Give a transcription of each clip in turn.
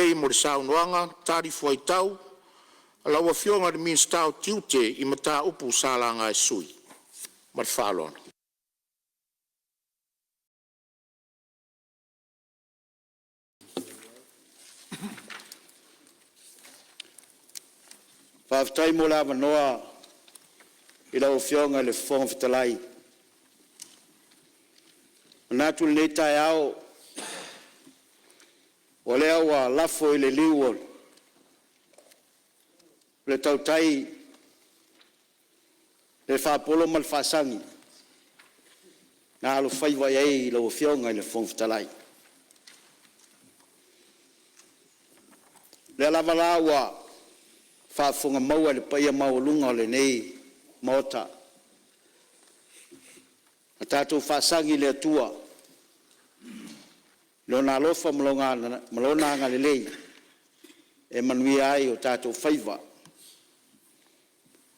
lenei mo le saunoaga talifuaitau a lau Afioga i le Minisita o Tiute i mataupu sa laga e sui usufono. Ma le faaaloalo. Faafetai mo le avanoa i lau Afioga i le Fofoga Fetalai. E manatu i lenei taeao, o lea ua lafo i le liu o le tautai le faapolo ma le faasagi na alofaiva i ai lau Afioga i le Fofoga Fetalai. O lea lava la ua faafofoga maua i le paia maualuga o lenei Maota, na tatou faasagi i le Atua i Lona alofa ma Lona agalelei e manuia ai o tatou faiva.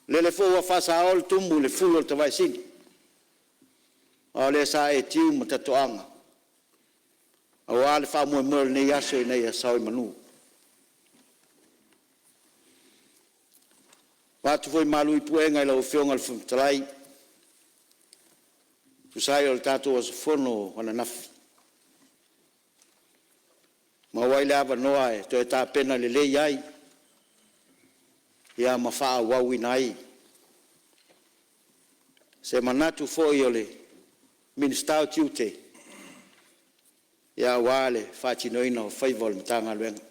Lele foi ua faasao le tumu i le fulu o le tavaesini, a o lea sa e tiu ma tatoaga aua le faamoemoe o lenei aso ina ia sao i manu. Ua atu foi malu i puega i lau Afioga i le Fofoga Fetalai e tusa ai o le tatou aso fono ananafi, ua maua ai le avanoa e toe tapena lelei ai ia ma faaauauina ai se manatu foi o le Minisita o Tiute aua le faatinoina o faiva o le Matagaluega,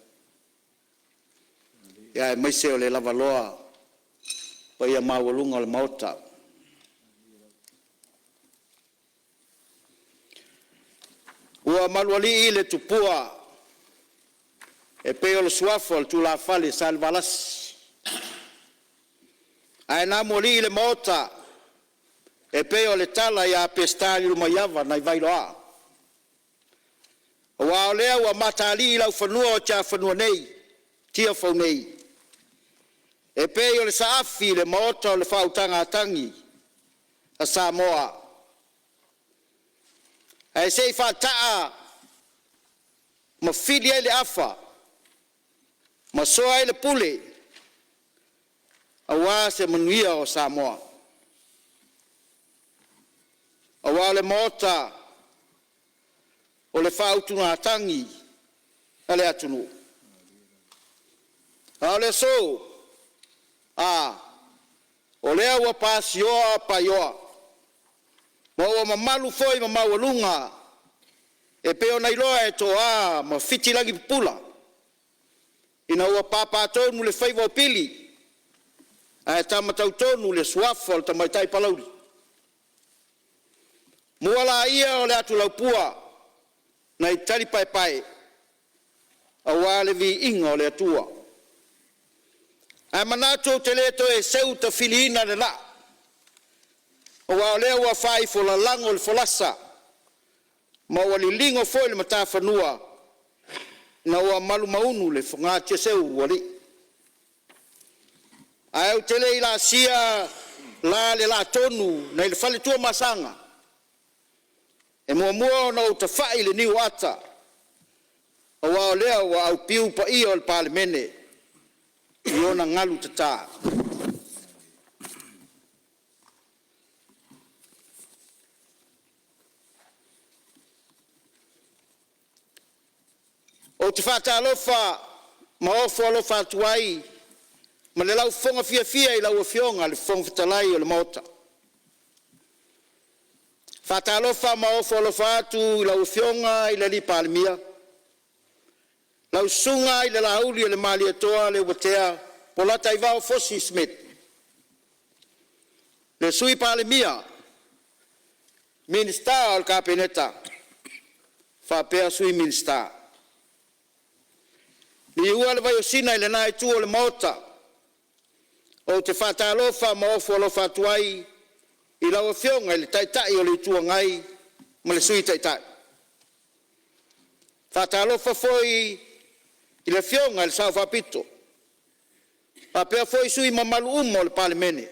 aemaise o le lavaloa o paia maualuga o le Maota. Ua malualii le tupua e pei o le suafa o le tulafale Salevalasi, ae na mualii le Maota e pei o le tala ia Peseta Lilomaiava nai Vailoa. Aua o lea ua matalii laufanua o Tiafanua nei, Tiafau nei, e pei o le saafi i le maota o le faautugatagi a Samoa. Ae se i faataa ma fili ai le afa ma soa ai le pule aua se manuia o Samoa. Aua o le Maota o le faautugatagi a le atunuu. A o le aso, a, o lea ua pasioa paioa ma ua mamalu foi ma maualuga e pei ona iloa e Toa ma Fiti Lagipupula ina ua papatonu le faiva o Pili ae tama tauto le suafa o le tamaitai Palauli. Mua laia o le atulaupua nai talipaepae aua le viiga o le Atua. Ae manatu ou te le toe seu tafiliina le laa, aua o lea ua faaifolago le folasa ma ua liligo foi le matafanua ina ua malumaunu le fogatiaseu o alii. Ae ou te le i laasia la le laatonu nai le fale Tuamasaga, e muamua ona ou tafai i le niuata aua o lea ua aupiu paia o le Palemene i ona galu tata. Ou te faatalofa ma ofo alofa atu ai ma le laufofoga fiafia i lau Afioga i le Fofoga Fetalai o le Maota. E faatalofa ma ofo alofa atu i lau Afioga i le Palemia, lau Susuga i le Lauli o le Malietoa Leuatea Polataivao Fosi Smith, le Sui Palemia, Minisita o le Kapeneta faapea Sui Minisita. Liua le vaiosina i lena itu o le Maota, ou te faatalofa ma ofo alofa atu ai i lau Afioga i le Taitai o le Itu Agai ma le Sui Taitai. E faatalofa foi i le Afioga i le Sao Faapito faapea foi sui usufono mamalu uma o le Palemene.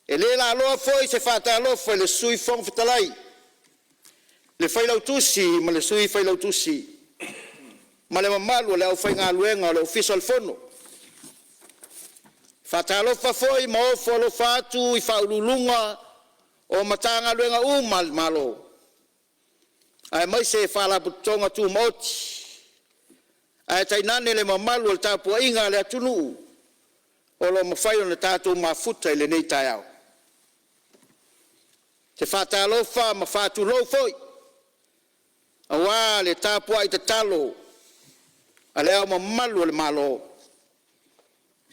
E le laaloa foi se faatalofa i le Sui Fofoga Fetalai, le Failautusi ma le Sui Failautusi. Ma le mamalu o le aufaigaluega a le Ofisa o le Fono. E faatalofa foi ma ofo alofa atu i Ofisa Sili o Pulega o Matagaluega uma a le Malo, aemaise Faalapotopotoga Tumaoti, ae tainane le mamalu o le tapuaiga a le atunuu o lo o mafai ona tatou mafuta i lenei taeao. Ou te faatalofa ma faatulou foi aua le tapuai tatalo a Le Ao Mamalu o le Malo,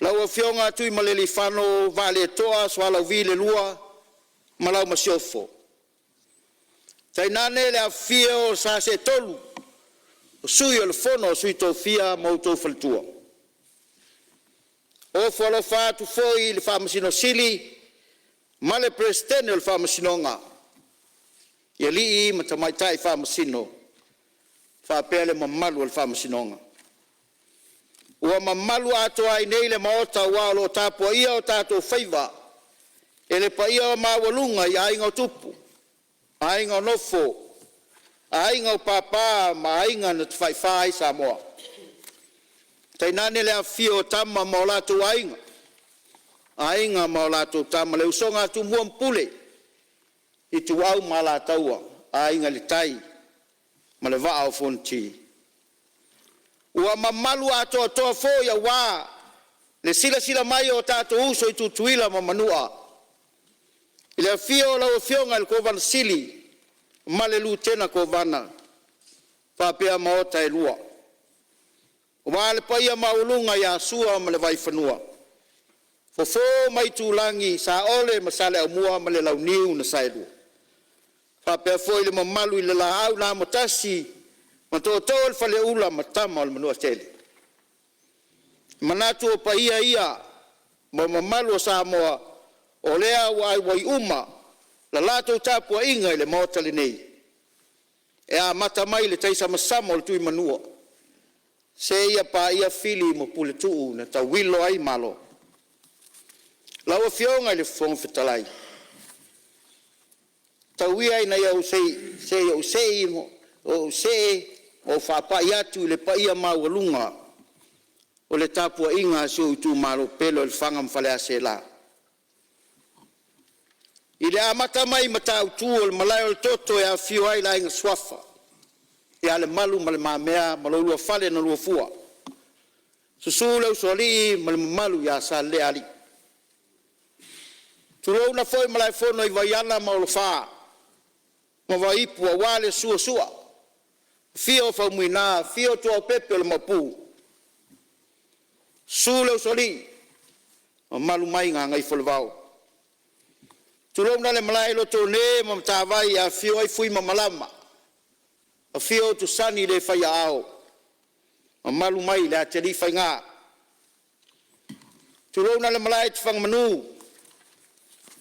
lau Afioga Tuimalealiifano Vaaletoa Sualauvi II ma lau Masiofo, tainane le afifio o Sa Seetolu o Sui o le Fono a Sui Tofia ma outou faletua. E ofo alofa atu foi i le Faamasino Sili ma le Peresetene o le Faamasinoga i alii ma tamaitai Faamasino faapea le mamalu o le Faamasinoga. Ua mamalu atoa ai nei le Maota aua o lo o tapuaia o tatou faiva e le paia maualuga i Aiga o Tupu, Aiga o Nofo, Aiga o Papa ma Aiga na Tafaifa ai Samoa, tainane le afifio o Tama ma o latou Aiga, Aiga ma latou Tama, le usoga a Tumua ma Pule, Ituau ma Alataua, Aiga i le Tai ma le Vaa o Fonoti. Ua mamalu atoatoa foi aua le silasila mai o tatou uso i Tutuila ma Manua, i le afio o lau Afioga i le Kovana Sili ma le Lutena Kovana faapea Maota e Lua, aua le paia maualuga ia Sua ma le Vaifanua, Fofo ma Aitulagi, Saole ma Saleaaumua ma le Launiu na Saelua, faapea foi le mamalu i le Laau na Amotasi, ma Tootoo o le Faleula ma Tama a le Manuatele. E manatu o paia ia ma mamalu o Samoa o lea ua auai uma la latou tapuaiga i le Maota nei, e amata mai i le taisamasama o le Tuimanua seia paia Fili ma Puletuu na tauilo ai Malo. Lau Afioga i le Fofoga Fetalai, tau ia ina ou see ma ou faapai atu i le paia maualuga o le tapuaiga a si ou itumalo pele o Lefaga ma Faleaseela. I le amata mai i Matautu o le Malae o le Toto e afifio ai le Aiga Suafa ia Lemalu ma Le Mamea ma lo oulua fale na luafua. Susu le Usoalii ma le mamalu ia Salealii. Tulouna foi Malaefono i Vaiala ma Olofa ma Vaiipu aua le susu o Sua, afio Faumuina, afio Tuaopepe o le Maopu, susu le Usoalii, mamalu mai Gagaifoolevao. Tulouna le malae i Lotoone ma Matavai e afifio ai Fui ma Malama, afio Utusani le faiaao mamalu mai le atialiifaiga. Tulouna le malae i Tafagamanu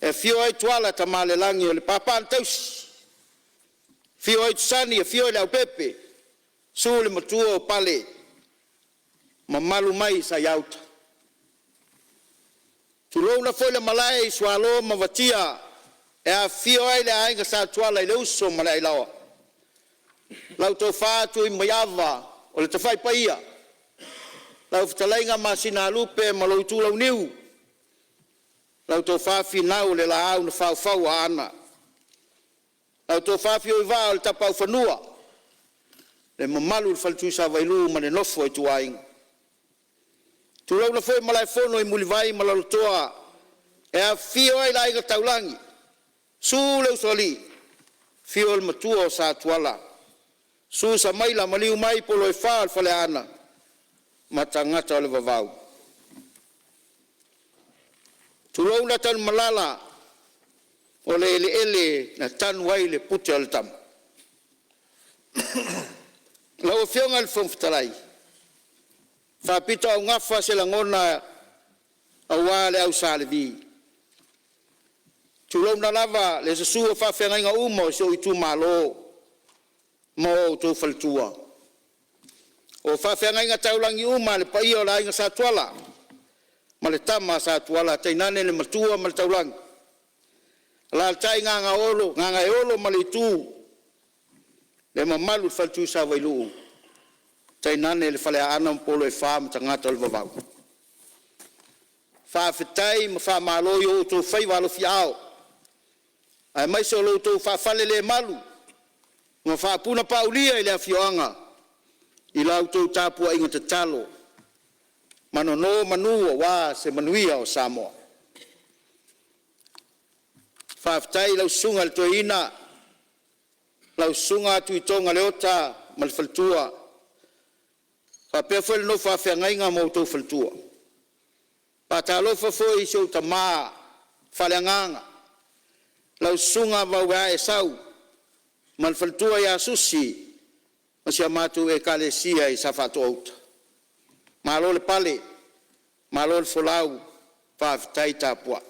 e afio ai Tuala Tamalelagi o le papa na tausi, afio Aitusa, afio Leaupepe, susu le matua o Pale, mamalu mai Saiauta. Tulouna foi le malae i Sualo ma Vatia e afifio ai le aiga Sa Tuala i le uso ma le Ailaoa, lau tofa Tuimaiava o le tafai paia, lau fetalaiga Masinalupe ma lou itulauniu, lau tofa Finau o le laau na faufau e Aana, lau tofa Fiauivaa o le Tapaaufanua, le mamalu i le Faletuisavailuu ma le nofo a ituaiga. Tulouna foi Malaefono i Mulivai ma Lalotoa e afifio ai le Aiga Taulagi, susu le Usoalii, afio le matua o Sa Tuala, susu Samaila, maliu mai polo e fa o le Faleaana ma tagata o le vavau. Tulouna Tanumalala o le eleele na tanu ai le pute o le tama. Lau Afioga i le Fofoga Fetalai, e faapitoaugafa se lagona aua le au Sa Levi, tulouna lava le susu o faafeagaiga uma o si ou itumalo ma o outou faletua, o faafeagaiga taulagi uma a le paia o le aiga Sa Tuala ma le tama a Sa Tuala, tainane le matua ma le taulagi, alaalatai Gagaolo, Gagaeolo ma Leitu, le mamalu i le Faletuisavailuu tainane le Faleaana ma pou e fa ma tagata o le vavau. Faafetai ma faamalo i o outou faiva alofiaao aemaise o lo outou faafalelemalu ma faapunapaulia i le afioaga i la outou tapuaiga tatalo ma nonomanu aua se manuia o Samoa. Faafetai i lau Susuga i le Toeaina lau Susuga Tuitoga Leota ma le faletua, faapea foi le nofo a feagaiga ma outou faletua. Faatalofa foi i si ou tama faaleagaga lau Susuga Mauaea Esau ma le faletua ia Susi ma si a matou Ekalesia i Safaatoa-uta. Malo le pale, malo le folau, faafetai tapuai.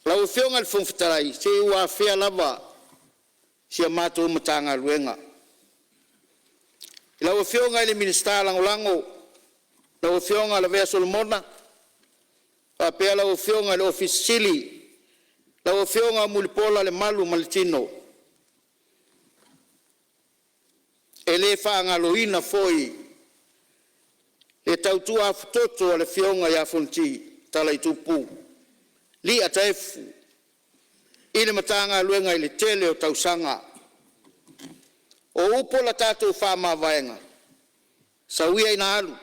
Lau Afioga i le Fofoga Fetalai, se i ou afea lava si a matou Matagaluega. I lau Afioga i le Minisita Lagolago lau Afioga Lavea Solomona faapea lau Afioga i le Ofisa Sili, lau Afioga Mulipola Lemalu ma le Tino. E le faagaloina foi le tautua afutoto a le Afioga ia Fonoti Talaitupu Lia Taefu i le Matagaluega i le tele o tausaga. O upu o le tatou faamavaega, sau ia ina alu,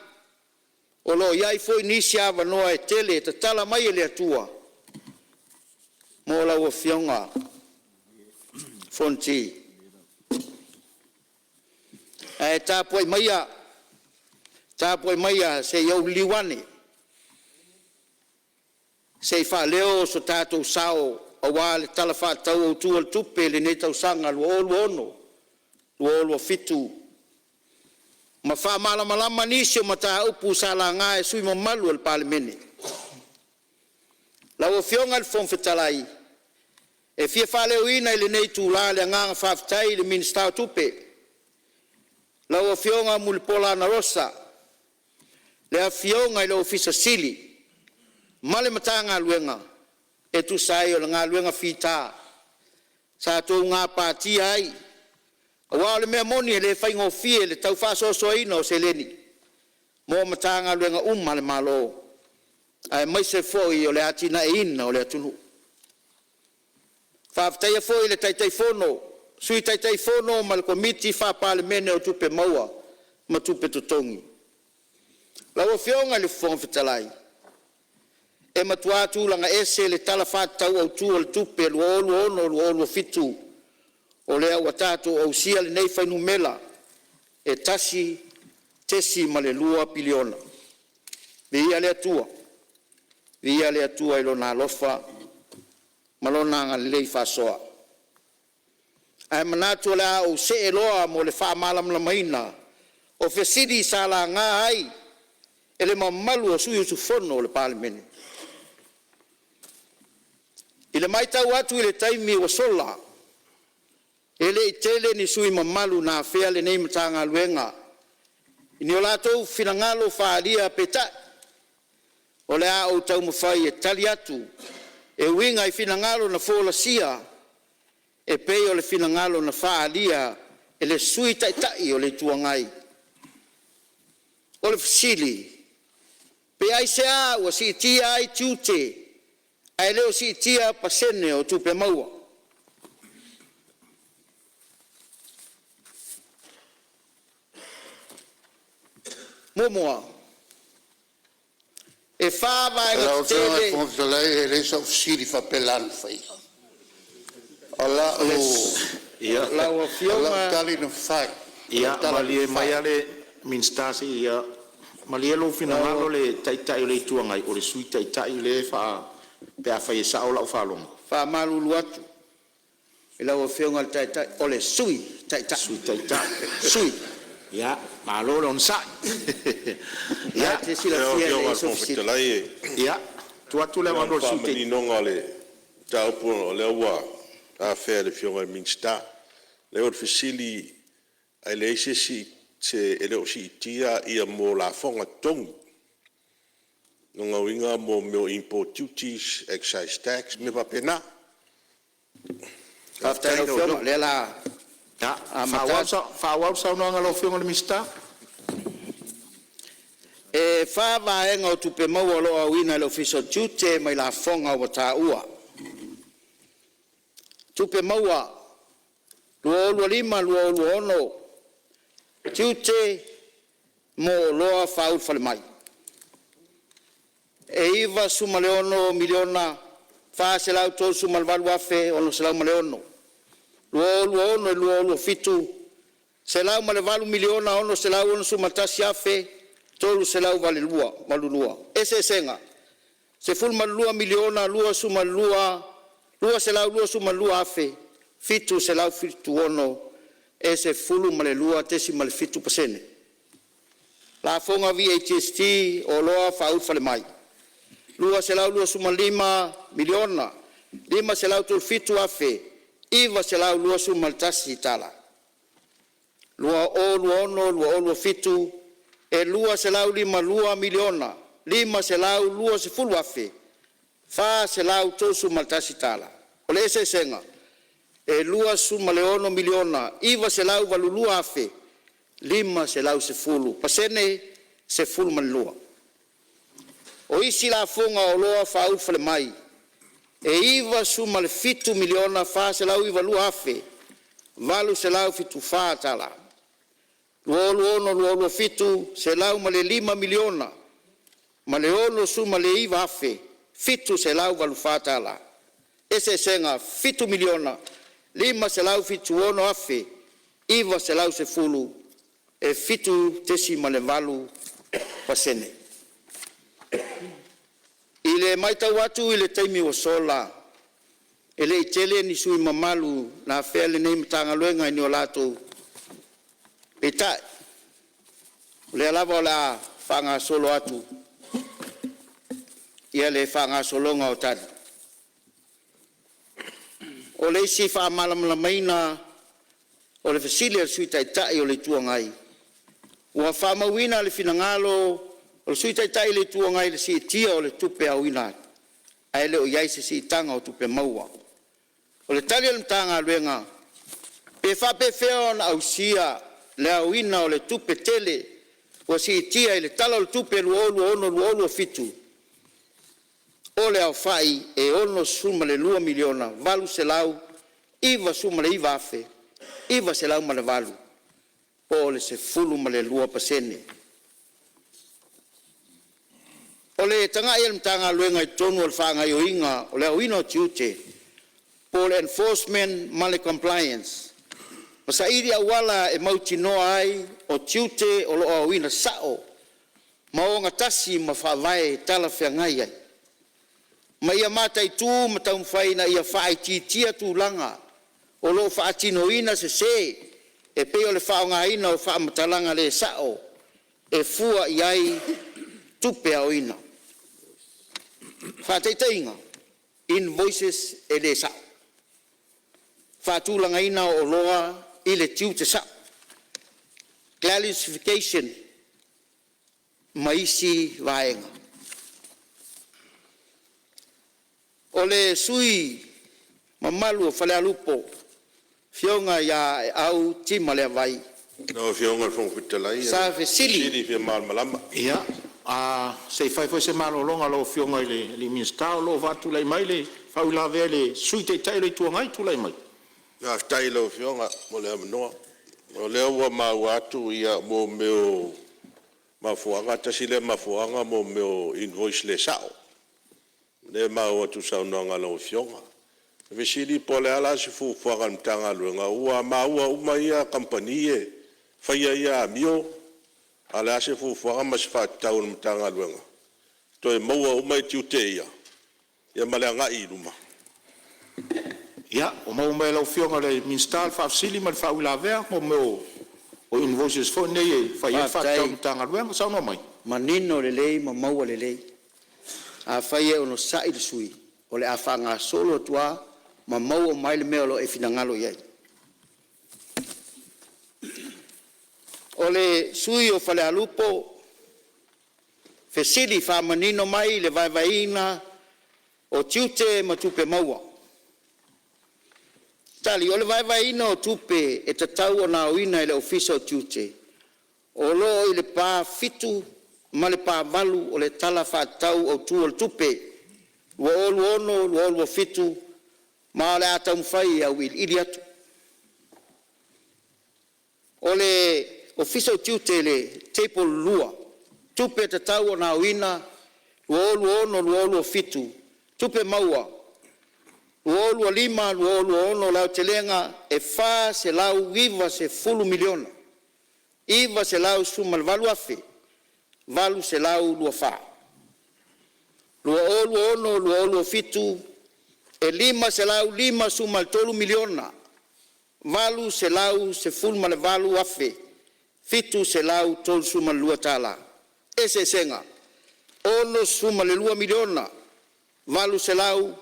o lo o i ai foi nisi avanoa e tele e tatala mai e le Atua mo lau Afioga Fonoti. Ae tapuai maia, tapuai maia se i ou liliu ane se i faaleo so tatou sao aua le Tala Faatatau Autu o le Tupe i lenei tausaga 2026/2027 ma faamalamalama nisi o mataupu sa laga e sui usufono mamalu o le Palemene. Lau Afioga i le Fofoga Fetalai, e fia faaleoina i lenei itula le agaga faafetai i le Minisita o Tupe, lau Afioga Mulipola Anarosa, le Afioga i le Ofisa Sili ma le Matagaluega e tusa ai o le galuega fita sa outou gapatia ai, aua o le mea moni e le faigofie le tau faasoasoaina o seleni mo Matagaluega uma a le Malo aemaise foi o le atiaeina o le atunuu. Faafetaia foi le Taitaifono, Sui Taitaifono ma le Komiti Faa-Palemene o Tupe Maua ma Tupe Totogi. Lau Afioga i le Fofoga Fetalai, e matua tulaga ese le Tala Faatatau Autu o le Tupe 2026/2027 o lea ua tatou ausia lenei fuainumera e $1.2 piliona. Viia le Atua, viia le Atua i Lona alofa ma Lona agalelei faasoa. Ae manatu o le a ou see loa mo le faamalamalamaina o fesili sa laga ai e le mamalu o sui usufono o le Palemene. I le matau atu i le taimi ua sola, e le i tele ni sui usufono mamalu na afea lenei Matagaluega i ni o latou finagalo faaalia, peitai o le a ou taumafai e tali atu e uiga i finagalo na folasia e pei o le finagalo na faaalia e le Sui Taitai o le Itu Agai. O le fesili: Pe aisea ua siitia ai tiute ae le o siitia pasene o tupe maua? Muamua, e fa vaega Lau Afioga i le tetele. Fofoga Fetalai e leai sau fesili faapela na faia. O Lau lau Afioga tali na fai, o lau Ia tala na malie fai, maia le Minisita se i… Malie lou finagalo le Taitai o le Itu Agai, o le Sui Taitai lea e faa… pe afai e sao lau faalogo. Faamalulu atu i lau Afioga i le Taitai, o le Sui Taitai, Sui Taitai. Sui. Ia malo le onosai. O lena e te Lau silafia e Afioga i leai le sou Fofoga fesili. Fetalai, Ia, tuu atu le na o le avanoa i le Sui Taitai. faamaninoga o le mataupu ona o lea ua afea e le Afioga i le Minisita. Leai o le fesili, ae leai se isi… e le o siitia lafoga totogi. O lona uiga mo mea o import duties, excise tax, mea faapena. Faafetai Faafetai i i lau lau Afioga o Afioga. lea o le a Faaauau le saunoaga a lau Afioga i le Minisita. E fa vaega o tupe maua o lo o aoina e le Ofisa o Tiute mai lafoga ua taua: Tupe maua 2025/2026 Tiute mo Oloa Faaulufalemai e $96,438,606. 2026/2027 $108,661,382. Eseesega $12,022,776 e 12.7%. Lafoga VAGST o Oloa Faaulufalemai e $225,537,921. 2026/2027 e $252,520,431. O le eseesega e $26,982,510.%, 12. O isi lafoga o oloa faaulufalemai e $97,492,874. 2026/2027 $105,069,784. Eseesega $7,576,910 e 7.8%. I le matau atu i le taimi ua sola, e le i tele ni sui usufono mamalu na afea lenei Matagaluega i ni a latou. Peitai, o lea lava o le a faagasolo atu ia le faagasologa o tali. O le isi faamalamalamaina o le fesili a le Sui Taitai o le Itu Agai, ua faamauina le finagalo o le Sui Taitai o le Itu Agai i le siitia o tupe aoina ae le o i ai se siitaga o tupe maua. O le tali a le Matagaluega, pe faapefea ona ausia le aoina o le tupe tele ua siitia i le Tala o le Tupe 2026/2027 o le aofai e $62,899,908 po o le 12%. O le tagai a le Matagaluega i totonu o le faagaoioiga o le aoina o tiute po o le enforcement ma le compliance ma saili auala e mautinoa ai o tiute o lo o aoina sao ma ogatasi ma faavae talafeagai ai, ma ia mataitu ma taumafai ina ia faaitiitia tulaga o lo o faatinoina sese e pei o le faaaogaina o faamatalaga le sao e fua i ai tupe aoina. Faataitaiga, invoices e le sa'o, faatulagaina o oloa i le tiute sa'o, classification ma isi vaega. O le sui usufono mamalu o Falealupo Afioga ia Aeau Tima Leavai Lau Afioga i le Fofoga Fetalai, sa o le fesili fesili fia malamalama. Ia, se i fai foi se malologa a lau Afioga i le Minisita o lo o faatulai mai le faauilavea a le Sui Taitai o le Itu Agai. Tulai mai. Faafetai i lau Afioga mo le avanoa. O lea ua maua atu mo mea o mafuaaga, tasi lea mafuaaga o mea o invoice le sao, lea e maua atu i le saunoaga a lau Afioga. O le fesili po o le a la se fuafuaga a le Matagaluega ua maua uma ia kamupani e faia ia amio, a o le a se fuafuaga ma se faatatau a le Matagaluega toe maua uma tiute ia ma le agai i luma? Ia, ua maua mai e lau Afioga i le Minisita le faafesili ma le faauilavea mo mea o invoices foi nei e fai ai le faatatau a le Faafetai. Matagaluega. Saunoa mai. Manino lelei ma maua lelei. Afai e onosai le sui usufono, o le a faagasolo atu lava ma maua uma ai le mea o lo o e finagalo i ai. O le sui usufono o Falealupo fesili faamanino mai le vaevaeina o tiute ma tupe maua. Tali, O le vaevaeina o tupe e tatau ona aoina e le Ofisa o Tiute o lo o i le pa 7 ma le pa 8 o le Tala Faatatau Autu o le Tupe 2026/2027 ma o le a taumafai e auiliili atu. O le Ofisa o Tiute i le table 2, tupe tatau ona aoina 2026/2027, tupe maua 2025/2026 i le aotelega e $490,918,824. 2026/2027 e $553,818,732. Eseesega $62,899,908,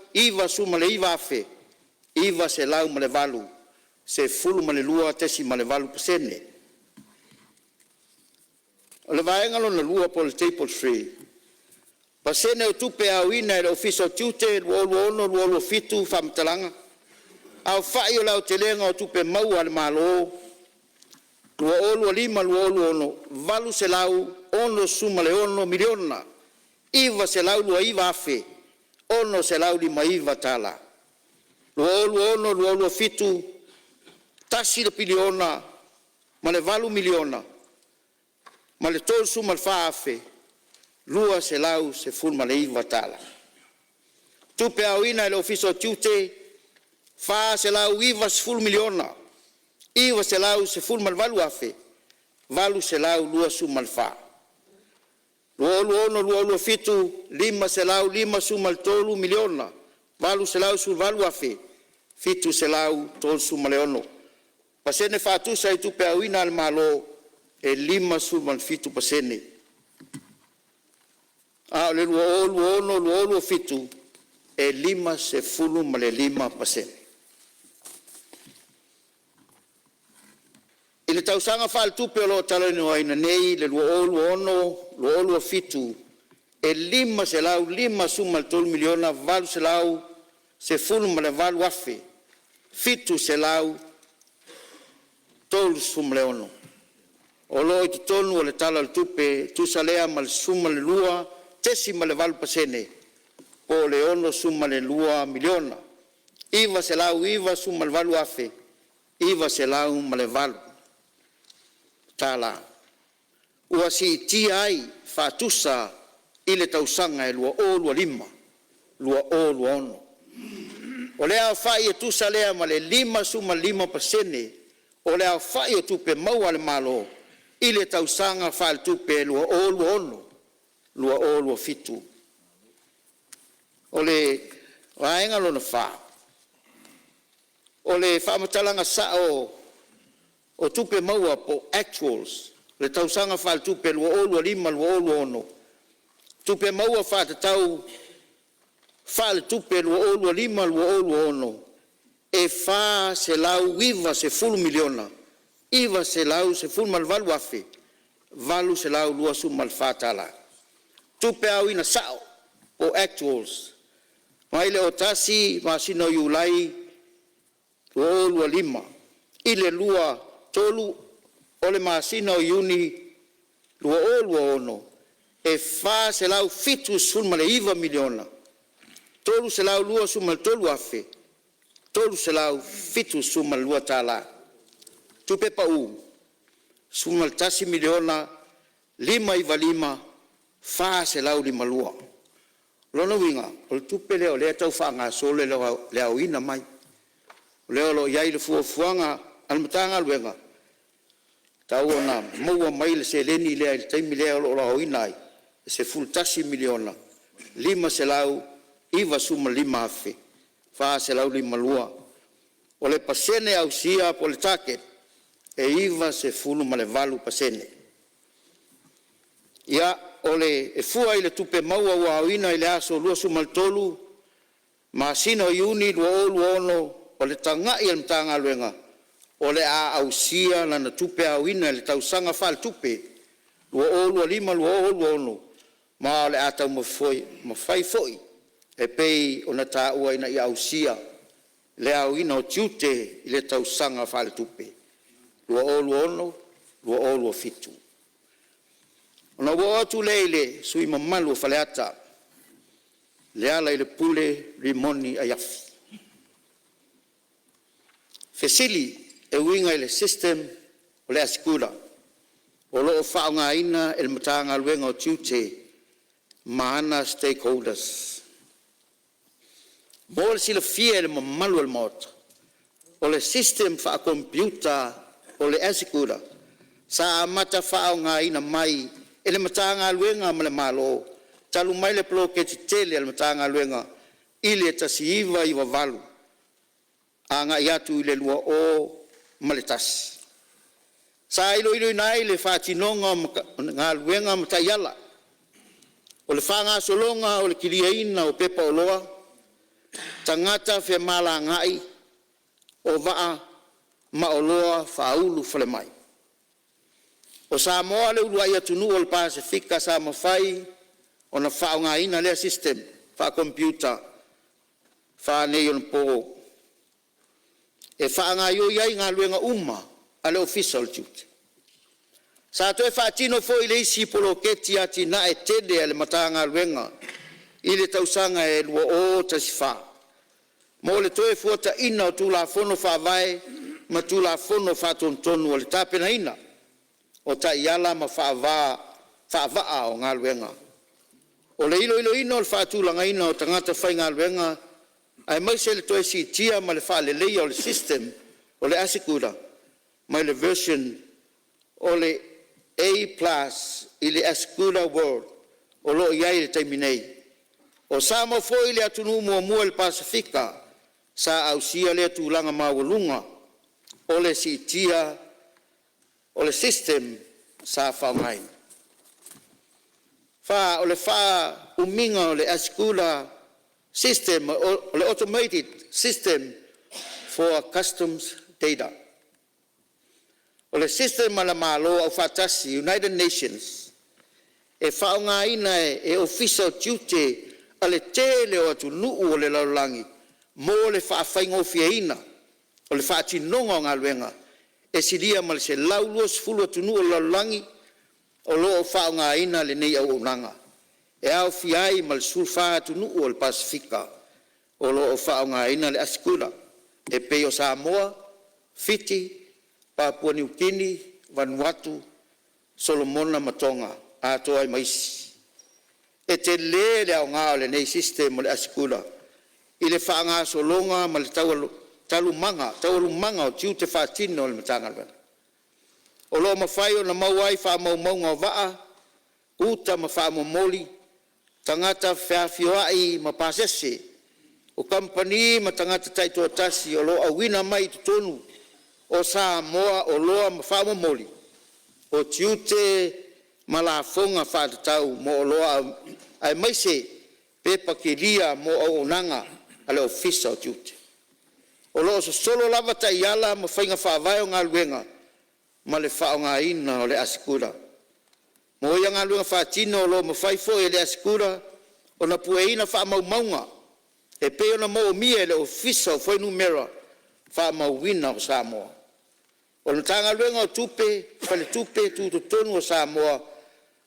12.8%. O le vaega lona lua po o le table three, pasene o tupe aoina e le Ofisa o Tiute 2026/2027 faamatalaga, aofai o le aotelega o tupe maua a le Malo 2025/2026, $866,902,659. 2026/2027, $1,008,034,219. Tupe aoina e le Ofisa o Tiute $490,918,824. 2026/2027, $553,818,736. Pasene faatusa i tupe aoina a le Malo e 57%, a o le 2026/2027 e 55%. I le tausaga faaletupe o lo o talanoaina nei le 2026/2027, e $553,818,736 o lo o i totonu o le Tala o le Tupe e tusa lea ma le 12.8% po o le $62,998,908 tala ua siitia ai faatusa i le tausaga e 2025/2026. O lea aofai e tusa lea ma le 55% o le aofai o Tupe Maua a le Malo i le tausaga faaletupe 2026/2027. O le vaega lona fa, o le faamatalaga sa'o o Tupe Maua po o actuals i le tausaga faaletupe 2025/2026, tupe maua faatatau faaletupe 2025/2026 e $490,918,824. Tupe aoina sao po o actuals mai le 1 masina o Iulai 2025 i le 23 o le masina o Iuni 2026, e $479,323,372. Tupe pau $11,595,452. O lona uiga o le tupe lea o lea e tau faagasolo le aoina mai, o lea o lo o i ai le fuafuaga a le Matagaluega, e tatau ona maua mai le seleni lea i le taimi lea o lo o aoina ai e $11,595,452. O le pasene ausia po o le target e 98%. Ia, e fua i le tupe maua ua aoina i le aso 23 masina o Iuni 2026, o le tagai a le Matagaluega o le a ausia lana tupe aoina i le tausaga faaletupe 2025/2026 ma o le a taumafai foi e pei ona taua ina ia ausia le aoina o tiute i le tausaga faaletupe 2026/2027. Ona ou oo atu lea i le sui usufono mamalu o Faleata, Lealailepule Rimoni Aiafi. Fesili e uiga i le System o le ASYCUDA o lo o faaaogaina e le Matagaluega o Tiute ma ana stakeholders. Mo le silafia e le mamalu o le Maota, o le system faakomepiuta o le ASYCUDA sa amata faaaogaina mai e le Matagaluega ma le Malo talu mai le poloketi tele a le Matagaluega i le 1998 agai atu i le 2001. Sa iloiloina ai le faatinoga o galuega ma taiala, o le faagasologa o le kiliaina o pepa oloa, tagata femalagaai o vaa ma oloa faaulufale mai. O Samoa le uluai atunuu o le Pasefika sa mafai ona faaaogaina lea system faakompiuta faaneionapo e faagaioi ai galuega uma a le Ofisa o Tiute. Sa toe faatino foi le isi poloketi atinae tele a le Matagaluega i le tausaga e 2014 mo le Toefuataiga o Tulafono Faavae ma Tulafono Faatonutonu o le tapenaina o Taiala ma Faavaa o Galuega, o le iloiloina o le faatulagaina o tagata faigaluega aemaise le toe siitia ma le faaleleia o le system o le ASYCUDA mai le version o le A+ i le ASYCUDA World o lo o i ai i le taimi nei. O Samoa foi le atunuu muamua i le Pasefika sa ausia lea tulaga maualuga o le siitia o le system sa faaaogaina. 4. O le faaumiga o le ASYCUDA System o le Automated System for Customs Data. O le system a le Malo Aufaatasi United Nations e faaaogaina e Ofisa o Tiute a le tele o atunuu o le lalolagi mo le faafaigofieina o le faatinoga o galuega. E silia ma le 120 atunuu o le lalolagi o lo o faaaogaina lenei auaunaga, e aofia ai ma le 14 atunuu o le Pasefika o lo o faaaogaina le ASYCUDA e pei o Samoa, Fiti, Papua Niu Kini, Vanuatu, Solomona ma Toga, atoa ai ma isi. E tele le aoga o lenei system o le ASYCUDA i le faagasologa ma le taualumaga o tiute faatino a le Matagaluega. O lo o mafai ona maua ai faamaumauga o vaa, uta ma faamomoli, tagata feafioai ma pasese o kamupani ma tagata taitoatasi o lo o auina mai i totonu o Samoa oloa ma faamomoli o tiute ma lafoga faatatau mo oloa aemaise pepa kelia mo auaunaga a le Ofisa o Tiute. O lo o sosolo lava taiala ma faiga faavae o galuega ma le faaaogaina o le ASYCUDA. Mo ia galuega faatino, o lo o mafai foi e le ASYCUDA ona pueina faamaumauga e pei ona moomia e le Ofisa o Fuainumera Faamauina o Samoa. O le Matagaluega o Tupe, Faletupe Tutotonu o Samoa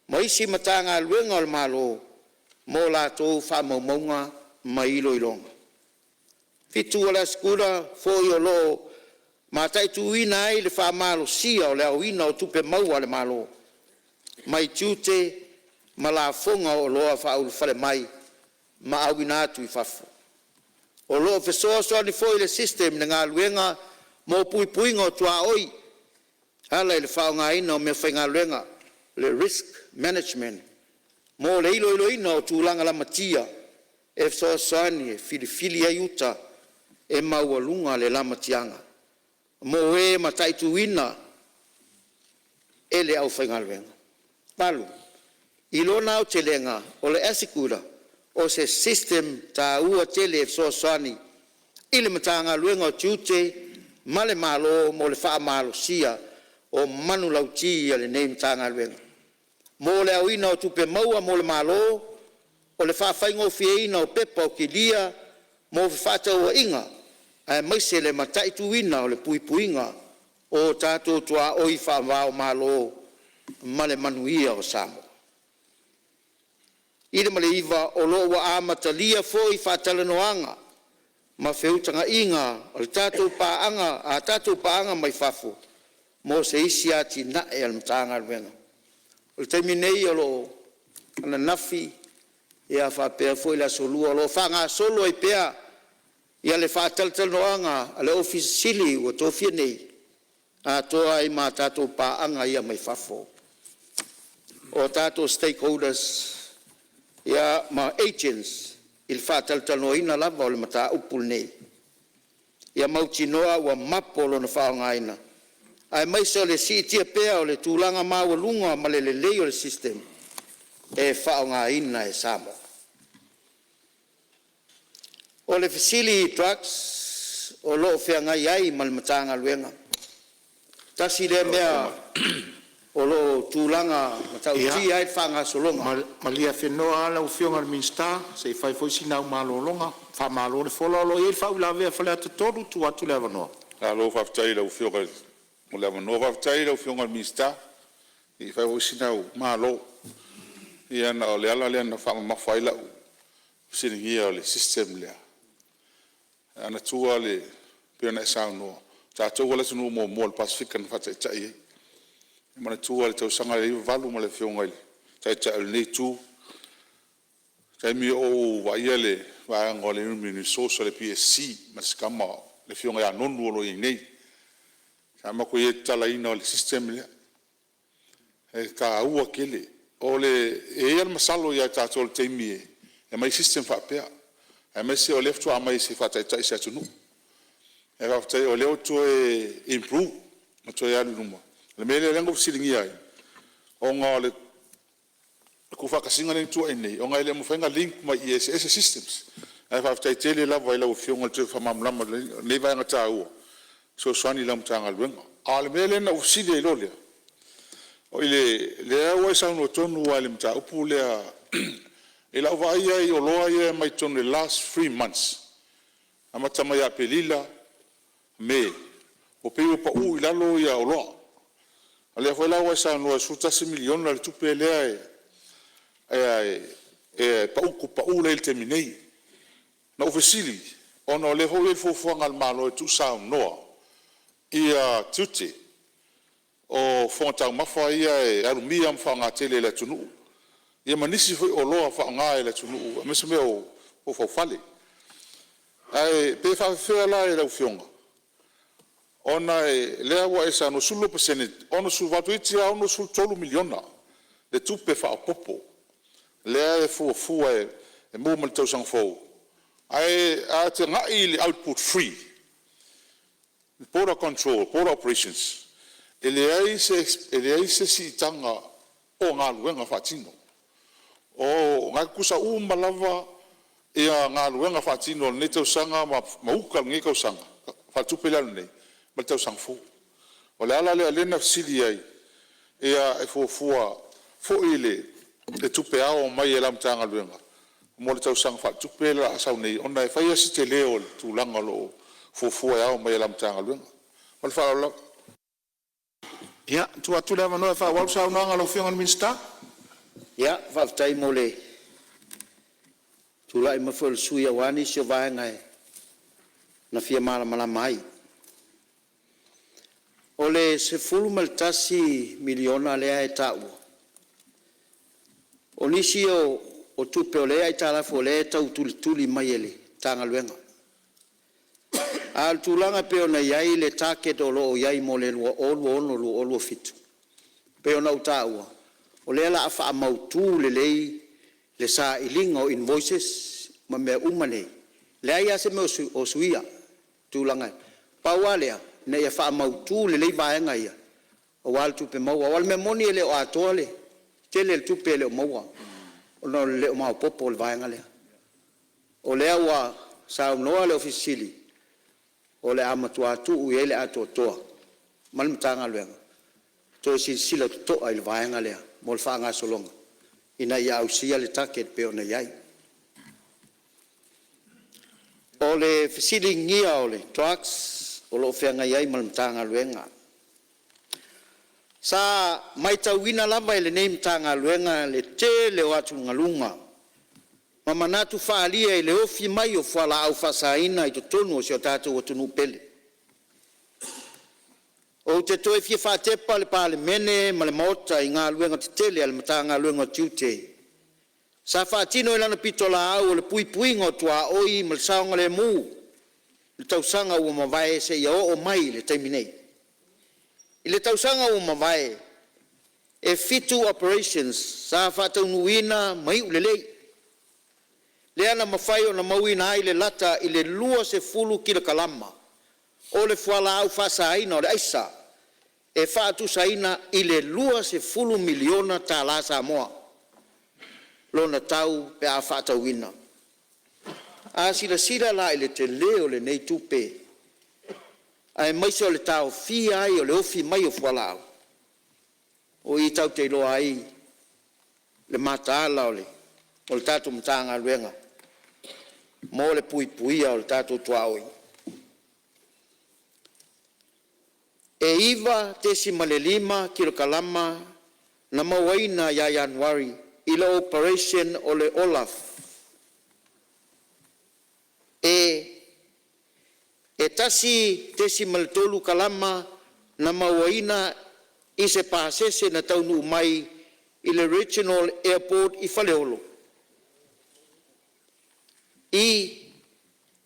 ma isi Matagaluega a le Malo mo latou faamaumauga ma iloiloga. 7. O le ASYCUDA foi o lo o mataituina ai le faamalosia o le aoina o Tupe Maua a le Malo mai tiute ma lafoga o oloa faaulufale mai ma auina atu i fafo. O lo o fesoasoani foi le system i le galuega mo puipuiga o tuaoi e ala i le faaaogaina o meafaigaluega (risk management) mo le iloiloina o tulaga lamatia e fesoasoani e filifili ai uta e maualuga le lamatiaga mo e mataituina e le aufaigaluega. 8. I lona aotelega, o le ASYCUDA o se system taua tele e fesoasoani i le Matagaluega o Tiute ma le Malo mo le faamalosia o manulauti a lenei Matagaluega mo le aoina o tupe maua mo le Malo, o le faafaigofieina o pepa o kelia mo fefaatauaiga. aemaise le mataituina o le puipuiga o tatou tuaoi faava-o-Malo ma le manuia o Samoa. 9. O lo o ua amatalia foi faatalanoaga ma feutagaiga ma tatou paaga mai fafo mo se isi atinae a le Matagaluega. O le taimi nei o lo o ananafi faapea foi le Aso Lua o lo o faagasolo ai pea le faatalatalanoaga a le Ofisa Sili ua tofia nei atoa ai ma tatou paaga ia mai fafo. O tatou stakeholders ma agents i le faatalatalanoaina lava o le mataupu lenei ia mautinoa ua mapo lona faaaogaina aemaise o le siitia pea o le tulaga maualuga ma le lelei o le system e faaaogaina e Samoa. O le fesili i drugs o lo o feagai ai ma le Matagaluega, tasi lea mea o lo o tulaga matautia ai le faagasologa. Malie afenoa lau Afioga i le Minisita se i fai foi sina au malologa. Faamalo le fola. O lo o i ai le faauilavea a Faleata 3, tuu atu le avanoa. Malo faafetai i lau Afioga mo le avanoa. Faafetai i lau Afioga i le Minisita, se i fai foi sina au malo. Ia ona o le ala lea na faamamafa ai lau fesiligia o le system lea, manatua pei ona e saunoa, o tatou lava le atunuu muamua o le Pasefika na faataitai i ai. E manatua le tausaga lea 1998 ma le Afioga i le Taitai o lenei Itu, i le taimi o ou vaaia le vaega o le Human Resource a le PSC ma si tama le Afioga ia Nonu o lo o i ai nei, sa matou i ai i le tatalaina o le system lea. E taua tele. E i ai lava le masalo ia tatou i le taimi e aumai ai system faapea, aemaise o lea faatoa aumai se i faataitai i se atunuu. Ae faafetai o lea ua toe improve ma toe alu i luma. O le mea lea na ou fesiligia ai, ona o le tuufaatasiga lea na tuuaia nei, ona e le o mafai ona link mai i i, e eseese systems. Ae faafetai tele lava i lau Afioga i le toe faamalamalama o lenei vaega taua e fesoasoani i lau Matagaluega. A o le mea lea na ou fesili ai loa lea, lea ua e saunoa tonu lava i le mataupu lea. I lau vaai lava i oloa ia e aumai totonu i le last 3 months, amata mai ia Aperila, Me ua pei ua pau i lalo oloa. O lea foi la ua e saunoa e $11 miliona le tupe lea e pau lea i le taimi nei. Na ou fesili ona o lea foi ua i ai le fuafuaga a le Malo e tuusaunoa tiute o fofoga taumafa ia e alumia ma faaaoga tele e le atunuu, ia ma nisi foi oloa faaaoga e le atunuu aemaise mea o faufale. Ae pe faapefea la i lau Afioga ona o lea ua e saunoa i le 12%, 68 toeitiiti lava $63 miliona le tupe faaopoopo lea e fuafua e maua mai le tausaga fou. Ae a tagai i le output free, border control, border operations, e leai se siitaga o galuega faatino. O lena e tutusa uma lava galuega faatino o lenei tausaga ma uta o lenei tausaga faaletupe lea e alu nei ma le tausaga fou. O le ala lea o lea na fesili ai, e fuafua foi le tupe ao mai e lau Matagaluega mo le tausaga faaletupe lea o le a sau nei, ona e fai lava si tele o le tulaga o lo o fuafua e ao mai e lau Matagaluega. Ma le faaaloalo lava. Ia, tuu atu le avanoa e faaauau le saunoaga a lau Afioga i le Minisita. Ia, faafetai mo le tulai mai foi o le sui usufono aua nisi o vaega na fia malamalama ai. O le $11 miliona lea e taua, o nisi o tupe o lea e aitalafu o lea e tau tulituli mai e le Matagaluega. A o le tulaga e pei ona i ai le target o lo o i ai mo le 2026/2027 e pei ona ou taua, o lea o le a faamautu lelei le sailiga o invoices ma mea uma nei. E leai lava se mea o suia i le tulaga, pau lava lea ina ia faamautu lelei vaega ia aua le tupe maua. Aua o le mea moni e le o atoa le tele o le tupe e le o maua ona e le o maopoopo le vaega lea. O lea ua saunoa le Ofisa Sili o Pulega o le a matua tuu i ai le atoatoa ma le Matagaluega e toe silasila totoa i le vaega lea mo le faagasologa ina ia ausia le target e pei ona i ai. O le fesiligia o le drugs o lo o feagai ai ma le Matagaluega. Sa matauina lava e lenei Matagaluega le tele o atugaluga ma manatu faaalia i le ofi mai o fualaau faasaina i totonu o si o tatou atunuu pele. Ou te toe fia faatepa le Palemene ma le Maota i galuega tetele a le Matagaluega o Tiute sa faatino i lana pitolaau o le puipuiga o tuaoi ma le saogalemu i le tausaga ua mavae seia oo mai i le taimi nei. I le tausaga ua mavae, e 7 operations sa faataunuuina ma iu lelei, lea na mafai ona mauaina ai le lata i le 20 kilokalama o le fualaau faasaina o le aisa e faatusaina i le $20 miliona tala Samoa lona tau pe a faatauina. A silasila la i le tele o lenei tupe aemaise o le taofia ai o le ofi mai o fualaau, o i tatou te iloa ai le mataala o le tatou Matagaluega mo le puipuia o tatou tuaoi. E 9.5 kilokalama na mauaina ia Ianuari i le operation o le Olaf. E 1.3 kalama na mauaina i se pasese na taunuu mai i le Regional Airport i Faleolo. I.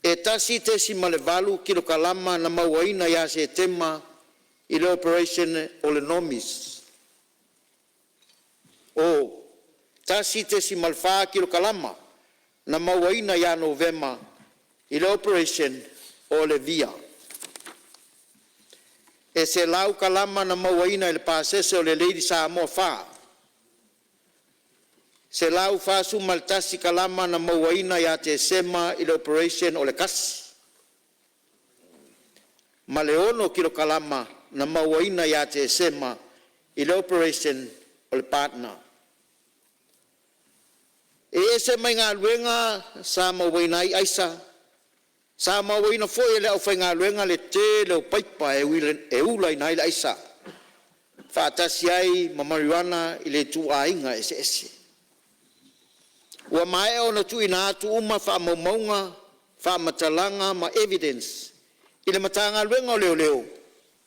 E 1.8 kilokalama na mauaina ia Setema i le operation o le NOMIS. O. 1.4 kilokalama na mauaina ia Novema i le operation o le VIA. E 100 kalama na mauaina i le pasese o le Lady Samoa 4. E 141 kalama na mauaina ia Tesema i le operation o le Kasi, ma le 6 kilokalama na mauaina ia Tesema i le operation o le Pasner. E ese mai galuega sa mauaina ai aisa, sa mauaina foi e le aufaigaluega le tele o paipa e ulaina ai le aisa faatasi ai ma mariuana i ituaiga eseese. Ua maea ona tuuina atu uma faamaumauga, faamatalaga ma evidence i le Matagaluega o Leoleo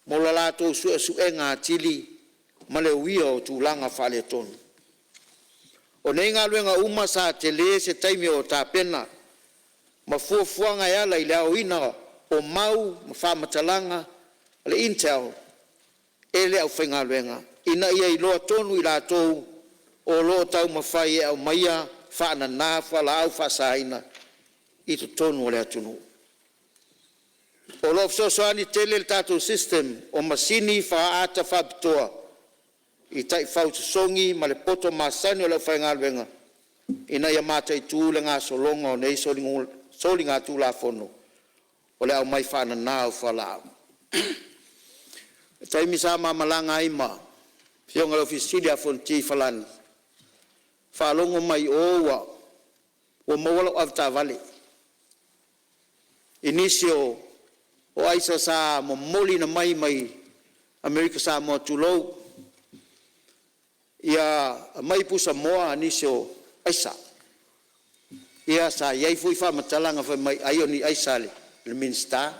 mo le latou suesuega atili ma le uia o tulaga faaletonu. O nei galuega uma sa tele se taimi o tapena ma fuafuaga e ala i le aoina o mau ma faamatalaga a le intel e le aufaigaluega ina ia iloa tonu i latou o lo o taumafai e aumaia faanana fualaau faasaina i totonu o le atunuu. O lo o fesoasoani tele le tatou system o masini faaata faapitoa i taifau sosogi ma le poto masani o le aufaigaluega ina ia mataitu le gasologa o nei soligatulafono o le aumai faanana o fualaau. I le taimi sa ma malaga ai ma le Afioga i le Ofisa Sili ia Fonoti Falani, faalogo mai o ua maua lau avetaavale i nisi o aisa sa momoliina mai Amerika Samoa, tulou, ia aumai pusamoa a nisi o aisa. Ia sa i ai foi faamatalaga fai mai ai o ni aisa a le Minisita.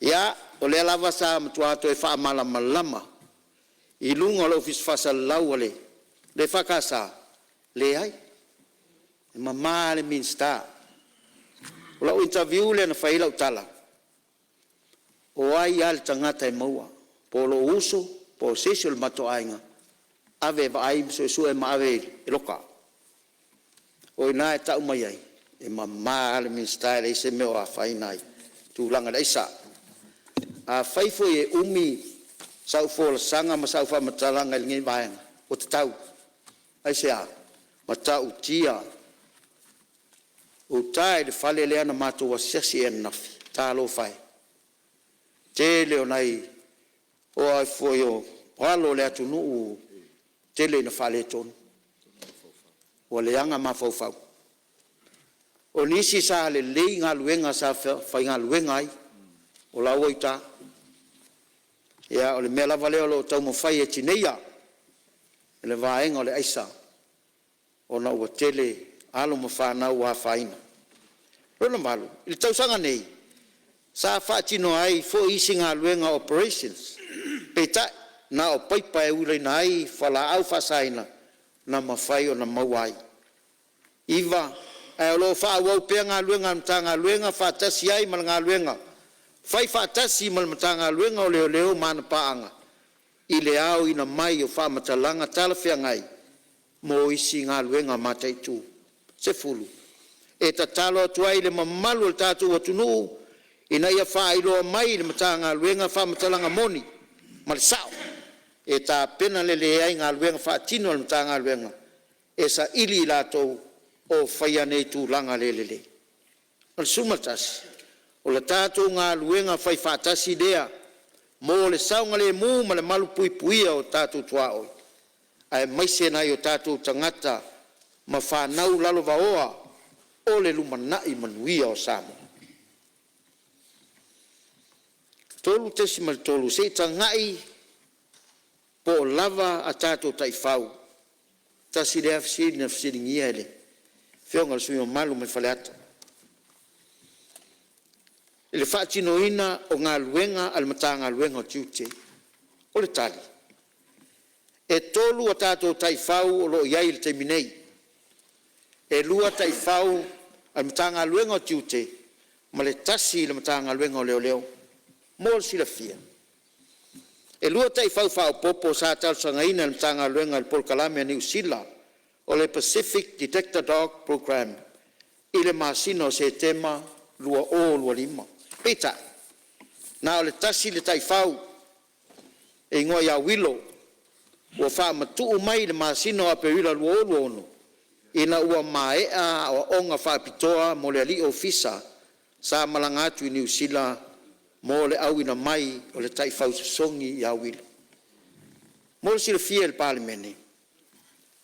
Ia, o lea lava sa matua toe faamalamalama i luga o le Ofisa Faasalalau a le EFKS, leai, e mama lava le Minisita. O lau interview lea na fai ai lau tala, o ai lava le tagata e maua, po o lou uso po o se isi o le matou aiga, ave e vaai ma suesue ma ave e loka. O i ina e tau mai ai, e mama lava le Minisita e leai se mea o afaina ai i le tulaga i le aisa. Afai foi e umi sau folasaga ma sau faamatalaga i lenei vaega, ua tatau. Aisea? E matautia uta i le fale lea na matou asiasi ai ananafi, talofa e, tele o nai alo o le atunuu ua tele ina faaletonu, ua leaga mafaufau. O nisi sa lelei galuega sa faigaluega ai, o la ua i uta. Ia, o le mea lava lea o lo o taumafai e tineia e le vaega o le aisa ona ua tele alo ma fanau ua afaina. Lona valu, i le tausaga nei sa faatino ai foi isi galuega operations, peitai na o paipa e ulaina ai fualaau faasaina na mafai ona maua ai. 9. Ae o lo o faaauau pea galuega a le Matagaluega faatasi ai ma galuega faifaatasi ma le Matagaluega o Leoleo ma ana paaga i le aoina mai o faamatalaga talafeagai mo isi galuega mataitu. 10. E tatalo atu ai i le mamalu o le tatou atunuu ina ia faailoa mai i le Matagaluega faamatalaga moni ma le sao e tapena lelei ai galuega faatino a le Matagaluega e saili i latou o faia nei tulaga le lelei. 11. O le tatou galuega faifaatasi lea mo le saogalemu ma le malupuipuia o tatou tuaoi, aemaise nai o tatou tagata ma fanau lalovaoa o le lumanai manuia o Samoa. 3.3 Se i tagai po o lava a tatou taifau. Tasi lea fesili na fesiligia e le Afioga i le sui usufono mamalu mai Faleata i le faatinoina o galuega a le Matagaluega o Tiute. O le tali, e tolu a tatou taifau o lo o i ai i le taimi nei. E lua taifau a le Matagaluega o Tiute ma le tasi i le Matagaluega o Leoleo. Mo le silafia, e lua taifau faaopoopo sa talosagaina e le Matagaluega i le polokalame a Niu Sila o le Pacific Detector Dog Programme i le masina o Setema 2025. Peitai, na o le tasi le taifau e igoa ia Uilo ua faamatuu mai i le masina o Aperila 2026 ina ua maea aoaoga faapitoa mo le alii ofisa sa malaga atu i Niu Sila mo le auina mai o le taifau sosogi ia Uilo. Mo le silafia e le Palemene,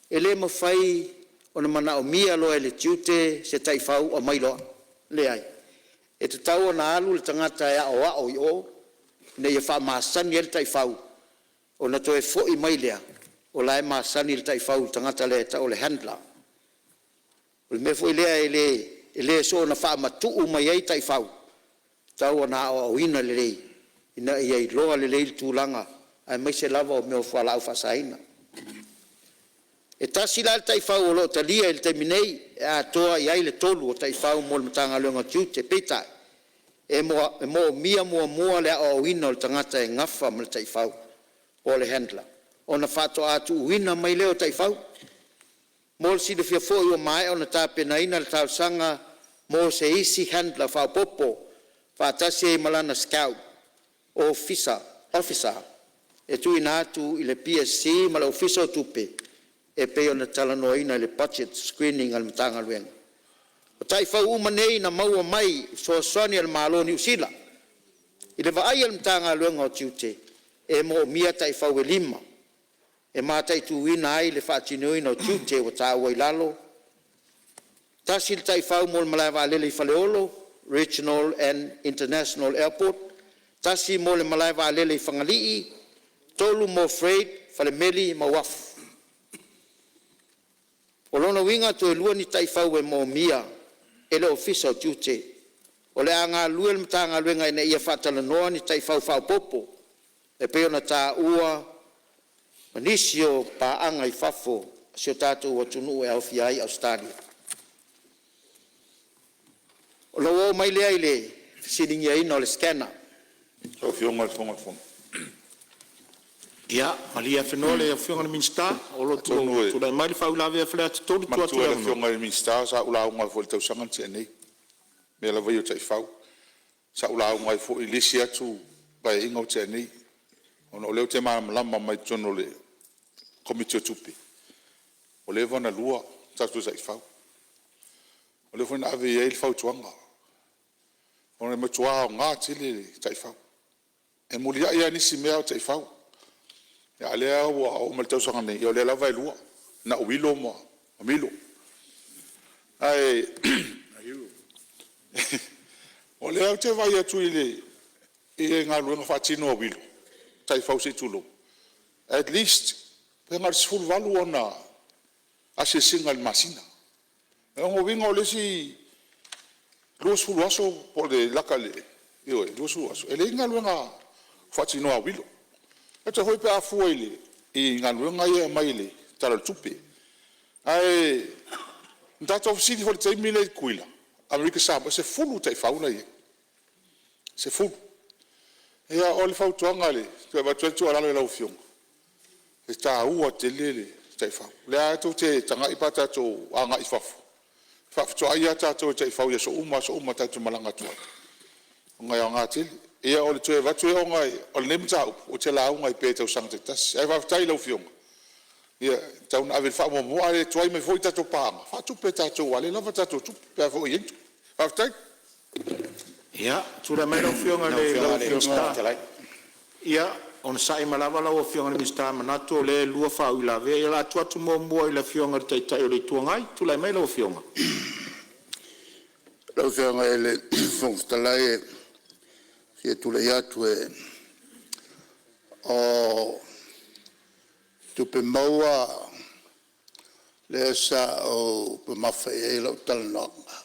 e le mafai ona manaomia loa e le Tiute se taifau aumai loa. Leai, e tatau ona alu le tagata e aoao i o ina ia faamasani ai le taifau ona toe foi mai lea o la e masani le taifau i le tagata lea e tau o le handler. O le mea foi lea e le soona faamatuu mai ai taifau, e tatau ona aoaoina lelei ina ia iloa lelei le tulaga aemaise lava o mea o fualaau faasaina. E tasi la le taifau o lo o talia i le taimi nei e atoa i ai le tolu o taifau mo le Matagaluega o Tiute. Peitai, e moomia muamua le aoaoina o le tagata e nafa ma le taifau po o le handler ona faatoa tuuina mai lea o taifau. Mo le silafia foi, ua maea ona tapenaina le talosaga mo se isi handler faaopoopo faatasi ai ma lana Scout Officer e tuuina atu i le PSC ma le Ofisa o Tupe e pei ona talanoaina i le budget screening a le Matagaluega. O taifau uma nei na maua mai i fesoasoani a le Malo o Niu Sila. I le vaai a le Matagaluega o Tiute, e moomia taifau e lima e mataituina ai le faatinoina o tiute ua taua i lalo: 1. Le taifau mo le malaevaalele i Faleolo Regional and International Airport, 1. mo le malaevaalele i Fagalii, 3 mo freight, falemeli ma uafu. O lona uiga toe lua ni taifau e moomia e le Ofisa o Tiute. O le a galulue le Matagaluega ina ia faatalanoa ni taifau faaopoopo e pei ona taua ma nisi o paaga i fafo a si o tatou atunuu e aofia ai Ausetalia. Ona ou oo mai lea i le fesiligiaina o le scanner. Lau Afioga i le Fofoga o le Fono. Ia malie afenoa le Afioga i le Minisita o lo o Atonu e tulai mai le faauilavea a Faleata 3. Tuu atu manatua le e le avanoa. Afioga i le Minisita sa ou lauga ai foi i le tausaga na tea nei i mea lava ia o taifau. Sa ou lauga ai foi i le isi atu Paeaiga ua tea nei, ona o lea ou te malamalama mai totonu o le Komiti o Tupe, ua leva ona lua tatou taifau. O lea foi na ave i ai le fautuaga, ona e matua aoga tele le taifau. E muliai lava nisi mea a o taifau. A o lea ua oo mai i le tausaga nei, o lea lava e lua, na o Uilo ma Milo. Ae O lea ou te vaai atu i le galuega faatino a uilo, taifau se i tulou, at least pe na o le 18 ona asiasiga i le masina. O lona uiga o le isi 20 aso po o le lata i le, ioe, 20 aso e leai ni galuega faatinoa a uilo. E foi pe a fua i galuega ia e aumai i le Tala o le Tupe. Ae na tatou fesili foi i le taimi lea i Tutuila, Amerika Samoa, e 10 taifau la e i ai, e 10. Ia, o le fautuaga e toe avatu ai le tuualalo i lau Afioga, e taua tele le taifau. O lea lava tou te tagai pe a tatou agai i fafo, e faafetoai lava tatou e taifau i aso uma aso uma tatou te malaga atu ai, ona e aoga tele. Ia o le toe avatu lea ona o lenei mataupu ou te lauga ai pea i tausaga taitasi. Ae faafetai i lau Afioga, e tatau ona ave i ai le faamuamua a le tuai mai foi tatou paaga, faatupe e tatou aua o lea e lava tatou tupe pe a foi e i ai ni tupe. Faafetai. Ia, tulai mai lau Afioga i le Minisita. Ia onosai mai lava lau Afioga i le Minisita, manatu o lea e lua faauilavea. Ia, o le a tuu atu muamua i le Afioga i le Taitai o le Itu Agai. Tulai mai lau Afioga. Lau Afioga i le Fofoga Fetalai e fia tulai atu o tupe maua lea sa ou mamafa i ai lau talanoaga,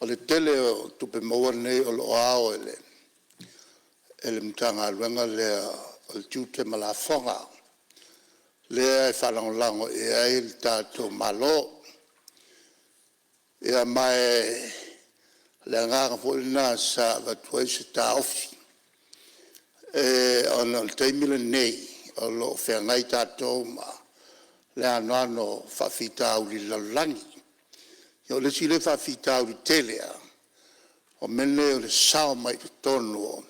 o le tele o tupe maua nei o lo o ao e le Matagaluega lea o le Tiute ma Lafoga, lea e faalagolago i ai le tatou Malo. Ia ma o le agaga foi lena sa avatu ai se taofi, ona o le taimi lenei o lo o feagai tatou ma le anoano o faafitauli i le lalolagi. Ia o le isi lea faafitauli tele lava o mea nei o le sao mai totonu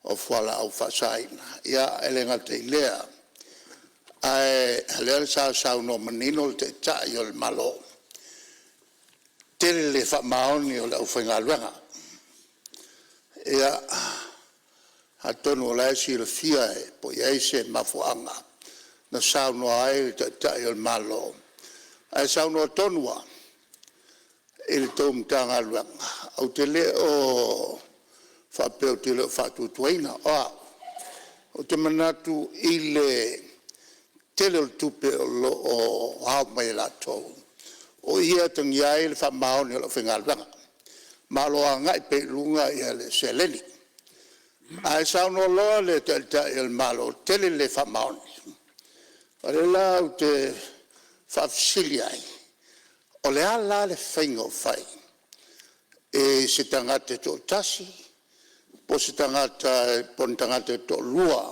o fualaau faasaina. E le gata i lea, ae o lea sa saunoa manino le Taitai o le Malo, tele le le faamaoni o le aufaigaluega. Ia, atonu o la e silafia po o i ai se mafuaaga na saunoa ai le Taitai o le Malo, ae saunoa tonu lava i le tou Matagaluega, ou te le o faapea ou te le o faatuatuaina. O au, ou te manatu i le tele o le tupe o lo o ao mai e latou, o i e atagia ai le faamaoni o le aufaigaluega, ma o lo o agai pea i luga le seleni. Ae saunoa loa le Taitai o le Malo e tele le le faamaoni. O lea la ou te faafesili ai, o le a la le faiga o fai i se tagata e toatasi po o se tagata po o ni tagata e toalua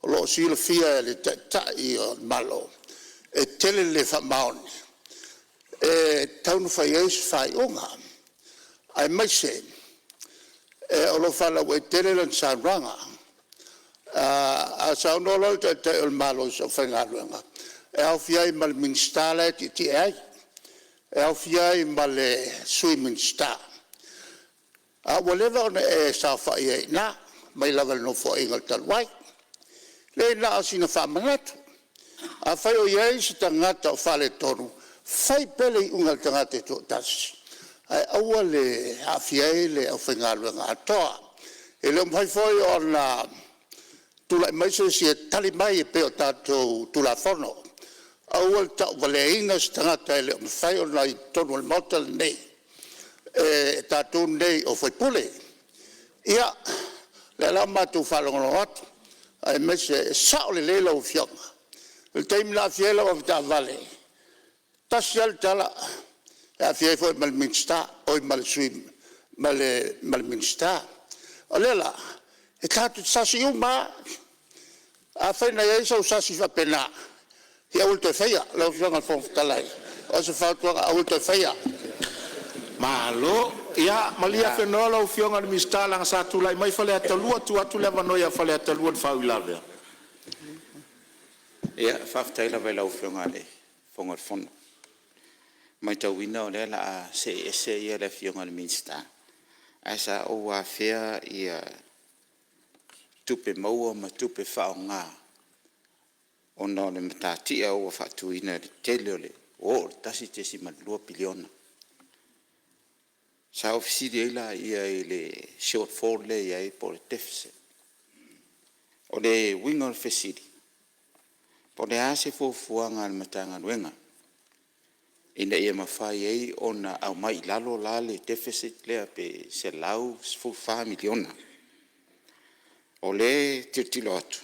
o lo o silafia e le Taitai o le Malo e tele le le faamaoni, e tatau ona fai i ai se faaiuga, aemaise o lo o faalauaitele lana saunoaga. A saunoa loa le Taitai o le Malo i se aufaigaluega, e aofia ai ma le Minisita la e tietie ai, e aofia ai ma le Sui Minisita. A ua leva ona e saofai ai i ina mai lava i le Nofoaiga talu ai. Leai na o sina faamanatu. Afai o i ai se tagata o faaletonu, fai pea le iuga a le tagata e toatasi ae aua le aafia ai le aufaigaluega atoa. E le o mafai foi ona tulai mai se isi e tali mai e pei o tatou Tulafono. Aua le tauvaleaina se tagata e le o mafai ona i totonu o le Maota lenei e tatou nei o sui usufono. Ia, o lea la ua matou faalogologo atu aemaise e sao lelei lau Afioga. O le taimi na aafia ai lau avetaavale, e tasi lava le tala, e aafia ai foi ma le Minisita, oi ma le Sui ma le Minisita. O lea la e tatou te sasi uma lava. Afai na i ai sou sasi faapena, ia aua le toe faia. Lau Afioga i le Fofoga Fetalai, o se fautuaga aua le toe faia. Malo. Ia malie afenoa lau Afioga i le Minisita leaga sa tulai mai Faleata 2, tuu atu le avanoa ia Faleata 2 i le faauilavea. Ia, faafetai lava i lau Afioga i le Fofoga o le Fono. E matauina o lea o le a see ese le Afioga i le Minisita, ae sa ou afea tupe maua ma tupe faaaoga ona o le matatia ua faatuina i le tele o le… ua oo i le $1.2 piliona. Sa ou fesili ai lea i le shortfall lea e i ai po o le deficit. O le uiga o le fesili, po o le a se fuafuaga a le Matagaluega ina ia mafai ai ona aumai i lalo la le deficit lea pe $114 miliona. O lea e tilotilo atu,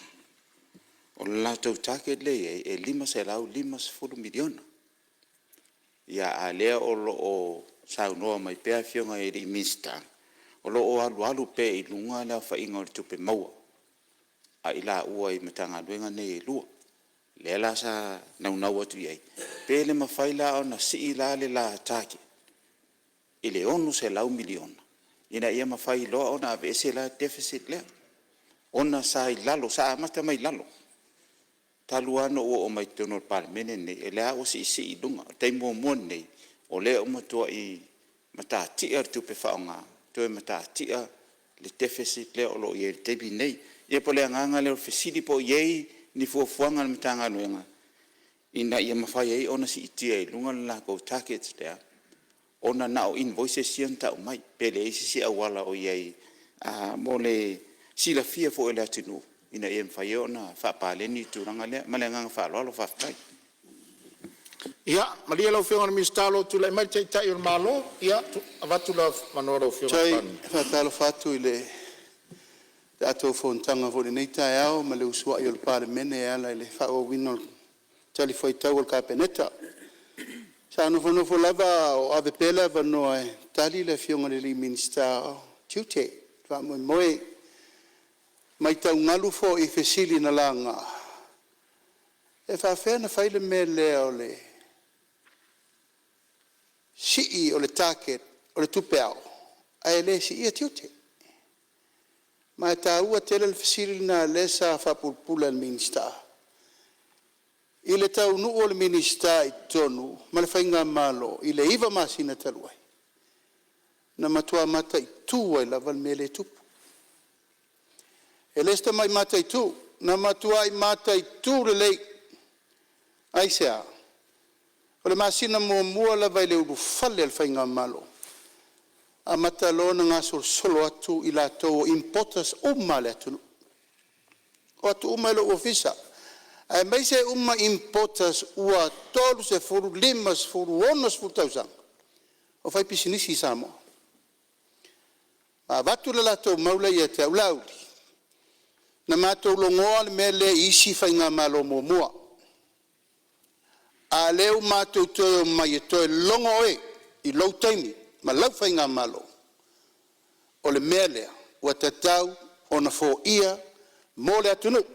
o le latou target lea e i ai e $550 miliona. A o lea o lo o saunoa mai pea Afioga i Minisita, o lo o alualu pea i luga le aofaiga o tupe maua a i laua i Matagaluega nei e 2. Lea la sa naunau atu i ai, pe le mafai la ona sii la le la target i le $600 miliona ina ia mafai loa ona aveese la le deficit lea, ona sa i lalo, sa amata mai lalo talu lava ona ou oo mai i totonu o le Palemene lenei, o lea lava ua siisii i luga. O le taimi muamua lenei o lea ua matuai matatia le tupe faaaoga, toe matatia le deficit lea o lo o i ai i le taimi lenei. Ia pei o le agaga lea o le fesili po o i ai ni fuafuaga a le Matagaluega ina ia mafai ai ona siitia i luga le latou target lea, ona na o invoices ia na tau mai, pe leai se isi auala o i ai mo le silafia foi e le atunuu ina ia mafai ai ona faapaleni le tulaga lea. Ma le agaga faaaloalo faafetai. Ia malie lau Afioga i le Minisita o lo o tulai mai le Taitai o le Malo. Ia, avatu le avanoa i lau Afioga i le Palemia. E faatalofa atu i le tatou fonotaga foi i lenei taeao ma le usuai o le Palemene e ala i le faaauauina o talifuaitau a le Kapeneta. Sa nofonofo lava o ave pea le avanoa e tali le Afioga i le Minisita o Tiute i le faamoemoe. E matau galu foi i fesili na laga, e faapefea ona fai le mea lea o le sii o le target o le tupe ao ae le siia tiute. Ma e taua tele le fesili lena lea sa faapulapula e le Minisita. I le taunuu o le Minisita i totonu ma le faigamalo i le 9 masina talu ai, na matua mataitu ai lava le mea lea e tupu. E le o se tamai mataitu, na matuai mataitu lelei. Aisea? O le masina muamua lava i le ulufale o le faigamalo, amata loa ona gasolosolo atu i latou o importers uma a le atunuu, o atu uma i lou ofisa, aemaise uma importers ua 30, 50, 60 tausaga o faipisinisi i Samoa. Na avatu le latou mau lea ia te au, Laauli, na matou logoa le mea lea i isi faigamalo muamua, a o lea ua matou toe omai e toe logo oe i lou taimi ma lau faigamalo. O le mea lea ua tatau ona foia mo le atunuu.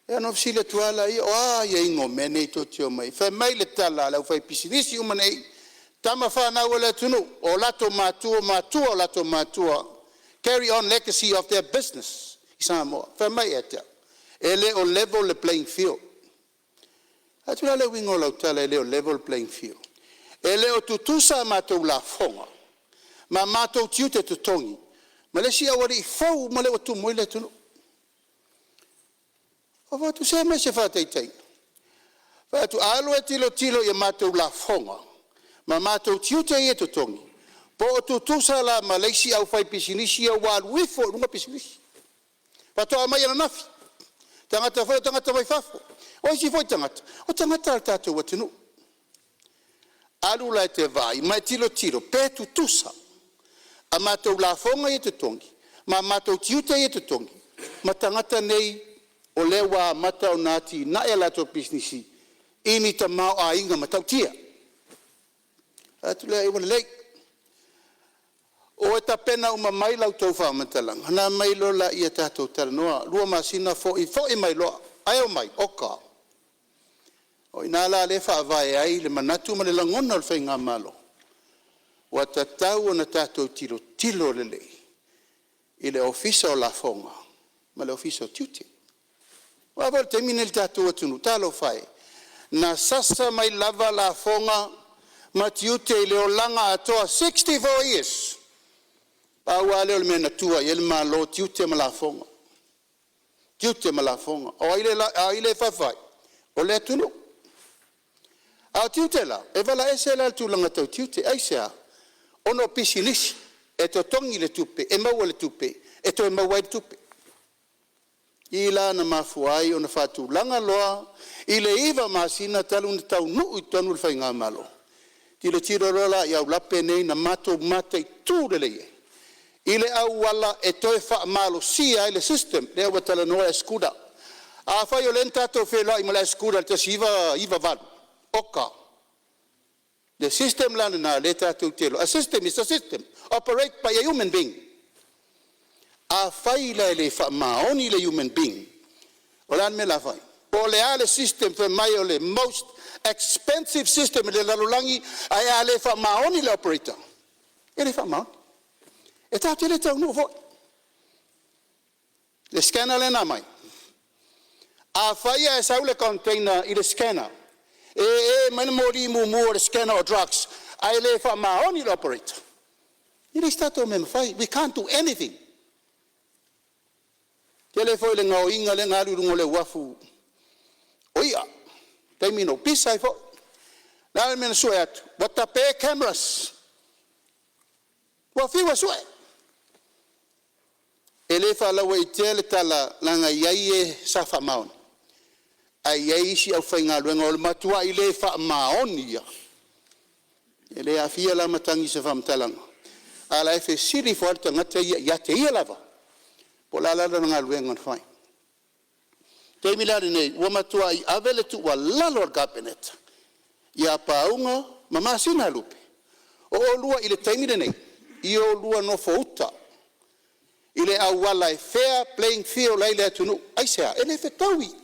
Ia ona ou fesili atu lava lea, o a aiaiga o mea nei tou te omai ai? Fai mai le tala a le aufaipisinisi uma nei, tama fanau a le atunuu, o latou matua matua o latou matua, carry on legacy of their business i Samoa. Fai mai ia te au, e le o level le playing field. Ou fai atu, o le a le uiga o lau tala e le o level le playing field? E le o tutusa a matou lafoga ma matou tiute totogi ma le isi aualii fou uma lea ua tumu ai le atunuu. Ou fai atu, se aumai se faataitaiga. Ou fai atu, a alu e tilotilo i matou lafoga ma matou tiute ia e totogi, po o tutusa la ma le isi aufaipisinisi ia ua alu ifo i luga pisinisi, faatoa aumai ananafi, tagata foi ia o tagata mai fafo. O isi foi tagata, o tagata a le tatou atunuu. Alu la e te vaai ma e tilotilo pe tutusa a matou lafoga ia e totogi ma matou tiute ia e totogi ma tagata nei o lea ua amata ona atinae a latou pisinisi i ni tamaoaiga matautia. Ou fai atu lea ai ua lelei, o e tapena uma mai la outou faamatalaga ona aumai loa lea tatou talanoa. 2 masina foi, foi mai loa, ae omai, oka. O i ina la lea e faavae ai le manatu ma le lagona o le faigamalo, ua tatau ona tatou tilotilo lelei i le Ofisa o Lafoga ma le Ofisa o Tiute. Aua foi o le taimi lenei i le tatou atunuu, talofa e, na sasa mai lava lafoga ma tiute i le olaga atoa, 64 years. Pau lava lea o le mea na tua i ai le Malo o tiute ma lafoga, tiute ma lafoga. O ai lea e fai? O le atunuu. A o tiute la, e vala ese la le tulaga tau tiute. Aisea? Ona o pisinisi e totogi le tupe e maua le tupe e toe maua ai le tupe. O i la na mafua ai ona faatulaga loa i le 9 masina talu ona taunuu i totonu le faigamalo, tilotilo loa la i aulape nei na matou mataitu lelei ai i le auala e toe faamalosia ai le system lea ua talanoa le SCUDA. Afai o lea na tatou feiloai ma le SCUDA i le 1998, oka, le system la lena lea tatou te iloa, a system is a system, operate by a human being. Afai la e le faamaoni le human being, o le a le mea o le a fai? Po o le a le system fai mai o le most expensive system i le lalolagi, ae a le faamaoni le operator, e le faamaoni. E tatou te le taunuu foi. Le scanner lea na aumai, afai ae sau le container i le scanner e e mai le moli mumu o le scanner o drugs ae le faamaoni le operator, e leai se tatou mea e mafai. We can't do anything. E tele foi le gaoiga lea na alu i luga o le uafu o ia i taimi na ou pisa ai foi. O le a le mea na sue atu? Ua tape cameras, ua fiu e sue, e le faalauaitea le tala leaga e i ai e sa faamaoni ae i ai isi aufaigaluega o le matuai le faamaoni ia. E le aafia la matagi i se faamatalaga, a o la e fesili ifo lava le tagata ia ia te ia lava, po o le a la lana galuega na fai. O le taimi la lenei ua matuai ave le tuualalo a le Kapeneta ia Pauga ma Masinalupe, o oulua i le taimi lenei ia oulua nofouta i le auala e fair playing field ai le atunuu. Aisea? E le fetaui. O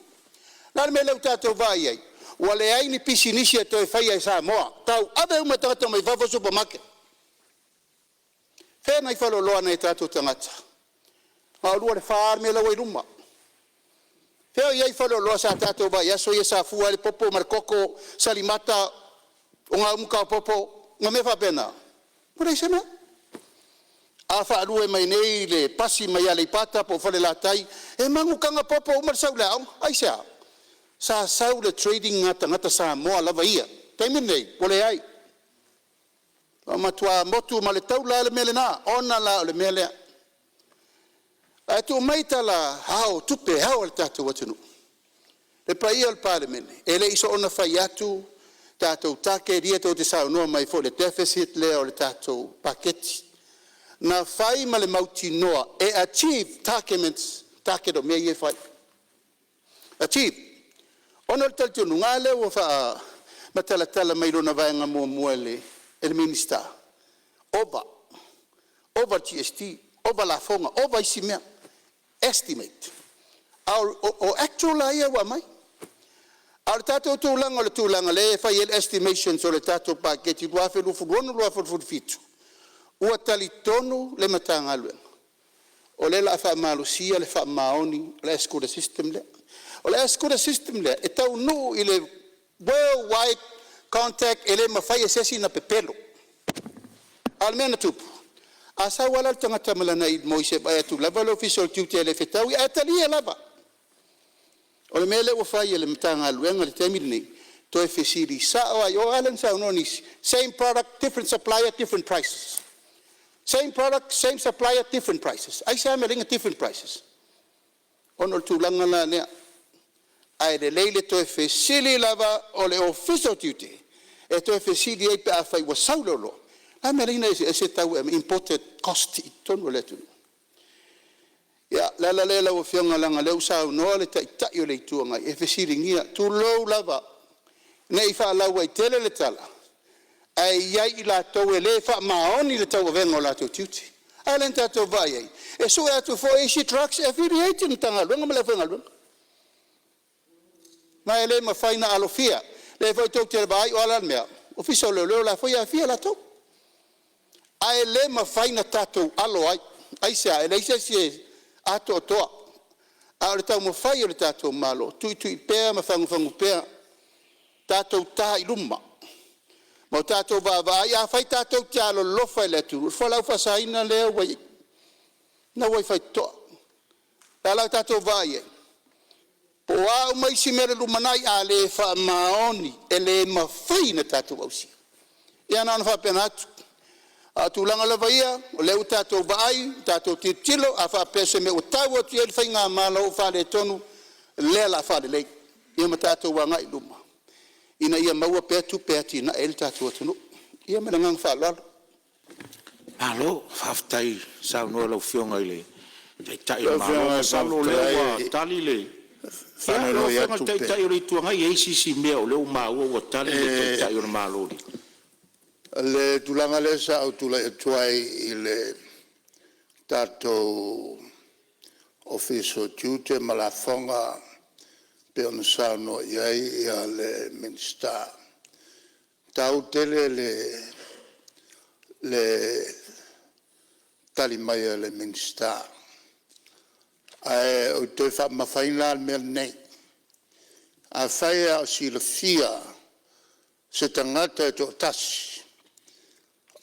le a le mea lea ua tatou vaai i ai? Ua leai ni pisinisi e toe faia i Samoa, tauave uma e tagata mai fafo supermarket. Fea nai faleoloa a nai o tatou tagata? Na o le 2 i le 4 lava mea la ua i luma. Fea o i ai faleoloa sa tatou vaai i aso ia sa fua ai le popo ma le koko, salimata, ogaumu taopopo ma mea faapena? Ua leai se mea. A faalue mai nei le pasi mai Aleipata po o Falelatai, e manu taga popo uma le sau i le aoga. Aisea? Sa sau le trading a tagata Samoa lava ia. O le taimi lenei ua leai. Ua matua motu ma le taula a le mea lena, ona la o le mea lea. Ae tuu mai tala ao o tupe e ao e le tatou atunuu. Le paia o le Palemene, e le i soona fai atu tatou target ia tou te saunoa mai foi i le deficit lea o le tatou paketi, na fai ma le mautinoa e achieve targets o mea ia e fai, achieve. Ona o le talitonuga a lea ua faamatalatala mai lona vaega muamua e le Minisita, ova, ova le GST, ova lafoga, ova isi mea, estimate. A o actual la ia ua aumai. A o le tatou tulaga o le tulaga lea e fai ai le estimations o le tatou paketi 2026/2027, ua talitonu le Matagaluega o lea o le a faamalosia le faamaoni o le SCUDA system lea. O le SCUDA system lea e taunuu i le worldwide contact e le mafai e se isi ona pepelo. A o le mea na tupu, a sau lava la le tagata ma lana invoice e vaai atu lava le Ofisa o le Tiute e le fetaui ae talia lava. O le mea lea ua fai e le Matagaluega i le taimi lenei, toe fesili sao lava i o, a lea na saunoa nisi, same product different supplier different prices, same product same supplier different prices. Aisea le mea e ala ai ona different prices? Ona o le tulaga la lea, ae lelei le toe fesili lava o le Ofisa o Tiute e toe fesili i ai pe afai ua sau le oloa, o le a le mea e ala ai ona eseese tau e aumai, imported cost i totonu o le atunuu? Ia, o le ala lea lau Afioga leaga o lea ua saunoa le Taitai o le Itu Agai e fesiligia, tulou lava, ne i faalauaitele le tala, ae i ai i latou e le faamaoni i le tauavega o latou tiute. A lea na tatou vaai i ai, e sue atu foi isi drugs e affiliate le Matagaluega ma le aufaigaluega. Ma e le mafai ona alofia. O lea foi tou te vaai o a la le mea? Ofisa o Leoleo o la e foi e aafia latou. Ae le mafai ona tatou alo ai. Aisea? E leai se isi e atoatoa. A o le taumafai o le tatou Malo, tuitui pea ma fagufagu pea, tatou ta i luma ma o tatou vaavaai. Afai tatou te alolofa i le atunuu, o le fualaau faasaina lea ua i ai, lena ua i faitotoa. O le a la le tatou vaai i ai? Po o a uma isi mea i le lumanai, a le faamaoni e le mafai ona tatou ausia. Ia na ona faapena atu. A o tulaga lava ia o lea ua tatou vaai ma tatou tilotilo, a faapea o se mea ua tau atu i ai le faigamalo o faaletonu, o lea o le a faalelei ia ma tatou agai i luma ina ia maua pea tupe e atiae ai le tatou atunuu. Ia ma le agaga faaaloalo. Malo faafetai saunoa i lau Afioga i le Taitai o Lau le Malo. Afioga i le Masalo Fofoga o lea Fetalai ua e tali le… Ia, lau faanonoi Afioga i atu le pe… Taitai o le Itu Agai, e i ai si isi mea o lea ua maua ua tali le Taitai o le Malo i le… O le tulaga lea sa ou tulai atu ai i le tatou Ofisa o Tiute ma Lafoga pei ona saunoa i ai le Minisita, e taua tele le tali mai a le Minisita, ae ou te toe faamamafaina lava le mea lenei. Afai lava o silafia se tagata e toatasi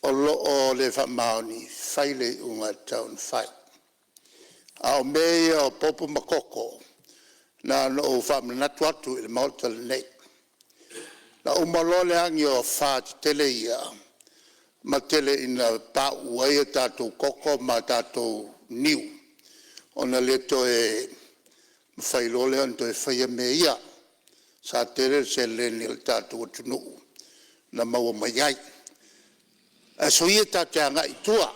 o lo o le faamaoni, fai le iuga e tatau ona fai. A o mea ia o popo ma koko, na ona ou faamanatu atu i le Maota lenei. Na uma loa le agi o afa tetele ia ma tele ina pauu ai a tatou koko ma tatou niu, ona le toe mafai loa lea ona toe faia mea ia. Sa tele le seleni a le tatou atunuu na maua mai ai. Ae soia tatou te agai i tua,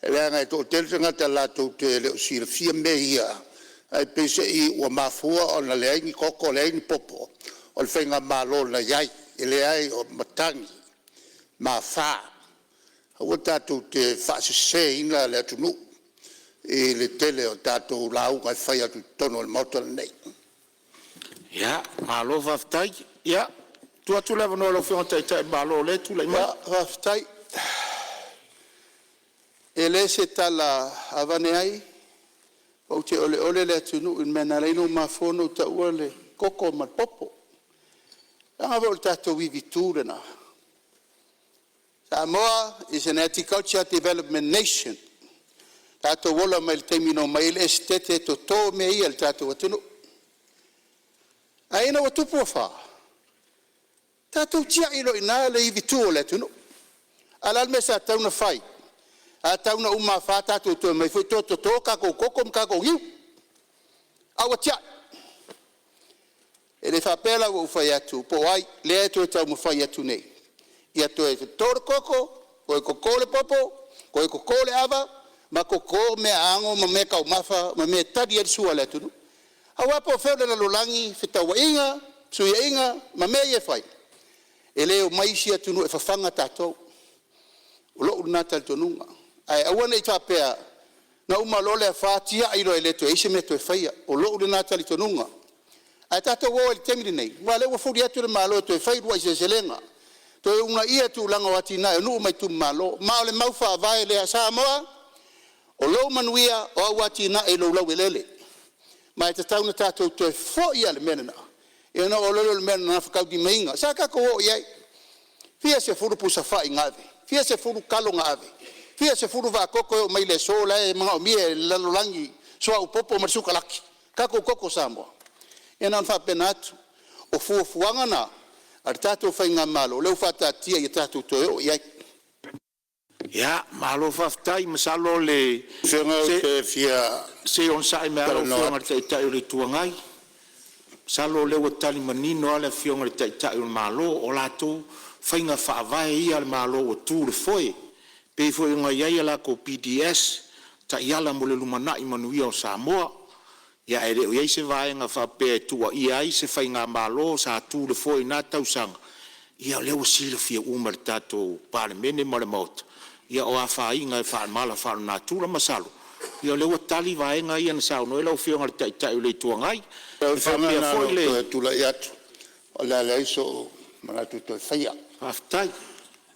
leaga e toatele tagata latou te le o silafia mea ia, ae peiseai ua mafua ona leai ni koko leai ni popo, o le faigamalo na i ai. E leai o matagi ma afa. Aua tatou te faaseseina le atunuu i le tele o tatou lauga e fai atu i totonu o le Maota lenei. Ia, malo faafetai. Ia, tuu atu le avanoa i lau Afioga i le Taitai o le Malo o lea e tulai mai. Ia, faafetai. E le se tala aveane ai, ou te oleole le atunuu i le mea na ala ai ona ou mafua ona ou taua le koko ma le popo. Leaga foi o le tatou ivitu lena. Samoa is an Agriculture Development Nation. Tatou ola mai le taimi na omai ai le Esetete toto mea ia i le tatou atunuu. Ae ina ua tupu afa, tatou tiai loa i ina le ivitu o le atunuu. Ae o le a le mea sa tatau ona fai? A tau ina uma afa tatou toe omai foi toe toto tatou koko ma tatou niu, a ua tiai. E le faapea la ua ou fai atu po o ai lea e toe taumafai atu nei ia toe toto le koko, toe toto le popo, toe toto le ava ma toto meaano ma meataumafa ma mea e tali ai le sua a le atunuu. Aua po o fea o le lalolagi, fetalaiiga, fesuiaiga ma mea ia e fai, e le omai isi atunuu e fafaga tatou. O lou lena talitonuga. Ae aua ne i faapea na uma loa le afa tiai loa e le toe i ai se mea e toe faia. O lou lena talitonuga. Ae tatou o ai i le taimi lenei, aua o lea ua fuli atu le Malo e toe fai uluai seleselega, toe uunaia tulaga o atinae o nuu ma itumalo. Ma o le mau faavae lea a Samoa, o lou manuia o au atinae i lou laueleele. Ma e tatau ona tatou toe foi lava i le mea lena, ia ona oo loa lea o le mea na gafataulimaina. Sa tatou oo i ai, fia sefulu pusa fai na ave, fia sefulu talo na ave, fia sefulu vaa toto e oo mai le aso la e manaomia e le lalolagi suauu popo ma le sukalaki tatou toto Samoa. Ia na ona faapena atu, o fuafuaga na a le tatou faigamalo lea ua faataatia ia tatou toe oo i ai. Ia, malo faafetai. Masalo o le… Lau Afioga ou te fia Se i onosai mai lava lau talanoa Afioga i le atu. Taitai o le Itu Agai. Masalo o lea ua tali manino lava le Afioga i le Taitai o le Malo, o latou faiga faavae ia a le Malo ua tu i le foe, e pei foi ona i ai a latou PDS, Taiala mo le Lumanai Manuia o Samoa. Ia ae le o i ai se vaega faapea e tuuaia ai se faigamalo sa tu i le foe i na tausaga. Ia o lea ua silafia uma e le tatou Palemene ma le Maota, ia o afaina i mala faalenatura. Masalo o lea ua tali vaega ia na saunoa i ai lau Afioga i le Taitai o le Itu Agai. Lau E Afioga faapea na ona foi ou le toe tulai atu, o le a leai sou manatu e toe faia. Faafetai.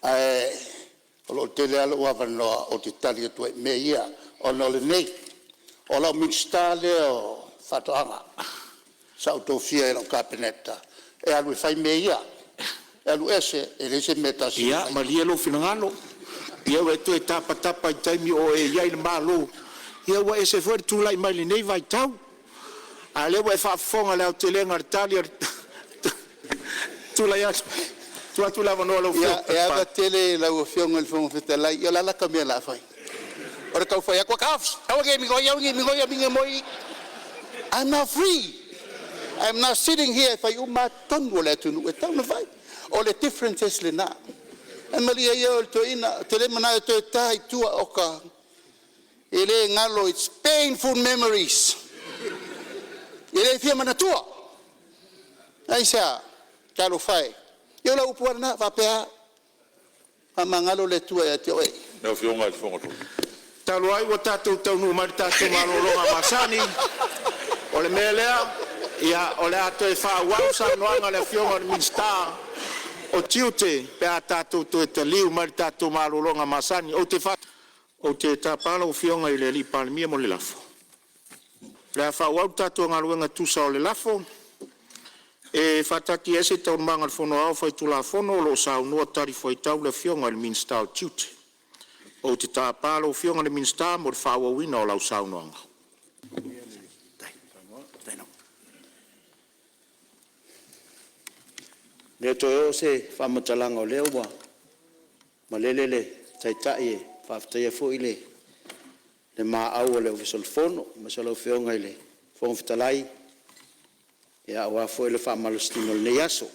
Ae o lo o tele lava lou avanoa ou te tali atu ai i mea ia, ona o lenei, o lau Minisita lea o Faatoaga sa ou tofia e lau Kapeneta e alu e fai mea ia. E alu ese e leai se mea e tasi o Ia faia. malie lou finagalo, ia ua e toe tapatapa i le taimi o e i ai i le Malo, ia ua ese foi le tulai mai lenei vaitau. A o lea ua e faafofoga i le aotelega o le tali a le tulai atu. Tuu atu le avanoa i lau Afioga. Ia, e ava tele i lau Afioga i le Fofoga Fetalai, ia o le a la ta mea o le a fai? O le tau fai atu, aua ne i migoi aua ne i migoi. I'm now free. I'm now sitting here e fai uma lava tonu a le atunuu e tatau ona fai. O le difference lena. Ae malie ia oe le toeaina, ou te le manao e toe ta i tua oka, e le galo, it's painful memories. E le fia manatua. Aisea? Talofa e, ia o lau upu lava lena, e faapea lava, faamagalo le Atua ia te oe. Talu ai ua tatou taunuu mai i le tatou malologa masani, o le mea lea, o le a toe faaauau le saunoaga a le Afioga i le Minisita o Tiute pe a tatou toe taliu mai le tatou malologa masani. Ou te tapa lau Afioga i le Palemia mo le lafo. O le a faaauau le tatou galuega e tusa o le lafo. E faataatiaese Taualumaga a le Fono Aoao Faitulafono o lo o saunoa talifuaitau le Afioga i le Minisita o Tiute. Ou te tapa lau Afioga i le Minisita mo le faaauauina o lau saunoaga. E le toe oo se faamatalaga o lea ua malele le Taitai e faafetaia foi le maau a le Ofisa o le Fono aemaise lau Afioga i le Fofoga Fetalai aua foi le faamalositino i lenei aso.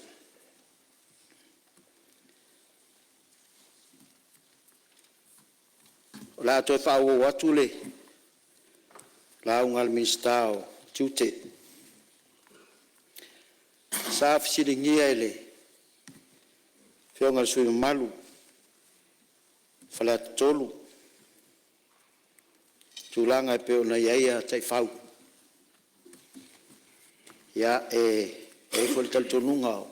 O le a toe faaauau atu le lauga a le Minisita o Tiute. Sa fesiligia e le Afioga i le sui usufono mamalu o Faleata 3 tulaga e pei ona i ai taifau. Ia, e i ai foi le talitonuga o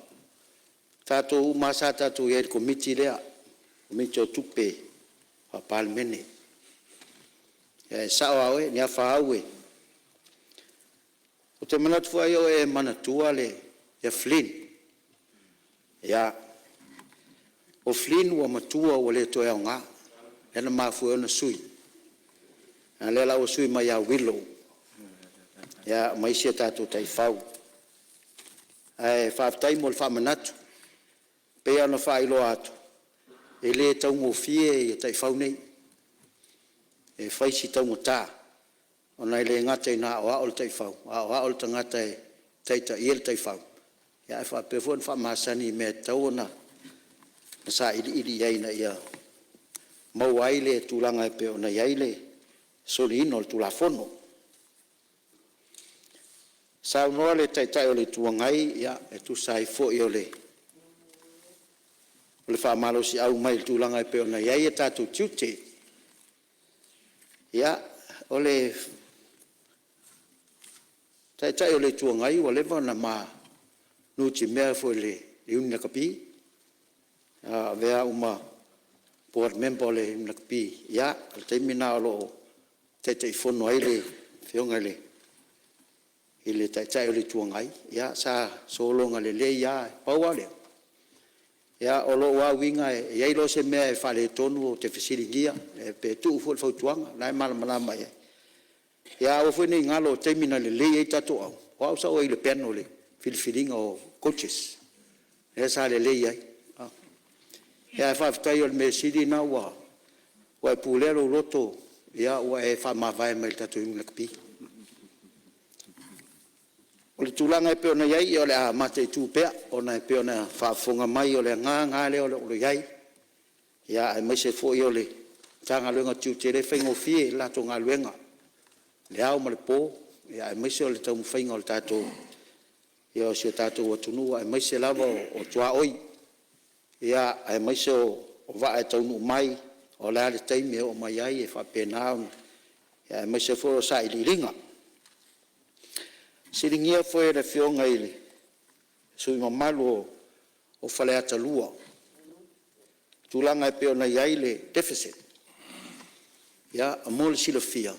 tatou uma lava sa tatou i ai i le Komiti lea, Komiti o Tupe Faa-Palemene. E sao lava oe Niafa au, ou te manatu foi ai o e manatua ia Fling. Ia, o Fling ua matua ua le toe aoga, lea na mafua ai ona sui, a o lea la ua sui mai ia Willow ma isi a tatou taifau. Ae faafetai mo le faamanatu. E pei lava ona faailoa atu, e le taugofie taifau nei. E fai si taugata ona e le gata ina aoao le taifau, aoao le tagata e taitaia le taifau, ae faapea foi ona faamasani i mea e tatau ona sailiili i ai ina ia maua ai le tulaga e pei ona i ai le soliina o le Tulafono. Saunoa le Taitai o le Itu Agai e tusa ai foi o le faamalosiau mai i le tulaga e pei ona i ai a tatou tiute. Ia, o le Taitai o le Itu Agai ua leva ona ma nutimea foi i le Iuni Lakapi, na avea au ma Board Member o le Iuni Lakapi, ia, o le taimi lena o lo o Taitaifono ai le Afioga i le Taitai o le Itu Agai, ia sa sologa lelei lava. Pau lava o lea, o lou lava uiga e i ai loa se mea e faaletonu ou te fesiligia pe tuu foi le fautuaga, o lena e malamalama i ai. Ia aua foi ne i galo o le taimi na lelei ai tatou au, o au sa ou i ai i le panel i le filifiliga o coaches, lea sa lelei ai. Ae faafetai o le mea sili lena ua e pulea lou loto ua e faamavae mai le tatou Iuni Lakapi. O le tulaga e pei ona i ai, ia o le a mataitu pea ona e pei ona faafofoga mai, o le agaga lava lea o lo o i ai, aemaise foi o le Matagaluega o Tiute, e le faigofie le latou galuega i le ao ma le po, aemaise o le taumafaiga o si o tatou atunuu, aemaise lava o tuaoi, aemaise o vaa e taunuu mai, o le a le taimi e oo mai ai, e faapena ona… aemaise foi o sailiiliga. Na fesiligia foi e le Afioga i le sui usufono mamalu o Faleata 2 tulaga e pei ona i ai le deficit. Ia, mo le silafia,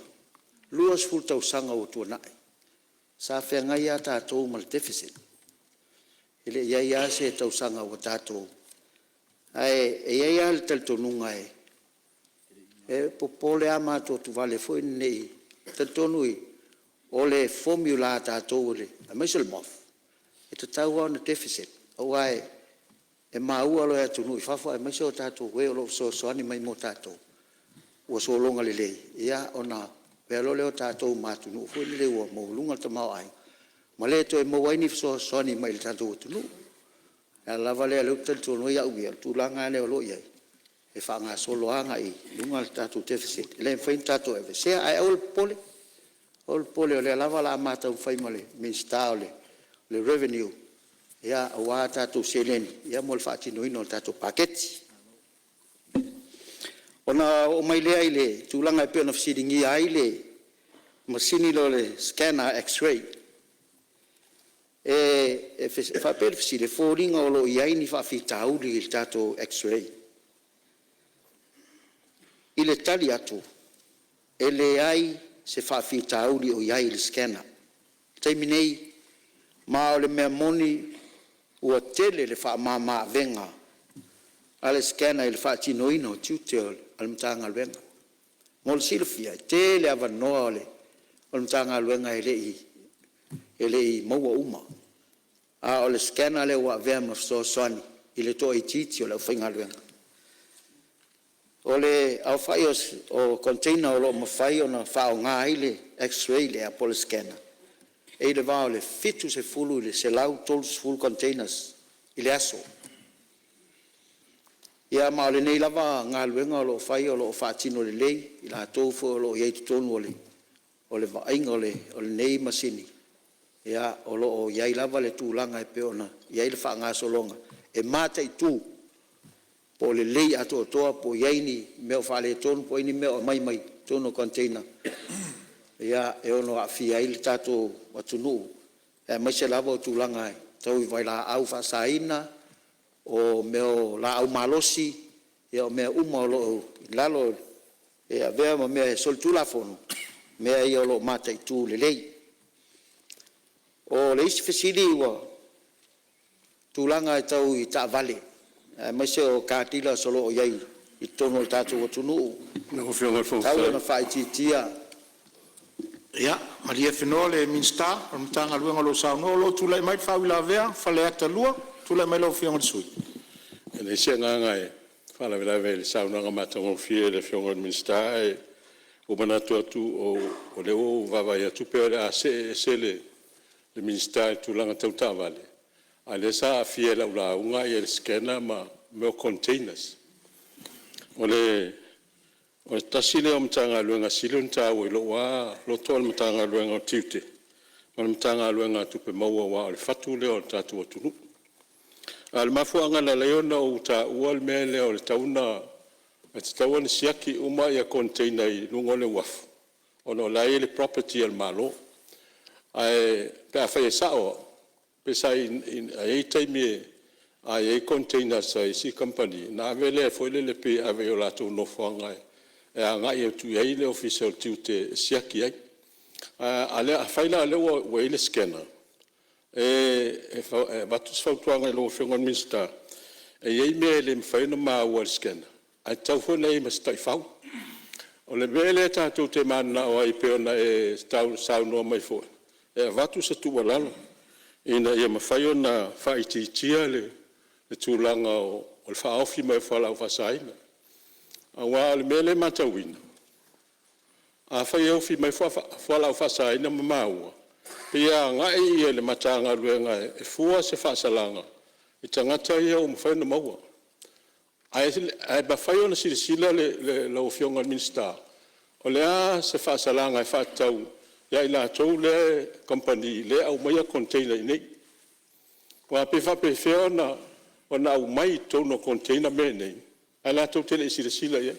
20 tausaga ua tuanai sa feagai lava tatou ma le deficit, e le i i ai lava se tausaga ua tatou… Ae i ai lava le talitonuga e popole lava ma atuatuvale foi lenei, e talitonu o le formula a tatou aemaise o le MOF, e tatau lava ona deficit aua E maua loa e atunuu i fafo aemaise o tatou e o lo o fesoasoani mai mo tatou ua sologa lelei, ia ona avea loa lea o tatou ma atunuu foi lele ua maualuga le tamaoaiga ma le toe maua ai ni fesoasoani mai le tatou atunuu. O le ala lava lea ou te talitonu ai au ia i le tulaga lea o lo o i ai, e faagasolo agai i luga le tatou deficit, e le mafai ona tatou aveesea. Ae aua le popole, aua le popole o lea lava o le a ma taumafai ma le Minisita o le Revenue aua tatou seleni mo le faatinoina o le tatou Paketi. Ona oo mai lea i le tulaga e pei ona fesiligia ai le masini lea o le scanner x-ray. E faapea le fesili, e foliga o lo o i ai ni faafitauli i le tatou x-ray. I le tali atu, e leai se faafitauli o i ai i le scanner i le taimi nei, ma o le mea moni ua tele le faamama-avega a le scanner i le faatinoina o tiute o le Matagaluega. Mo le silafia, e tele avanoa o le Matagaluega e le i maua uma, a o le scanner lea ua avea ma fesoasoani i le toaitiiti o le aufaigaluega. O le aofai o container o lo o mafai ona faaaoga ai le x-ray lea po o le scanner, e i le va o le 70 i le 130 containers i le aso. Ia ma o lenei lava galuega o lo o fai o lo o faatino lelei e i latou foi o lo o i ai i totonu o le vaaiga o lenei masini, o lo o i ai lava le tulaga e pei ona i ai le faagasologa e mataitu po o lelei atoatoa po o i ai ni mea o faaletonu po o a ni mea o aumai mai totonu o container e ono aafia ai le tatou atunuu, aemaise lava o tulaga tau i vailaau faasaina, o mea o laau malosi, o mea uma o lo o i lalo e avea ma mea e solitulafono, mea ia o lo o mataitu lelei. O le isi fesili ua tulaga tau i taavale aemaise o car dealers o lo o i ai i totonu o le tatou atunuu, Lau Afioga i le e Fofoga tatau Fetalai… ona faaitiitia. Ia malie Fenoa le Minisita o le Matagaluega o lo o saunoa. O lo o tulai mai le faauilavea a Faleata 2. Tulai mai lau Afioga i le sui usufono. E leai se agaga e faalavelave i le saunoaga matagofie a le Afioga i le Minisita, ae ua ou manatu atu o lea ua ou vaavaai atu pei o le a see ese le Minisita i le tulaga tau taavale, a o lea sa aafia i lau lauga le scanner ma mea o containers. O le tasi lea o Matagaluega e sili ona taua i lou lava loto o le Matagaluega o Tiute ma le Matagaluega o Tupe Maua aua o le fatu lea o le tatou atunuu. A o le mafuaaga na ala ai ona ou taua le mea lea e tatau ona siaki uma container i luga o le uafu, ona o la e i ai le property a le Malo. Ae pe afai e sao au, pe sa i ai taimi a i ai containers a isi kamupani ona ave lea foi lele pei e ave i o latou nofoaga e agai atu i ai le Ofisa o Tiute e siaki ai. Ae afai la o lea ua i ai le scanner, e avatu se fautuaga i lau Afioga i le Minisita, e i ai mea e le mafai ona maua e le scanner ae tatau foi ona i ai ma se taifau. O le mea lea tatou te mananao ai pei ona e saunoa mai foi e avatu se tuualalo ina ia mafai ona faaitiitia le tulaga o le faaofi mai o fualaau faasaina. Aua o le mea lea e matauina, afai e ofi mai fualaau faasaina ma maua, e pei e agai le Matagaluega e fua se faasalaga i tagata ia ua mafai ona maua. Ae mafai ona silasila lau Afioga i le Minisita, o le a se faasalaga e faatatau ia i latou lea kamupani lea e aumaia container i inei? Aua pe faapefea ona aumai i totonu o container mea nei ae latou te le i silasila i ai?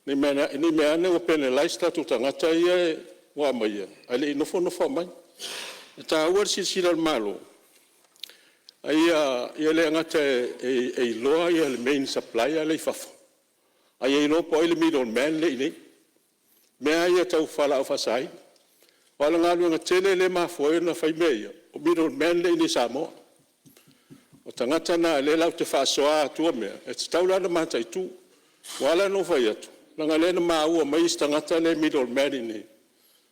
Ne i meaane ua penalize o tatou tagata ia ua aumaia ae le i nofonofo aumai. E taua le silasila o le Malo ia le gata e iloa le main supplier la e i fafo, a ia iloa po o ai le middleman lea e i inei i mea lava ia tau fualaau faasaina. Aua o le galuega tele lea e mafua ai ona fai mea ia, o middleman lea e i inei i Samoa. O tagata na o lea latou te faasoa atua mea, e tatau la ona mataitu. Ua ala la ona ou fai atu, leaga o lea na maua mai isi tagata lea e middleman i inei,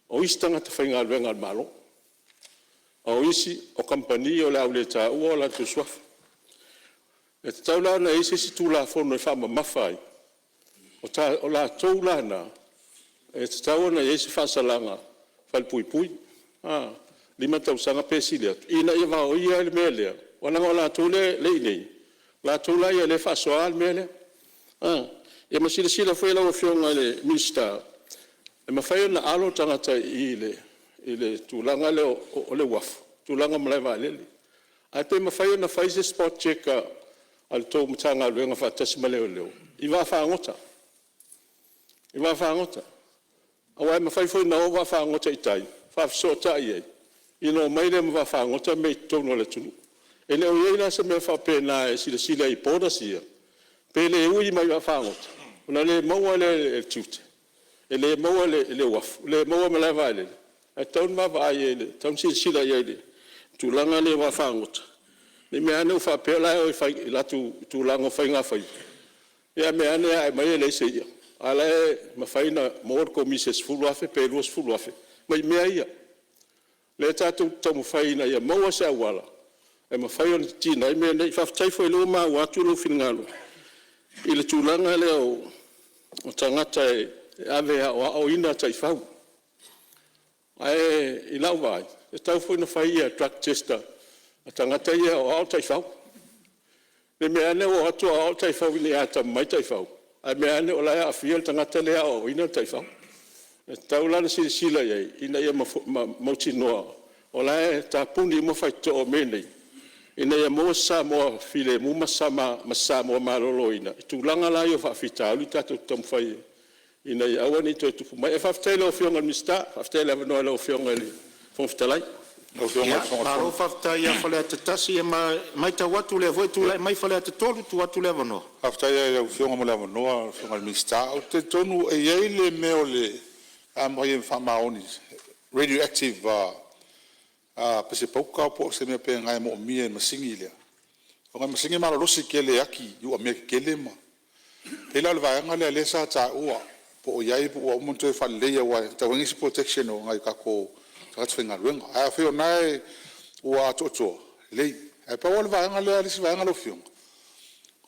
o isi tagata faigaluega a le Malo, a o isi o kamupani o le a ou le taua o latou suafa. E tatau la ona i ai se isi Tulafono e faamamafa ai, o latou la na, e tatau ona i ai se faasalaga falepuipui, 5 tausaga pe sili atu, ina ia vaoia ai le mea lea, aua leaga o latou lea e i inei, o latou lea e faasoa le mea lea. Ia ma silasila foi lau Afioga i le Minisita, e mafai ona alo tagata i i i le tulaga lea o le uafu, tulaga o malae vaalele. Ae pe mafai ona fai se spot check a le tou Matagaluega faatasi ma leoleo i vaafagota, i vaafagota. Aua e mafai foi ona o vaafagota i tai faafesootai ai ona omai lea ma vaafagota mei i totonu o le atunuu. E le o i ai la se mea faapena e silasila i borders ia, pe le ui mai i vaafagota ona le maua lea e le tiute, e le maua e le uafu, le maua e le malae vaalele. Ae tatau ona vaavaai i ai, e tatau ona silasila i ai i le tulaga lea o vaafagota, ne i meaane ua faapea o la e o e fai i latou tulaga o faigafaiva, ae mea ane ae mai e leai se i'a, a o la e mafai ona maua le komisi e $10,000 pe $20,000 mai mea ia. O lea tatou te taumafai ina ia maua se auala e mafai ona titina ai mea nei. Faafetai foi o lea ua maua atu lou finagalo i le tulaga lea o tagata e ave e aoaoina taifau. Ae i lau vaai, e tatau foi ona fai drug test a tagata ia e aoao taifau. Ne i meaane ua o atu aoao taifau ina ia atamamai taifau, ae mea ane o la e aafia le tagata lea e aoaoina le taifau. E tatau la ona silasila i ai ina ia mautinoa o la e tapuni uma faitotoa o mea nei ina ia maua se Samoa filemu ma se Samoa maloloina i tulaga la ia o faafitauli tatou te taumafai ina ia aua ne i toe tupu mai. Ae faafetai i lau Afioga i le Minisita, faafetai i le avanoa i lau Afioga i le Fofoga Fetalai. Ia, malo faafetai ia Faleata 1. E matau atu o lea foi e tulai mai Faleata 3, tuu atu le avanoa. Faafetai lava i lau Afioga mo le avanoa lau Afioga i le Minisita. Ou te talitonu e i ai le mea o le a aumai e faamaoni, radioactive pe se pauta po o se mea faapena e moomia e le masini lea, ona o le masini e malolosi tele e ati i uamea tetele ma… E pei la o le vaega lea lea sa taua po o i ai po ua uma ona toe faaleleia aua e tatau ona i ai se protection o nai o tatou tagata faigaluega. Ae afai o lena ua atoatoa, lelei. Ae pau lava le vaega lea le isi vaega lau Afioga,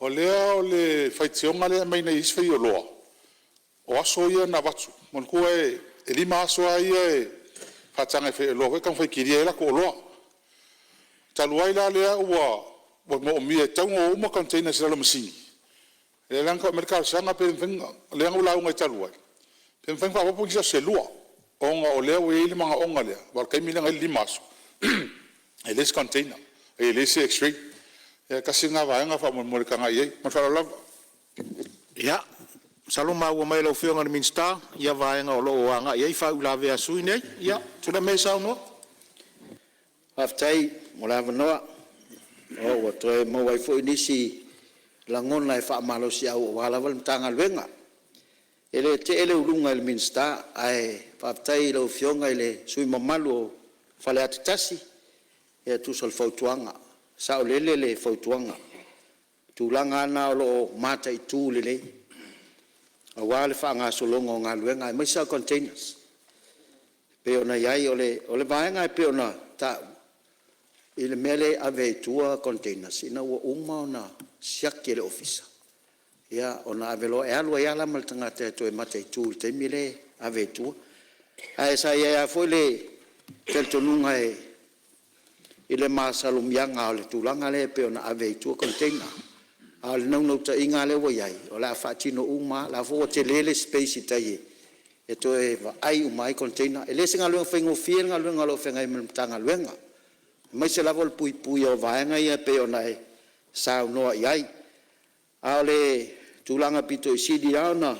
o lea o le faitioga lea e aumai nei e isi faioloa, o aso ia na avatu, manatua e 5 aso lava ia e faataga e faioloa foi ia e taumafai e kilia ai a latou oloa. Talu ai la lea ua moomia e tatau ona o uma containers i lalo o masini, lea la na tau aumai ai le talosaga pe le mafai ona… lea na ou lauga ai talu ai, pe mafai ona faaopoopo nisi aso se lua ona o lea ua i ai le manaoga lea, aua o le taimi lea na i ai le 5 aso e leai se container, e leai se x-ray. Ia tasi lena vaega faamolemole e tagai i ai. Ma le faaaloalo lava. Ia, masalo ua maua mai e lau Afioga i le Minisita ia vaega o lo o agai i ai faauilavea a sui usufono nei. Ia, tulai mai e saunoa. Faafetai mo le avanoa ua toe maua ai foi nisi lagona e faamalosiau aua lava le Matagaluega. E le tee le uluga i le Minisita, ae faafetai i lau Afioga i le sui usufono mamalu o Faleata 1 e tusa o le fautuaga. E saolele le fautuaga. O tulaga lava na o lo o mataitu lelei aua le faagasologa o galuega aemaise lava containers e pei ona i ai. O le vaega e pei ona taua i le mea lea e ave ai i tua containers, ina ua uma ona siaki e le Ofisa, ona ave loa lea, e alu ai lava la ma le tagata e toe mataitu i le taimi lea e ave ai i tua. Ae sa i ai lava foi le talitonuga i le masalomiaga o le tulaga lea pei ona ave ai i tua container. A o le naunautaiga lava lea ua i ai, o le a faatino uma lava, o la e foi ua tele le space i tai e toe vaai uma ai container. E le o se galuega faigofie le galuega o lo o feagai ma le Matagaluega, aemaise lava o le puipuia o vaega ia pei ona e saunoa i ai. A o le tulaga aupito sili lava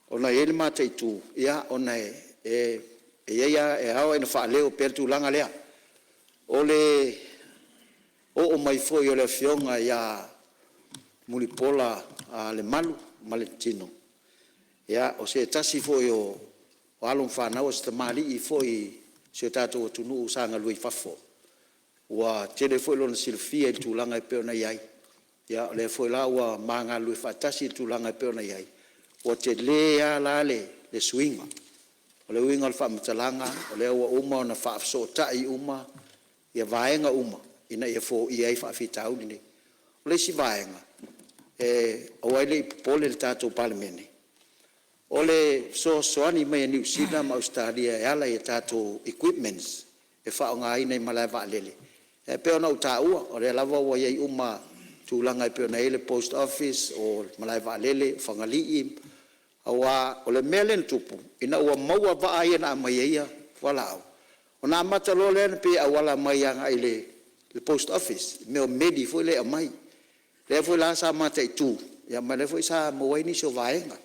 ona i ai le mataitu, ona e ao lava ina faaleo pea le tulaga lea. O le oo mai foi o le Afioga ia Mulipola Lemalu ma le tino, o se tasi foi o alo ma fanau, o se tamalii foi o si o tatou atunuu sa galue i fafo, ua tele foi lona silafia i le tulaga e pei ona i ai. O lea foi la ua ma galulue faatasi i le tulaga e pei ona i ai, ua tele lava la le suiga. O le uiga o le faamatalaga, o lea ua uma ona faafesootai uma vaega uma ina ia foia ai faafitauli nei. O le isi vaega, e aua ai ne i popole le tatou Palemene, o le fesoasoani mai a Niu Sila ma Ausetalia e ala i tatou equipments e faaaogaina i malaevaalele. E pei ona ou taua, o lea lava ua i ai uma tulaga e pei ona i ai le post office, o le malaevaalele o Fagalii. Aua o le mea lea na tupu, ina ua maua vaa ia na aumai ai fualaau, ona amata loa lea ona pei e auala mai agai i le post office i mea o meli foi lea e aumai. O lea foi la sa mataitu ma o lea foi sa maua ai nisi o vaega.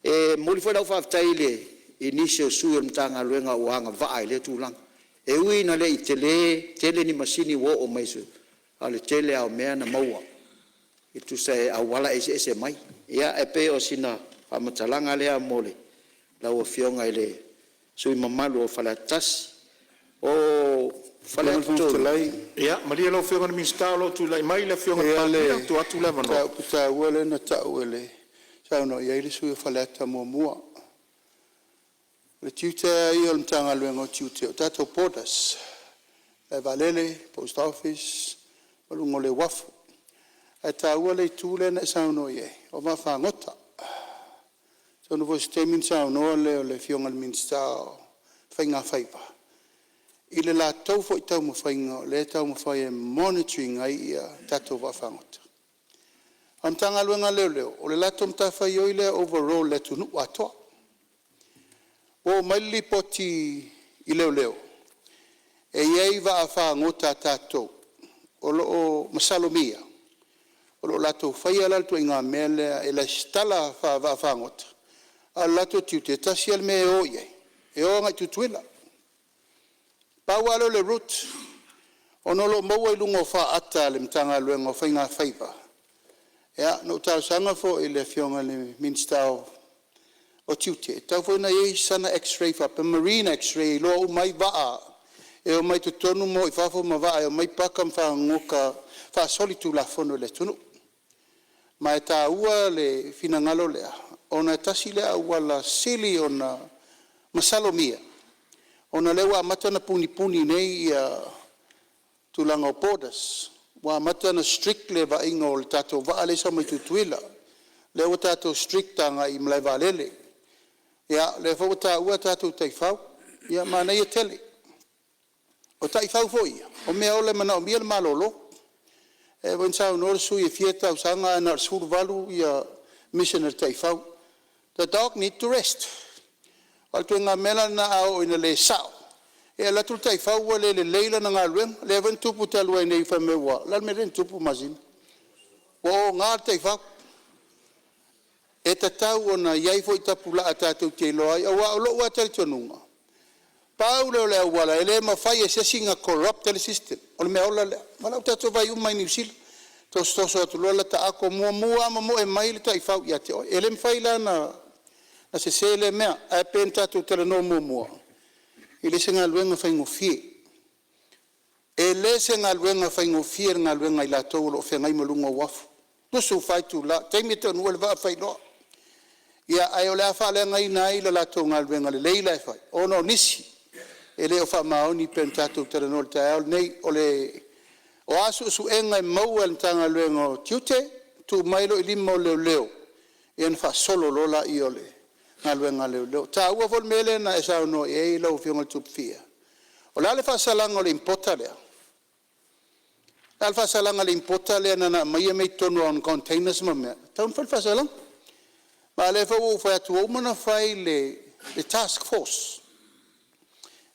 E momoli foi lau faafetai i nisi o sui o le Matagaluega ua agavaa i lea tulaga. E ui ina le i tele tele ni masini ua oo mai, a o le tele lava o mea na maua e tusa e auala eseese mai. Ia, e pei o sina faamatalaga lea mo lau Afioga i le sui usufono mamalu o Faleata 1. O Lau Afioga i le Faleata Fofoga 3… Fetalai… Ia malie lau Afioga i le Minisita o lo o tulai mai le Afioga i E le i ai Palemia, lava e tuu le atu le avanoa. mataupu taua lea na tau e le… saunoa i ai le sui usufono mo Faleata 1. O le tiute lava ia o le Matagaluega o Tiute o tatou borders, malaevaalele, post office o luga o le uafu. Ae taua le itu lea na e saunoa i ai o vaafagota. Atonu foi o se taimi ona saunoa lea o le Afioga i le Minisita o Faigafaiva i le latou foi taumafaiga o lea e taumafai e monitor ina ai tatou vaafagota. A o le Matagaluega a Leoleo, o le latou matafaioi lea overall i le atunuu atoa. Ua oo mai le lipoti i leoleo, e i ai vaafagota a tatou o lo o masalomia o lo o latou faia la le ituaiga mea lea e resitala faavaafagota, a o le latou tiute, e tasi lava le mea e o i ai, e o agai i Tutuila. Pau lava lea o le route ona o lo o maua i luga o faata a le Matagaluega o Faiga Faiva. Na ou talosaga foi i le Afioga i le Minisita o Tiute, e tatau foi ona i ai sana x-ray faapea, marine x-ray e iloa uma ai vaa e omai totonu ma o i fafo ma vaa e omai paka ma fagogota faasolitulafono i le atunuu. Ma e taua le finagalo lea ona e tasi lea auala sili ona masalomia ona o lea ua amata ona punipuni nei tulaga o borders, ua amata ona strict le vaaiga o le tatou vaa lea e sau mai Tutuila, lea ua tatou strict agai i malaevaalele. Ia o lea foi ua taua tatou taifau, ia manaia tele. O taifau foi ia, o meaola e manaomia le malolo. E pei foi ona saunoa le sui usufono e fia tausaga ae na o le 18 mission a le taifau. The dog need to rest. O le ituaiga mea la lena a oo ina le sao, e alu atu le taifau ua le lelei lana galuega. Lea foi na tupu talu ai nei fai mai ua… O le a le mea lea na tupu Masina? Ua ogā le taifau. E tatau ona i ai foi tapulaa tatou te iloa ai, aua o lou lava talitonuga, pau lea o le auala e le mafai e se isi ona corrupt le system, o le meaola lea. Aua o lea ua tatou vaai uma lava i Niu Sila, e tosotoso atu loa lata ato, muamua lava momoe mai le taifau ia te oe. E le mafai la ona sese lea mea, ae pei ona tatou talanoa muamua, e le o se galuega faigofie. E le o se galuega faigofie le galuega a i latou o lo o feagai ma luga o uafu, 24 itula, taimi e taunuu ai le vaa fai loa. Ae o le a faaleagaina ai le latou galuega lelei la e fai ona o nisi e le o faamaoni pei ona tatou talanoa i le taeao lenei. O a suesuega e maua e le Matagaluega o Tiute, tuu mai loa i lima o leoleo ia ona faasolo loa lea o le galuega a leoleo. E taua foi le mea lea na e saunoa i ai lau Afioga Tupu. O le a le faasalaga o le importer lea? O le a le faasalaga i le importer lea na ona aumai mea i totonu o ana containers ma mea? E tatau ona fai le faasalaga. Ma o lea foi ua ou fai atu ua uma ona fai le task force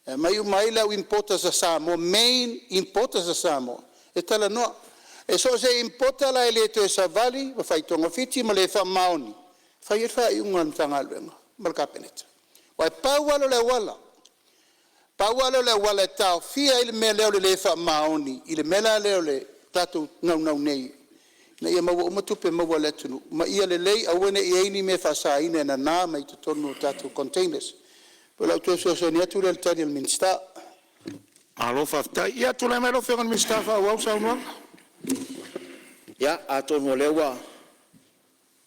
e aumai uma ai le au importers a Samoa, main importers a Samoa e talanoa. E so o se importer la e le toe savali ma fai togafiti ma le faamaoni, e fai i ai le faaiuga a le Matagaluega ma le Kapeneta. Aua e pau lava lea o le auala, pau lava lea o le auala e taofia ai le mea lea o le le faamaoni i le mea la lea o le tatou naunau nei ina ia maua uma tupe maua a le atunuu ma ia lelei aua ne i i ai ni mea faasaina e nana mai totonu o tatou containers. O lau toe fesoasoani atu lea i le tali a le Minisita. Malo faafetai. Ia tulai mai lau Afioga i le Minisita e faaauau le saunoaga. Ia, atonu o lea ua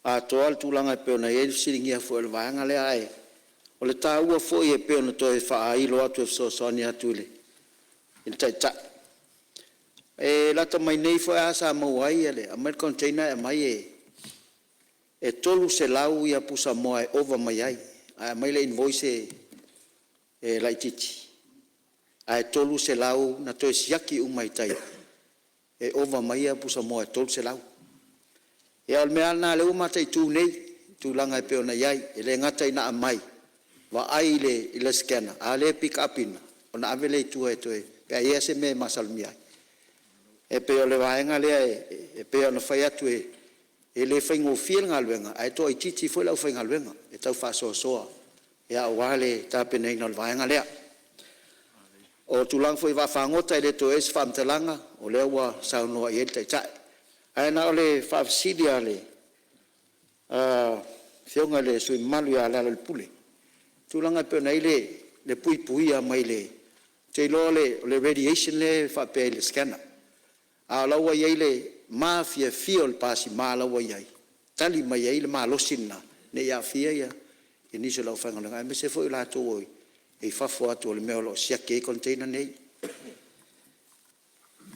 atoa le tulaga e pei ona i ai le fesiligia foi o le vaega lea, ae o le taua foi e pei ona toe faailo atu e fesoasoani atu i le Taitai. E lata mai nei foi lava sa maua ai le aumai le container ae aumai e 300 pusamoa e ova mai ai, ae aumai le invoice e laitiiti ae 300 na toe siaki uma i tai e ova mai pusamoa e 300. Ia o le mea lava lena o lea ua mataitu nei i tulaga e pei ona i ai. E le gata ina aumai vaai i le scanner a o lea e pick up ina ona ave lea i tua pe a i ai lava se mea e masalomia ai. E pei o le vaega lea e pei ona fai atu e le faigofie le galuega ae toaitiiti foi le aufaigaluega e tau faasoasoa aua le tapenaina o le vaega lea. O tulaga foi i vaafagota e le toe i ai se faamatalaga o lea ua saunoa i ai le Taitai. Ae na o le faafesili lava a le Afioga i le sui usufono mamalu ia Lealailepule, i le tulaga e pei ona i ai le puipuia mai le… Ou te iloa o le radiation lea e faapea i le scanner, a o la ua i ai le mafiafia o le pasima la ua i ai e tali mai ai le malosi lena ne i aafia nisi o le aufaigaluega aemaise foi i latou e i fafo atu o le mea o lo o siaki ai container nei.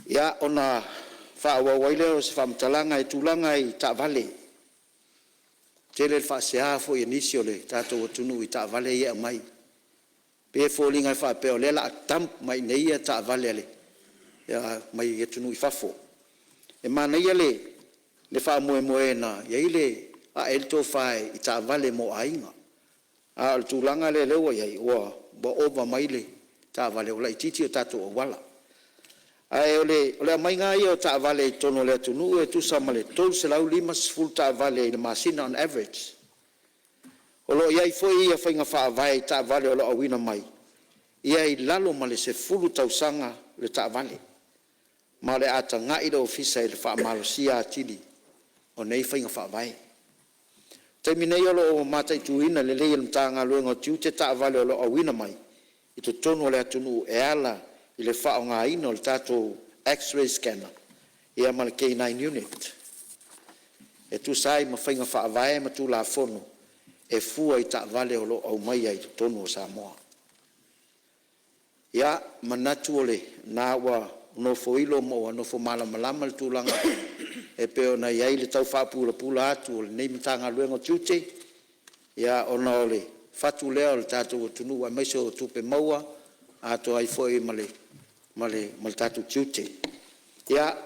Ia, ona faaauau ai lea o se faamatalaga i tulaga i taavale. E tele le faasea foi a nisi o le tatou atunuu i taavale ia e aumai, pei e foliga e faapea o lea o le a dump mai i inei taavale mai atunuu i fafo. E manaia le faamoemoe na i ai le ae ai le tofa i taavale mo aiga, a o le tulaga lea ua i ai ua ova mai le taavale ua laitiiti o tatou auala. Ae o le aumaiga lava ia o taavale i totonu o le atunuu e tusa ma le 350 taavale i le masina on average. O lo o i ai foi faiga faavae i taavale o lo o auina mai, ia i lalo ma le 10 tausaga le taavale, ma o le a tagai le Ofisa i le faamalosia atili o nei faiga faavae. O le taimi nei o lo o mataituina lelei e le Matagaluega o Tiute taavale o lo o auina mai i totonu o le atunuu e ala i le faaaogaina o le tatou X-rays scanner ma le K9 Unit e tusa ai ma faiga faavae ma Tulafono e fua i taavale o lo o aumaia i totonu o Samoa. Ia, manatu o lena ua nofoilo ma ua nofo malamalama le tulaga e pei ona i ai le tau faapulapula atu o lenei Matagaluega o Tiute, ona o le fatu lea o le tatou atunuu aemaise o tupe maua atoa ai foi ma le tatou tiute. Ia,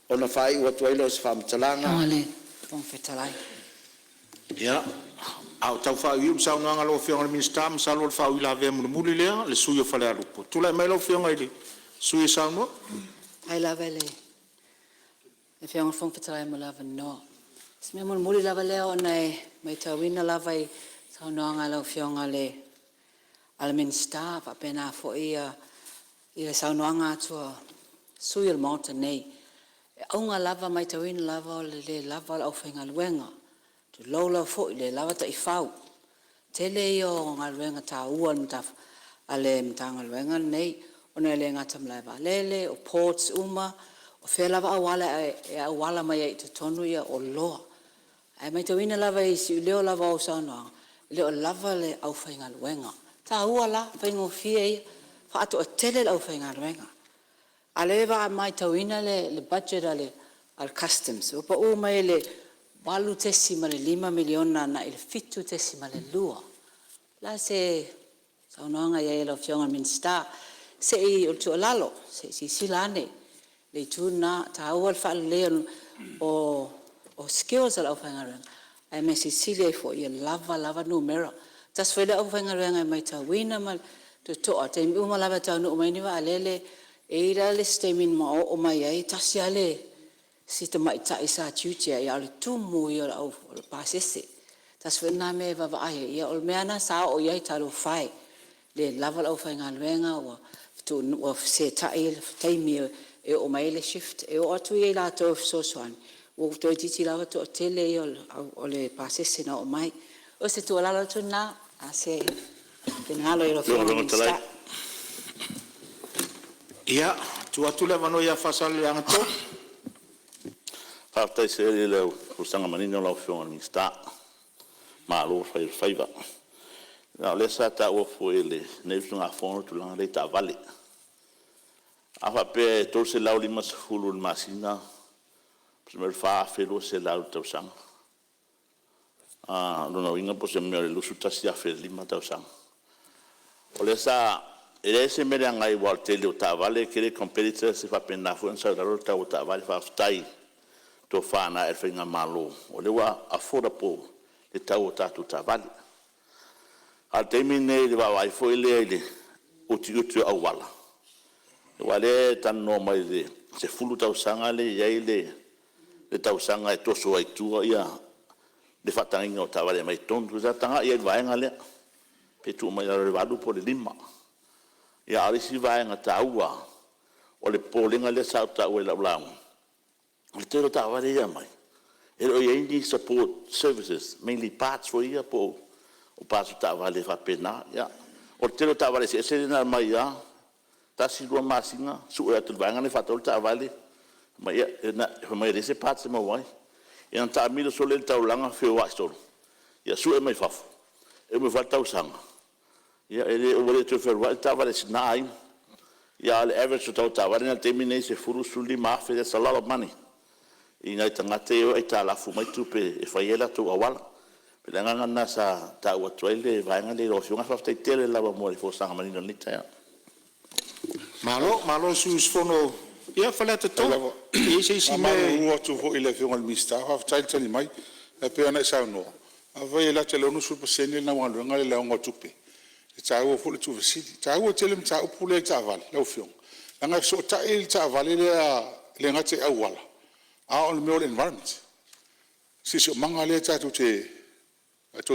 ona faaiu atu ai lea o se faamatalaga. Lau Afioga i le Fofoga Fetalai. Ia, a o tau faaiuiu le saunoaga a lau Afioga i le Minisita, masalo o le faauilavea mulimuli lea a le sui usufono o Falealupo. Tulai mai lau Afioga i le sui usufono e saunoa. Faafetai lava i le Afioga i le Fofoga Fetalai mo le avanoa. O si mea mulimuli lava lea ona e maitauina lava i saunoaga a lau Afioga i le Minisita faapena foi ia saunoaga atu a sui usufono o le Maota nei. E auga lava, matauina lava o le le lava o le aufaigaluega, tulou lava foi, le lava taifau. Tele ia o galuega taua a le Matagaluega lenei ona e le gata i malaevaalele, o ports uma, o fea lava auala e auala mai ai i totonu oloa. Ae matauina lava i le siuleo lava o au saunoaga, e le o lava le aufaigaluega. E taua la, o le faigofie ia, faatoatele le aufaigaluega. A o lea e matauina le budget a le Customs ua pau mai le $8.5 miliona agai i le $7.2. O le a se saunoaga i ai a lau Afioga i le Minisita? Se i, o le tuualalo, se i silasila ane i le itu lena, e taua le faaleleia o skills a le aufaigaluega, ae mea silisili ai foi ia lava lava numera. Tasi foi le aufaigaluega e matauina ma le totoa i taimi uma lava e taunuu mai ai ni vaalele. E i ai la le isi taimi na oo mai ai, tasi lava si tamaitai sa tiute ai, a o le tumu ia o le pasese. Tasi foi lena mea e vaavaai i ai, ia o le mea lava lena sa oo i ai, talofa e, le lava le aufaigaluega ua fesetai le taimi e oo mai ai le shift. E oo atu i latou e fesoasoani ua toeitiiti lava toatele ia o le pasese na oo mai. O se tuualalo atu lena, po o le a se finagalo i lau Afioga i le Minisita. Ia, e tuu atu le avanoa ia Faasaleleaga 3. Faafetai tele i lau folasaga manino lau Afioga i le Minisita, malo fai o le faiva. A o lea sa taua foi e lenei usugafono le tulaga lea i taavale. A faapea e $350 i le masina, o se mea o le $4,200 i le tausaga. O lona uiga po o se mea o le $21,500 i le tausaga. O lea sa… e leai se mea leaga ai aua o le tele o taavale e tele competitors e faapena foi ona sau ai i lalo le tau o taavale. Faafetai i le tofa na ae i le Faigamalo o lea ua affordable le tau o tatou taavale. A o le taimi lenei i le vaavaai foi lea i le utiuti o auala, aua o lea e talanoa mai i le 10 tausaga lea e i ai le tausaga e toso ai i tua le faatagaina o taavale e aumai i totonu. Sa tagai i ai i le vaega lea, pe tuu mai lalo i le 8 po o le 5. A o le isi vaega taua lava, o le popolega lea sa ou taua i lau lauga, o le tele o taavale ia e aumai, e le o i ai ni support services, mainly parts foi ia po o parts o taavale faapena. Ia, o le tele o taavale eseese lea na aumai lava, tasi lua masina sue atu e le vaega lea e faatauina le taavale, fai mai e leai se parts e maua ai. Ia ona taamilo solo lea i le taulaga feoai solo, ia sue mai fafo, e uma ifo lava le tausaga, ia ua le toe fealuai le taavale a si na aiga. A o le average o le tau o taavale i le taimi lenei e $10,000 $15,000 that's a lot of money i nai tagata ia e o e aitalafu mai tupe e fai ai latou auala. O le agaga lena sa taua atu ai le vaega lea i lau Afioga ae faafetai tele lava mo le folasaga manino i lenei taeao. Malo, malo le sui usufono. Ia Faleata 3, e i ai se isi mea e… E faamalulu atu foi i le Afioga i le Minisita, faafetai le tali mai. Ae pei ona e saunoa, afai e lata i le 60% lena ua alu ai le leaoga o tupe, e taua foi le tuufesili. E taua tele le mataupu lea i taavale lau Afioga, leaga e fesootai le taavale lea e le gata i auala, a o le mea o le environment, siosiomaga lea tatou te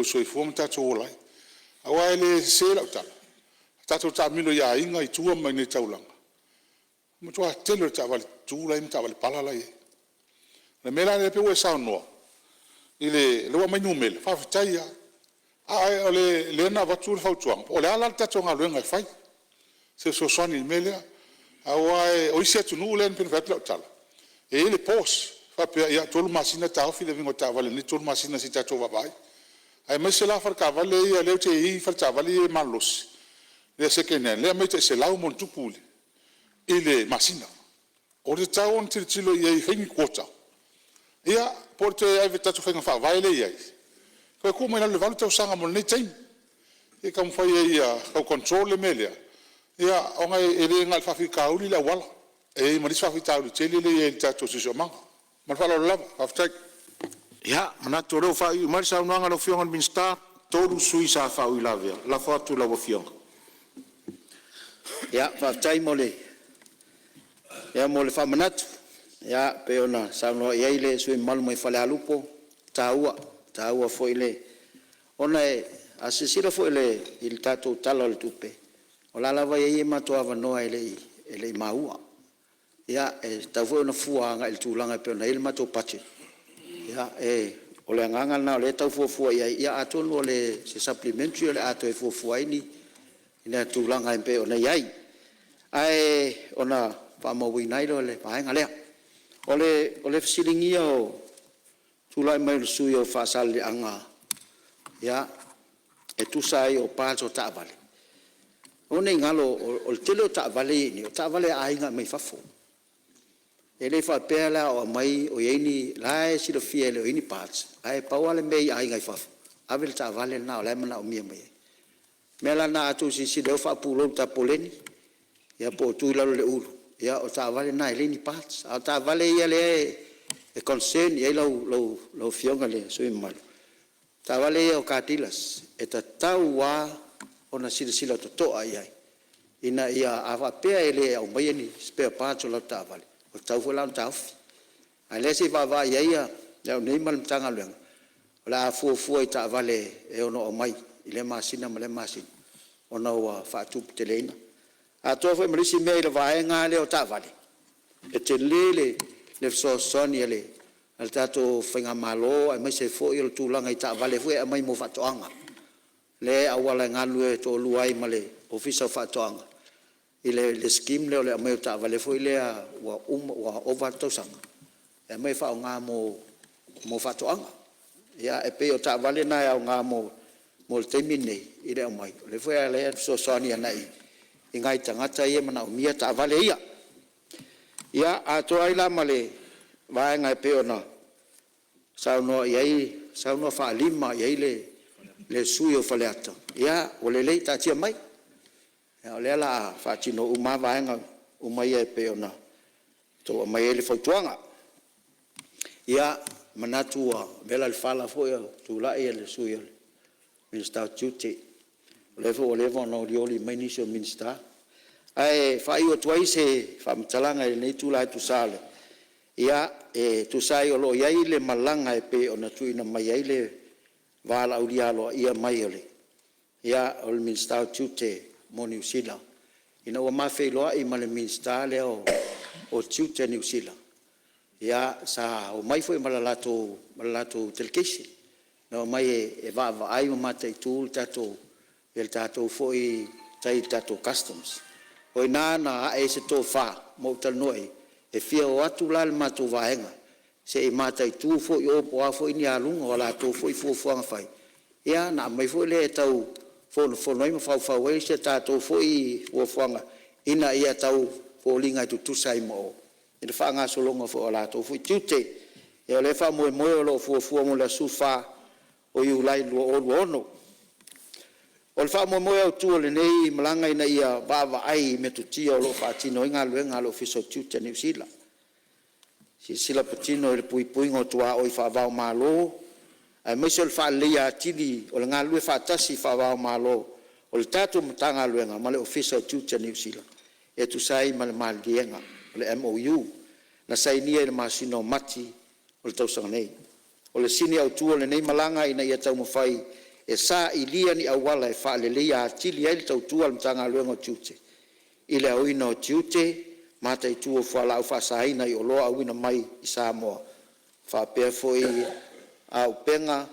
soifua ma tatou ola ai. Aua e le sese lau tala, a tatou taamilo i aiga i tua ma i inei i le taulaga, o le matua tele o taavale tutu la e i ai ma taavale pala la e i ai. O le mea la lea pei ua e saunoa, o lea ua aumai numera, faafetai lava. A o lea na avatu le fautuaga, po o le a la le tatou galuega e fai, se fesoasoani i le mea lea. Aua o isi atunuu lea pei ona fai atu lau tala, e i ai le pause, e faapea, ia 3 masina taofi le aumaiga o taavale i lenei 3 masina se i tatou vaavaai. Aemaise la faletaavale ia lea ou te i ai faletaavale ia malolosi, lea second hand, lea e aumai tai 100+ i le masina. O le tatau ona tilotilo i ai e fai ni quota, ia po o le toe ave i tatou faiga faavae lea e i ai, toe tuu mai lalo i le 8 tausaga mo lenei taimi, se i taumafai ai ia tau control le mea lea, ona e le na o le faafitauli le auala, e i ai ma le isi faafitauli tele lea e i ai i le tatou siosiomaga. Ma le faaaloalo lava. Faafetai. Ia, e manatu o lea ua faaiuiu mai le saunoaga a lau Afioga i le Minisita. E 3 sui usufono sa faauilavea. Lafo atu i lau Afioga. Ia, faafetai mo le faamanatu pei ona saunoa i ai le sui usufono mamalu mai Falealupo, e taua, e taua foi ona a silasila foi i le tatou Tala o le Tupe, o la e lava e i ai matou avanoa e le i maua. E tatau foi ona fua agai i le tulaga pei ona i ai le matou budget. O le agaga lena o lea e tau fuafua i ai, ia atonu o se Supplementary o le a toe fuafua ai ni tulaga e pei ona i ai, ae ona faamauina ai lea o le vaega lea. O le fesiligia o le tulai mai o le sui usufono mo Faasaleleaga e tusa ai o parts o taavale, aua ne i galo o le tele o taavale ia e i ai nei, o taavale a aiga e aumai fafo. E le faapea la o aumai o i ai ni… O la e silafia e le o i ai ni parts, ae pau lava le mea i aiga i fafo, ave le taavale lena o la e manaomia mai ai. O le mea la lena a outou silasila i ai o faapulou i le tapoleni ia po o tuu i lalo o le ulu, ia o taavale na e leai ni parts. A o taavale ia lea e concern i ai lau Afioga i le sui usufono mamalu, o taavale ia a car dealers, e tatau lava ona silasila totoa i ai ina ia… a faapea e le aumaia ni spare parts o latou taavale, ua tatau foi la ona taofi. A o lea se i vaavaai i ai au nei ma le Matagaluega o le a fuafua i taavale e ono aumai i lea masina ma lea masina ona ua faatuputeleina. Atoa foi ma le isi mea i le vaega lava lea o taavale, e tele le fesoasoani a le tatou faigamalo aemaise foi o le tulaga i taavale foi ia e aumai mo faatoaga, lea e auala e galulue toalua ai ma le Ofisa o Faatoaga i le scheme lea o le aumai o taavale foi lea ua ova atu tausaga e aumai e faaaoga mo faatoaga. Ia e pei o taavale na e aoga mo le taimi lenei i le aumai, o lea foi la e fesoasoani agai i nai tagata ia e manaomia taavale ia. Ia, atoa ai la ma le vaega e pei ona saunoa i ai, saunoa faalima i ai le sui usufono o Faleata, ia ua lelei, taatia mai, o lea o le a faatino uma lava vaega uma ia e pei ona outou aumaia ai le fautuaga. Ia, e manatu ua vela le fala foi a o tulai le Sui Minisita o Tiute, o lea foi ua leva ona olioli mai nisi o Minisita. Ae faaiu atu ai se faamatalaga i lenei itula e tusa ai o lo o i ai le malaga e pei ona tuuina mai ai le valaaulia aloaia mai o le Minisita o Tiute mo Niu Sila, ina ua ma feiloai ma le Minisita lea o Tiute a Niu Sila, sa omai foi ma le latou delegation, na omai e vaavaai ma mataitu le tatou foi tai i le tatou Customs. O i ina na ae ai se tofa ma ou talanoa i ai, e fia o atu la le matou vaega se i mataitu foi i o po o a foi ni aluga o a latou foi fuafuaga fai, ia ona aumai foi lea e tau fonofono ai ma faufau ai se tatou foi fuafuaga ina ia tau foliga e tutusa ai ma o i le faagasologa foi o latou foi tiute. Ia o lea faamoemoe o lo o fuafua mo le aso 14 o Iulai 2026. O le faamoemoe autu o lenei malaga ina ia vaavaai i metotia o lo o faatino ai galuega a le Ofisa o Tiute a Niu Sila, silasila patino i le puipuiga o tuaoi faava-o-Malo aemaise o le faaleleia atili o le galulue faatasi faava-o-Malo o le tatou Matagaluega ma le Ofisa o Tiute a Niu Sila e tusa ai ma le Maliega o le MOU na sainia i le masina o Mati o le tausaga nei. O le sini autu o lenei malaga ina ia taumafai e sailia ni auala e faaleleia atili ai le tautua a le Matagaluega o Tiute i le aoina o tiute, mataitu o fualaau faasaina i oloa auina mai i Samoa faapea foi auupega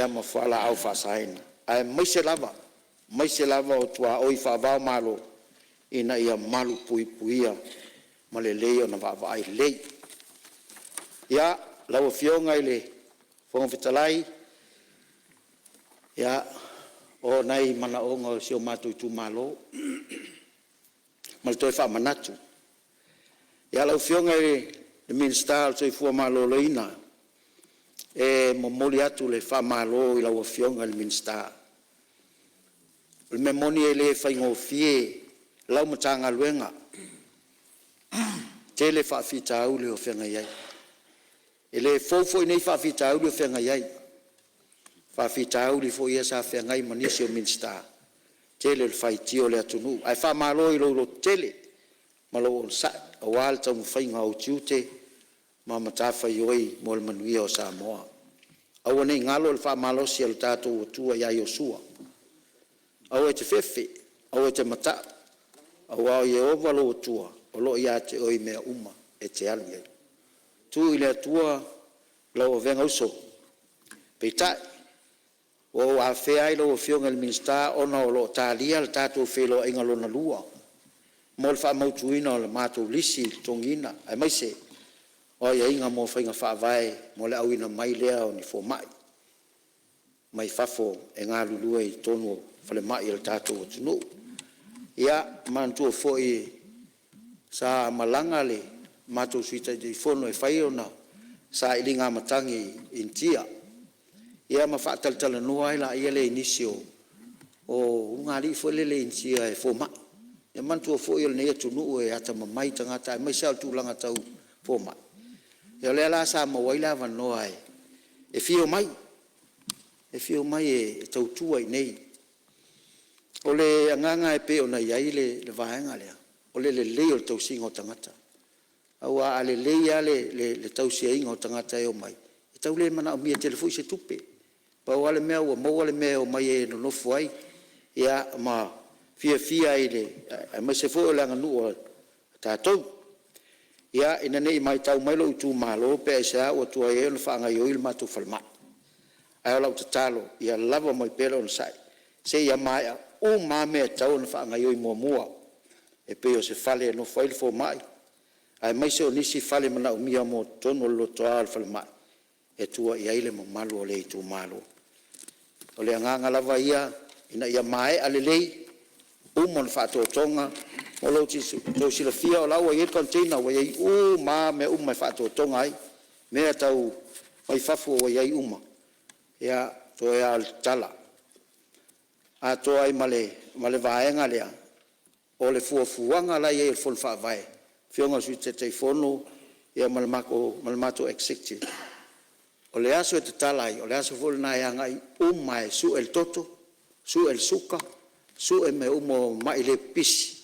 ma fualaau faasaina, aemaise lava, aemaise lava o tuaoi faava-o-Malo ina ia malupuipuia ma lelei ona vaavaai lelei. Ia, lau Afioga i le Fofoga Fetalai, o nai manaoga o si o matou itumalo ma le toe faamanatu. Ia, lau Afioga i le Minisita o le Soifua Maloloina, e momoli atu le faamalo i lau Afioga i le Minisita. O le mea moni e le faigofie lau Matagaluega, e tele faafitauli o feagai ai. E le fou foi nei faafitauli o feagai ai, o faafitauli foi ia sa feagai ma nisi o Minisita, tele o le faitio a le atunuu. Ae faamalo i lou lototele ma lou onosai aua le taumafaiga o ou tiute ma matafaioi mo le manuia o Samoa. Aua ne i galo le faamalosi a lo tatou Atua ia Iosua, aua e te fefe, aua e te mata'u aua o Ieova lou Atua o lo o ia te oe i mea uma e te alu i ai. Tuu i le Atua lau avega uso. Peitai, ua ou afea ai lau Afioga i le Minisita ona o lo o talia le tatou feiloaiga lona lua mo le faamautuina o le matou lisi totogiina aemaise o aiaiga mo faiga faavae mo le auina mai lea o ni fomai mai fafo e galulue i totonu o falemai o le tatou atunuu. Ia manatua foi sa malaga le matou Sui Taitaifono e fai ona sailiga matagi i Initia ia ma faatalatalanoa ai laia i nisi o ulugalii foi lele Initia e fomai. Ia manatua foi o lenei atunuu e atamamai tagata aemaise lava o le tulaga tau fomai. Ia o lea la sa maua ai le avanoa e fia omai, e fia omai e tautua i inei. O le agaga e pei ona i ai le vaega lea, o le lelei o le tausiga o tagata aua a lelei lava le tausiaina o tagata e omai, e tau le manaomia tele foi se tupe. Pau lava le mea ua maua le mea e omai ai e nonofo ai ma fiafia ai aemaise foi o le aganuu a tatou. Ia, ina ne i matau mai lou itumalo pe aisea ua tuai ai ona faagaoioi le matou falemai. Ae o lau tatalo ia lava mai pea le onosai seia maea uma lava mea e tatau ona faagaoioi muamua, e pei o se fale e nofo ai le fomai aemaise o nisi fale manaomia mo totonu o le lotoa o le falemai e tua i ai le mamalu o le itumalo. O le agaga lava ia ina ia maea lelei, uma ona faatotoga. Mo lo outou silafia o la ua i ai le container ua i ai uma lava mea uma e faatotoga ai mea tau mai fafo ua i ai uma, ia toe lava o le tatala atoa ai ma le vaega lea o le fuafuaga la e i ai a le Fono Faavae, le Afioga i le Sui Taitaifono ma le matou Executive, o le aso e tatala ai, o le aso foi lena e agai uma lava e sue le toto, sue le suka, sue mea uma o mai le pipisi.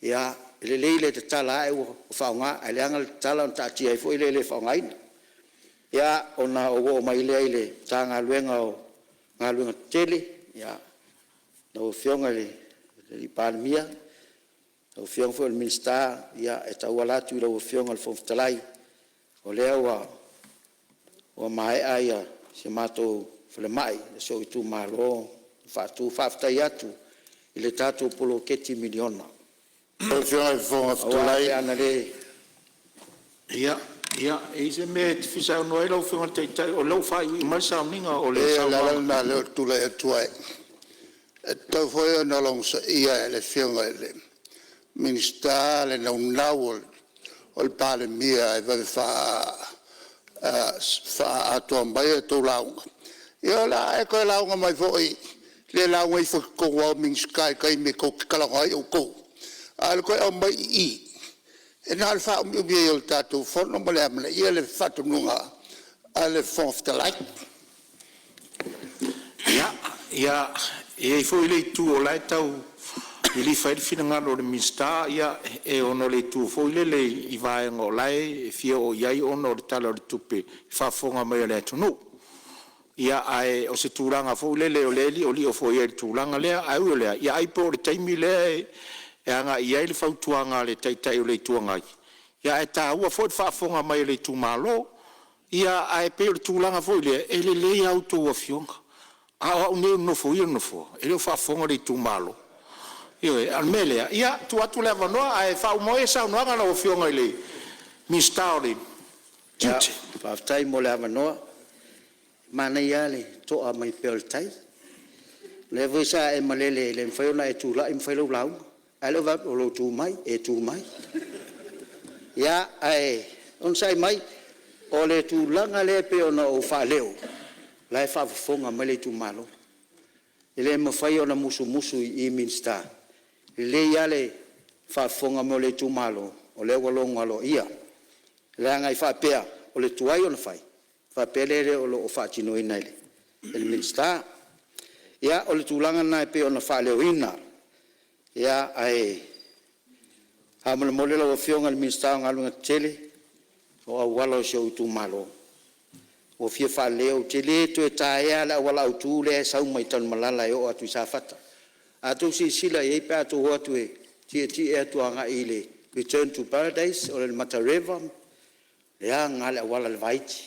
Ia, e lelei le tatala ae ua faaaoga, ae leaga le tatala ona taatia ai foi lea e le faaaogaina. Ia, ona ou oo mai lea i le Matagaluega o Galuega Tetele, lau Afioga i le Palemia, lau Afioga foi i le Minisita, e tauala atu i lau Afioga i le Fofoga Fetalai, o lea ua maea si a matou falemai i si ou itumalo ona faatu. Faafetai atu i le tatou poloketi miliona. Lau Afioga i le Fofoga Fetalai… Aua pe ana le… Ia, e i ai se mea e te fia saunoa ai lau Afioga i le Taitai o lea ua faaiuiu mai le sauniga o le Leai, o le saunoaga. ala lena o lea ou te tulai atu ai, e tatau foi ona logosaia e le Afioga i le Minisita le naunau o le Palemia e vave faaatoa mai a outou lauga. Ia o le a e toe lauga mai foi, le lauga ifo i totonu lava o Minisita i taimi tou te talanoa ai outou, a o le toe aumai i i, e na o le faaumiumi ai o le tatou Fono ma le amanaia o le faatonuga a le Fofoga Fetalai. Ia, e i ai foi le itu o la e tau lilifa i ai le finagalo o le Minisita, ia ona o le itu foi lele i vaega o la e fia oo i ai ona o le Tala o le Tupe i le faafofoga mai a le atunuu. Ia, ae o se tulaga foi lele o lea e liolio foi i ai i le tulaga lea. Ae ui o lea, ia ai po o le taimi lea e agai i ai le fautuaga a le Taitai o le Itu Agai, ae taua foi le faafofoga mai a le itumalo. Ia ae pei o le tulaga foi lea, e lelei a outou afioga, a o au nei o le nofoia le nofoa, e le o faafofoga le itumalo. Ioe, a o le mea lea, ia tuu atu le avanoa ae faauma maia saunoaga lau Afioga i le Minisita o Tiute. Faafetai mo le avanoa. Manaia lava le toa mai pea o le tai. O lea foi sa e malele e le mafai ona e tulai ma fai lau lauga, a o lea ou te vaai atu o lou tu mai, e tu mai. Ia, ae onosai mai. O le tulaga lea pei ona ou faaleo, o la e faafofoga mai le itumalo. E le mafai ona musumusu i Minisita, e lelei lava le faafofoga mai o le itumalo o lea ua logo aloaia. Leaga e faapea o le tuai ona fai ona faapea lea o lo o faatinoina e le Minisita. Ia, o le tulaga lena e pei ona faaleoina. Ae faamolemole lau Afioga i le Minisita o Galuega Tetele, o auala o si ou itumalo ua fia faaleleia. Ou te le toe taea lava le auala autu lea e sau mai Tanumalala e oo atu i Safata. A outou silasila i ai pe a outou o atu e tietie atu agai i le return to paradise o le Matareva, leaga lava le auala i le vaiti.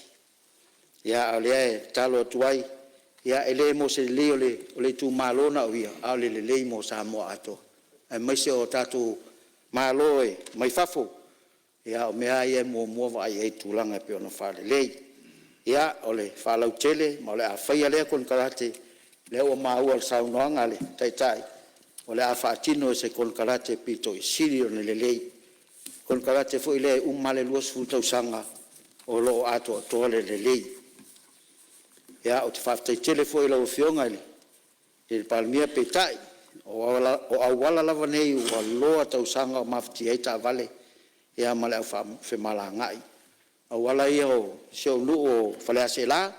A o lea e tatalo atu ai, e le mo se lelei o le itumalo na o ia, a o le lelei mo Samoa atoa, aemaise o tatou malo mai fafo. Ia o mea lava ia e muamua vaai i ai i tulaga e pei ona faalelei. Ia, o le faalautele ma o le a faia lea konekarate, lea ua maua i le saunoaga a le Taitai o le a faatino e se konekarate aupito sili ona lelei, le konekarate foi lea e uma lava le 20 tausaga o lo o atoatoa le lelei. Ia, ou te faafetai tele foi i lau Afioga i le Palemia, peitai, o auala lava nei ua loa tausaga o mafatia ai taavale ma le au femalagaai. O auala ia o si ou nuu o Faleaseela,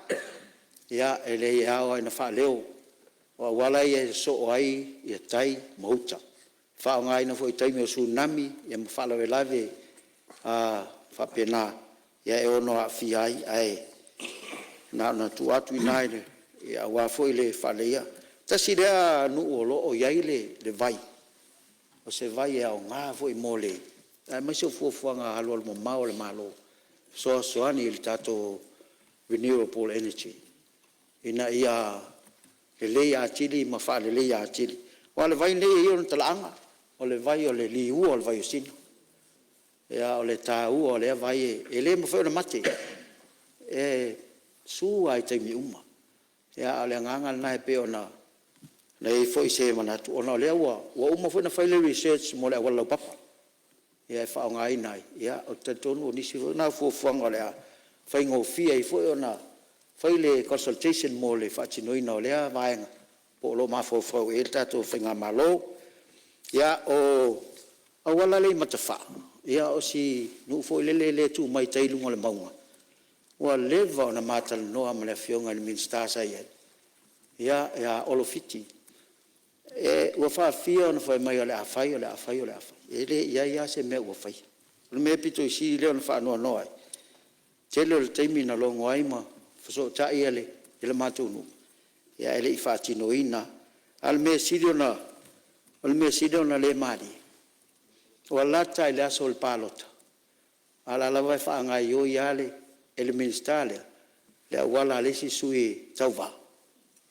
ia e leai e ao lava ona faaleo, o auala ia e sosoo ai tai ma uta, e faaaogaina foi i taimi o Tsunami ma faalavelave faapena, e ono aafia ai. Ae na ona tuu atu i ina aua foi le faaleleia. Tasi lea nuu o lo o i ai le vai, o se vai e aoga foi mo le… aemaise o fuafuaga alualumamao a le Malo e fesoasoani i le tatou renewable energy ina ia lelei atili ma faaleleia atili. Aua o le vai lenei e i ai ona talaaga, o le vai o le liua o le vaiosino. O le taua o lea vai, e le mafai ona mate, e su lava i taimi uma. A o le agaga lena e pei ona Na i ai foi se manatu, ona o lea ua uma foi ona fai le research mo le auala laupapa e faaaogaina ai. Ou te talitonu o nisi foi na o fuafuaga o le a faigofie ai foi ona fai le consultation mo le faatinoina o lea vaega po o lo o mafaufau i ai le tatou faigamalo. Ia, o le auala lea i Matafaa, o si nuu foi lele e tu mai tai i luga o le mauga, ua leva ona ma talanoa ma le Afioga i le Minisita sa i ai ia Olo Fiti. Ua faafia ona fai mai o le a fai, o le a fai, o le a fai, e le i i ai lava se mea ua faia. O le mea aupito sili lea ona faanoanoa ai, tele o le taimi na logo ai ma fesootai le matou nuu ae le i faatinoina lava. A o le mea sili ona le malie, ua lata i le aso o le palota, a o la e lava e faagaoioi lava e le Minisita lea le auala a le isi sui tauva,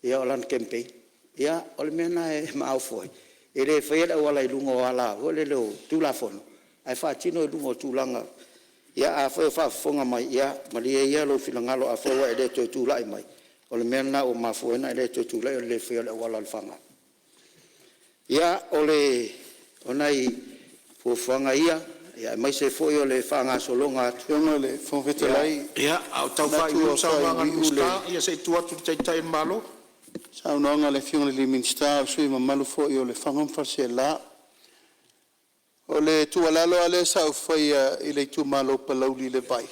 o lana campaign. Ia, o le mea lena e maofu ai, e le faia le auala i luga o ala foi lele o Tulafono, ae faatino i luga o tulaga. Ia afai o faafofoga mai, ia malie ia lou finagalo afai ua e le toe tulai mai, o le mea lena ua mafua ai ona e le toe tulai o le le faia o le auala o Lefaga. Ia, o nai fuafuaga ia, aemaise foi o le faagasologa atu. Lau Afioga i le Fofoga Fetalai… Ia, a o tau faaiuiu le saunoaga a le Minisita, ia se i tuu atu i le Taitai o le Malo. Saunoaga a le Afioga i le Minisita, o le sui usufono mamalu foi o Lefaga ma Faleaseela. O le tuualalo lava lea sa ou faia i le itumalo o Palauli i le vai,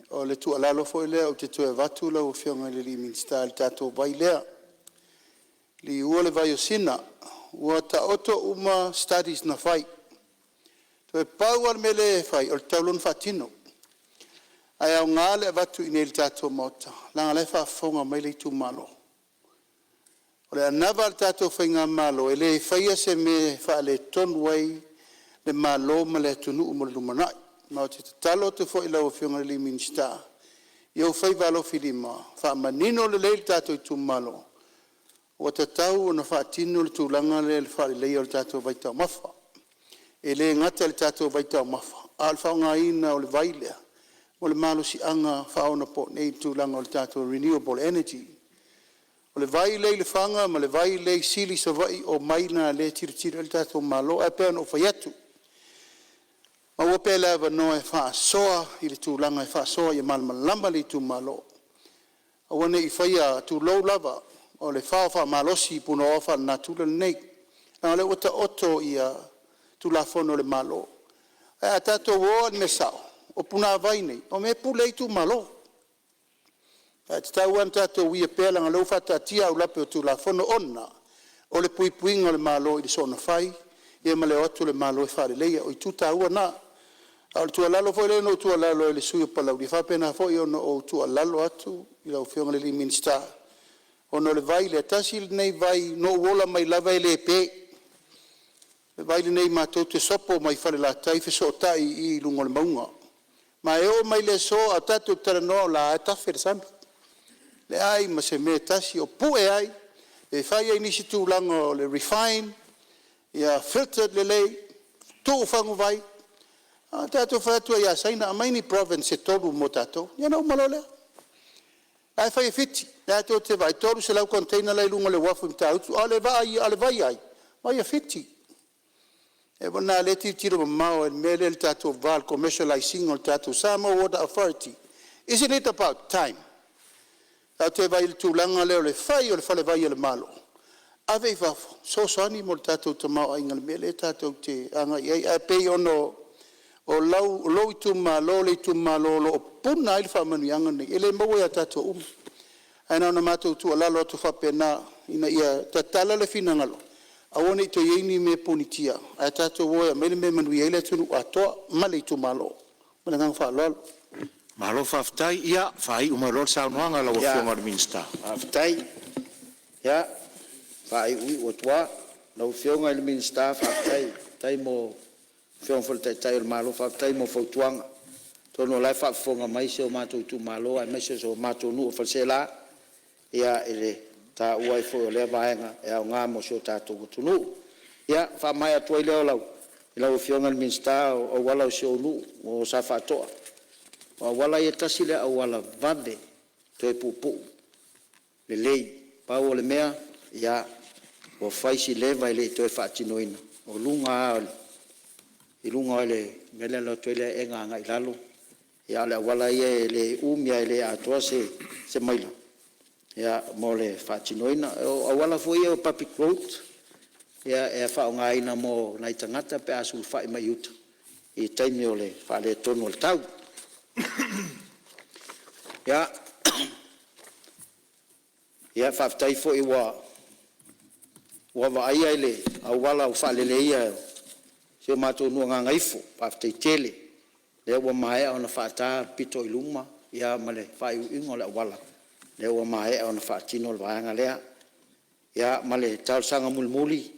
o le tuualalo foi lea ou te toe avatu lau Afioga i le Minisita i le tatou vai lea. Liua le vai o Sina, ua taoto uma studies na fai, toe pau lava le mea lea e fai o le tatau loa ona faatino. Ae aoga le avatu i inei i le tatou Maota leaga o la e faafofoga mai le itumalo. O le anava a le tatou faigamalo, e le faia se mea e faaletonu ai le Malo ma le atunuu mo le lumanai. Ma ou te tatalo atu foi i lau Afioga i le Minisita i ou faiva alofilima, faamanino lelei i le tatou itumalo ua tatau ona faatino le tulaga lea i le faaleleia o le tatou vaitaumafa. E le gata i le tatou vaitaumafa, a o le faaaogaina o le vai lea mo le malosiaga faaonaponei i le tulaga o le tatou renewable energy. O le vai lea i Lefaga ma le vai lea i Sili i Savaii, o vai na o lea e tilotilo i ai le tatou Malo. Ae pei ona ou fai atu, maua pea le avanoa e faasoa i le tulaga e faasoa ia malamalama le itumalo, aua ne i faia, tulou lava, o le fao faamalosi i punaoa faalenatura lenei, leaga o lea ua taoto Tulafono a le Malo. Ae a tatou o lava i le mea sao, o punavai nei o mea e pule ai itumalo. Ae tatau lava ona tatou uia pea leaga o lea ua faataatia aulape o Tulafono ona o le puipuiga o le Malo i le soona fai ma le o atu o le Malo e faaleleia. O itu taua na. A o le tuualalo foi lea na ou tuualalo ai i le sui usufono o Palauli, e faapena foi ona ou tuualalo atu i lau Afioga i le Minisita, ona o le vai lea, tasi lenei vai na ou ola mai lava e le pe. O le vai lenei matou te sopo mai Falelatai ma fesootai i i, i luga o le mauga. Ma e oo mai i le aso a o tatou talanoa, o la e lava e tafe le sami, leai ma se mea e tasi o pue ai pe fai ai nisi tulaga o le refine, ia filtered lelei, tuu faguvai. A tatou fai atu ai ia Saina aumai ni province e tolu mo tatou, ia ona uma loa lea. O la e fai e Fiti, o la tou te vaai e 300 container la e i luga o le uafu i Matautu, a o le vai a ai? O le vai a Fiti. O lea e tilotilo mamao i le tatou va i le commercialize ina o le tatou Samoa Water Authority. Isn't it about time? Tatou te vaai i le tulaga lea o le fai o le falevai a le Malo, ave i fafo e fesoasoani mo le tatou tamaoaiga i le mea lea tatou te agai i ai. Ae pei ona o lou itumalo le itumalo o lo o puna ai le faamanuiaga lenei, e le maua ia tatou uma. Ae na ona matou tuualalo atu faapena, ina ia tatala le finagalo, aua ne i toe i ai ni mea punitia, ae tatou o e aumai le mea e manuia ai le atunuu atoa ma le itumalo. Ma le agaga faaaloalo. Malo faafetai. Ia faaiu mai loa le saunoaga a lau Afioga i le Minisita. Faafetai. Ia, faaiuiu atu lava. Lau Afioga i le Minisita faafetai, lau Afioga foi i le Taitai o le Malo, faafetai mo fautuaga. Atonu o la e faafofoga mai si o matou itumalo aemaise o si o matou nuu o Faleaseela i le taua ai foi o lea vaega e aoga mo si o tatou atunuu. Ia, ona faamaea atu ai lea lau Afioga i le Minisita, o auala o si ou nuu o Safaatoa. O auala ia, tasi lea auala vave toe puupuu lelei. Pau o le mea, ia Ua fai si leva e le i toe faatinoina, o luga lava o le mea lea e alu atu ai le aega agai i lalo, a o le auala ia e le umi lava e le atoa se maila mo le faatinoina. O auala foi ia o public road e faaaogaina mo nai tagata pe a sulufai mai uta i taimi o le faaletonu o le tau. Ia, faafetai foi ua vaaia le auala ua faaleleia o si o matou nuu o Gagaifo. Faafetai tele o lea ua maea ona faata le pito i luma ma le faaiuiuga o le auala, lea ua maea ona faatino le vaega lea. Ia ma le talosaga mulimuli,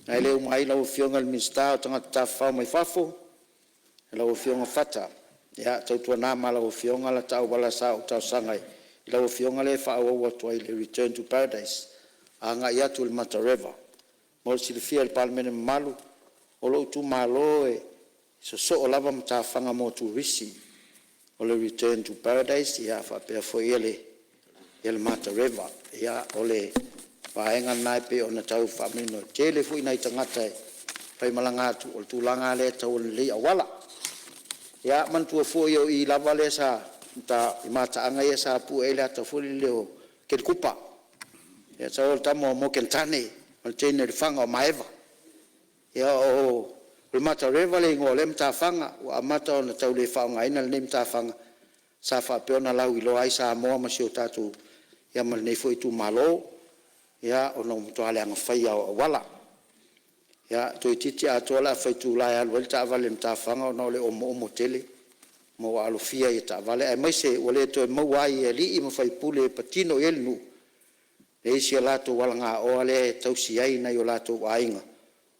ae le uma ai lau Afioga i le Minisita o Tagata Tafafao mai Fafo lau Afioga Fata, ia tautuana ma lau Afioga lata auala sa ou talosaga ai i lau Afioga lea e faaauau atu ai le return to paradise agai atu i le Mata River. Mo le silafia e le Palemene mamalu, o lou itumalo e sosoo lava matafaga mo turisi o le return to paradise faapea foi le Mata River. Ia, o le vaega lena e pei ona tau faamanino, e tele foi nai tagata e faimalaga atu, o le tulaga lava lea e tatau ona lelei auala. Ia manatua foi o i lava lea sa i mataaga ia sa pue ai le ata foi lele o Kelikupa, sau o le tama o Morgan Tane ma le teine o Lefaga o Maeva. Ia o le Mata River le igoa o lea matafaga, ua amata ona tau le faaaogaina lenei matafaga sa faapea ona lauiloa ai Samoa ma si o tatou ia ma lenei foi itumalo, ona ua matua leaga faia lava o auala. Ia, toeitiiti atoa le afa itula e alu ai le taavale i le matafaga ona o le omoomo tele ma ua alofia ai e taavale, aemaise ua le toe maua ai e alii ma faipule e patino i ai le nuu si a latou alagaoa lea e tausi ai nai o latou aiga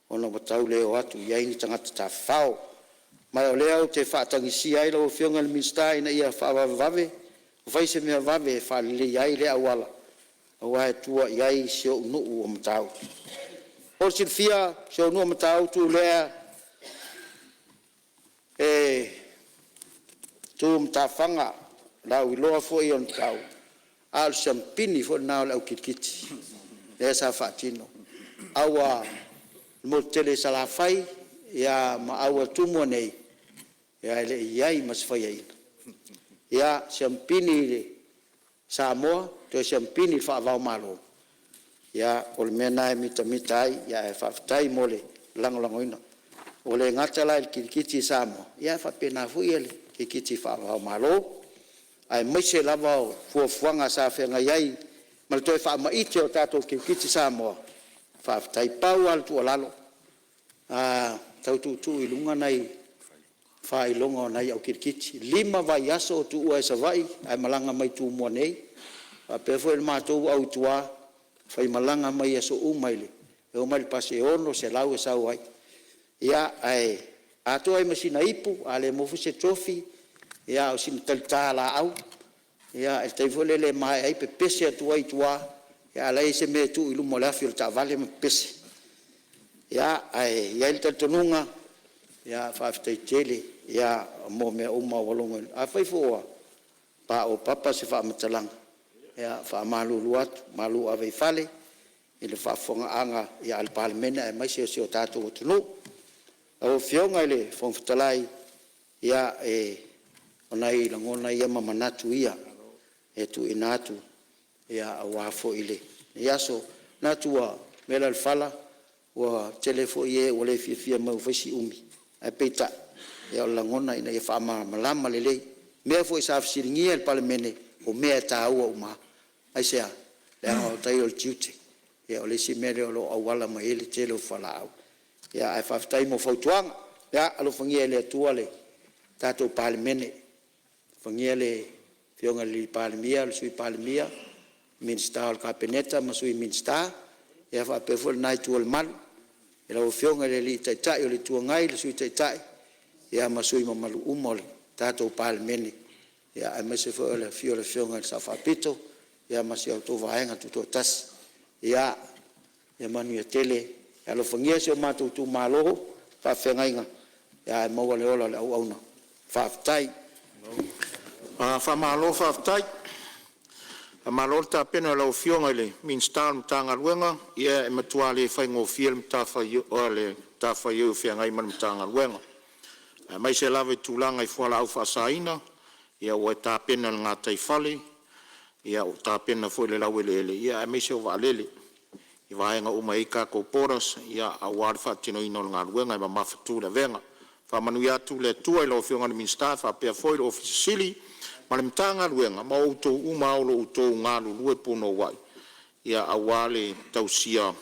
ona ua tau le o atu i ai ni tagata tafafao. Ma o lea ou te faatagisia ai lau Afioga i le Minisita ina ia faavavevave, fai se mea vave e faaleleia ai lea auala aua e tua i ai si ou nuu o Matautu. Mo le silafia o si ou nuu o Matautu lea e tu matafaga, lauiloa foi a o le siamupini foi lena o le au kirikiti lea sa faatino. A ua motu tele i Salafai ma auala Tumua nei, e le i i ai ma se faiaina. Ia siamupini i Samoa toe siamupini faava o Malo. Ia, o le mea lena e mitamita ai ae faafetai mo le lagolagoina. Ua le gata la i le kirikiti i Samoa ae faapena foi le kirikiti faava o Malo, aemaise lava o fuafuaga sa feagai ai ma le toe faamaite o tatou kirikiti Samoa. Faafetai. Pau lava le tuualalo, tau tuutuu i luga nai faailoga o nai au kirikiti. E 5 vaiaso o tuua ai Savaii ae malaga mai Tumua nei. E faapea foi le matou au i tua, e faimalaga mai aso uma e omai i le pasi e $600 e sau ai. Ia, ae atoa ai ma sina ipu, a le maua foi se tofi a o sina talita laau i le taimi foi lele e maea ai pepese atu ai i tua, a o la e i ai se mea e tuu i luma o le afi o le taavale ma pepese. Ae i ai le talitonuga, faafetai tele mo mea uma ua logoina. Afai foi ua paopapa se faamatalaga, ia e faamalulu atu, malu ave i fale i le faafofogaaga a le Palemene aemaise o si o tatou atunuu. Lau Afioga i le Fofoga Fetalai, ia o nai lagona ia ma manatu ia e tuuina atu aua foi lenei aso. E manatu ua vela le fala, ua tele foi e ua le fiafia mai ua fai si umi, ae peitai, o le lagona ina ia faamalamalama lelei. O mea foi sa fesiligia e le Palemene, o mea e taua uma lava. Aisea? Leaga o tai o le tiute, o le isi mea lea o lo o auala mai ai le tele o fualaau. Ae faafetai mo fautuaga. Ia alofagia e le Atua le tatou Palemene, alofagia le Afioga i le Palemia, le Sui Palemia, Minisita o le Kapeneta ma Sui Minisita, ia faapea foi lena itu o le malu i lau Afioga i le Taitai o le Itu Agai, le Sui Taitai ma sui usufono mamalu uma o le tatou Palemene, aemaise foi o le afio o le Afioga i le Sao Faapito ma si a outou Vaega Tutoatasi. Ia manuia tele. Alofagia si o matou itumalo i le faafeagaiga ae maua le ola o le auauna. Faafetai. Faamalo faafetai. Faamalo le tapena i lau Afioga i le Minisita o le Matagaluega, ia e matua le faigofie le matafaioi o feagai ma le Matagaluega, aemaise lava i tulaga i fualaau faasaina ua e tapena i le gataifale, ua tapena foi i le laueleele aemaise o vaalele i vaega uma e i ai tatou borders aua le faatinoina o le galuega e mamafatu le avega. Faamanuia atu le Atua i lau Afioga i le Minisita faapea foi le Ofisa Sili ma le Matagaluega ma outou uma lava o lo o outou galulue punouai aua le tausia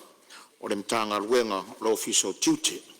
o le Matagaluega o le Ofisa o Tiute.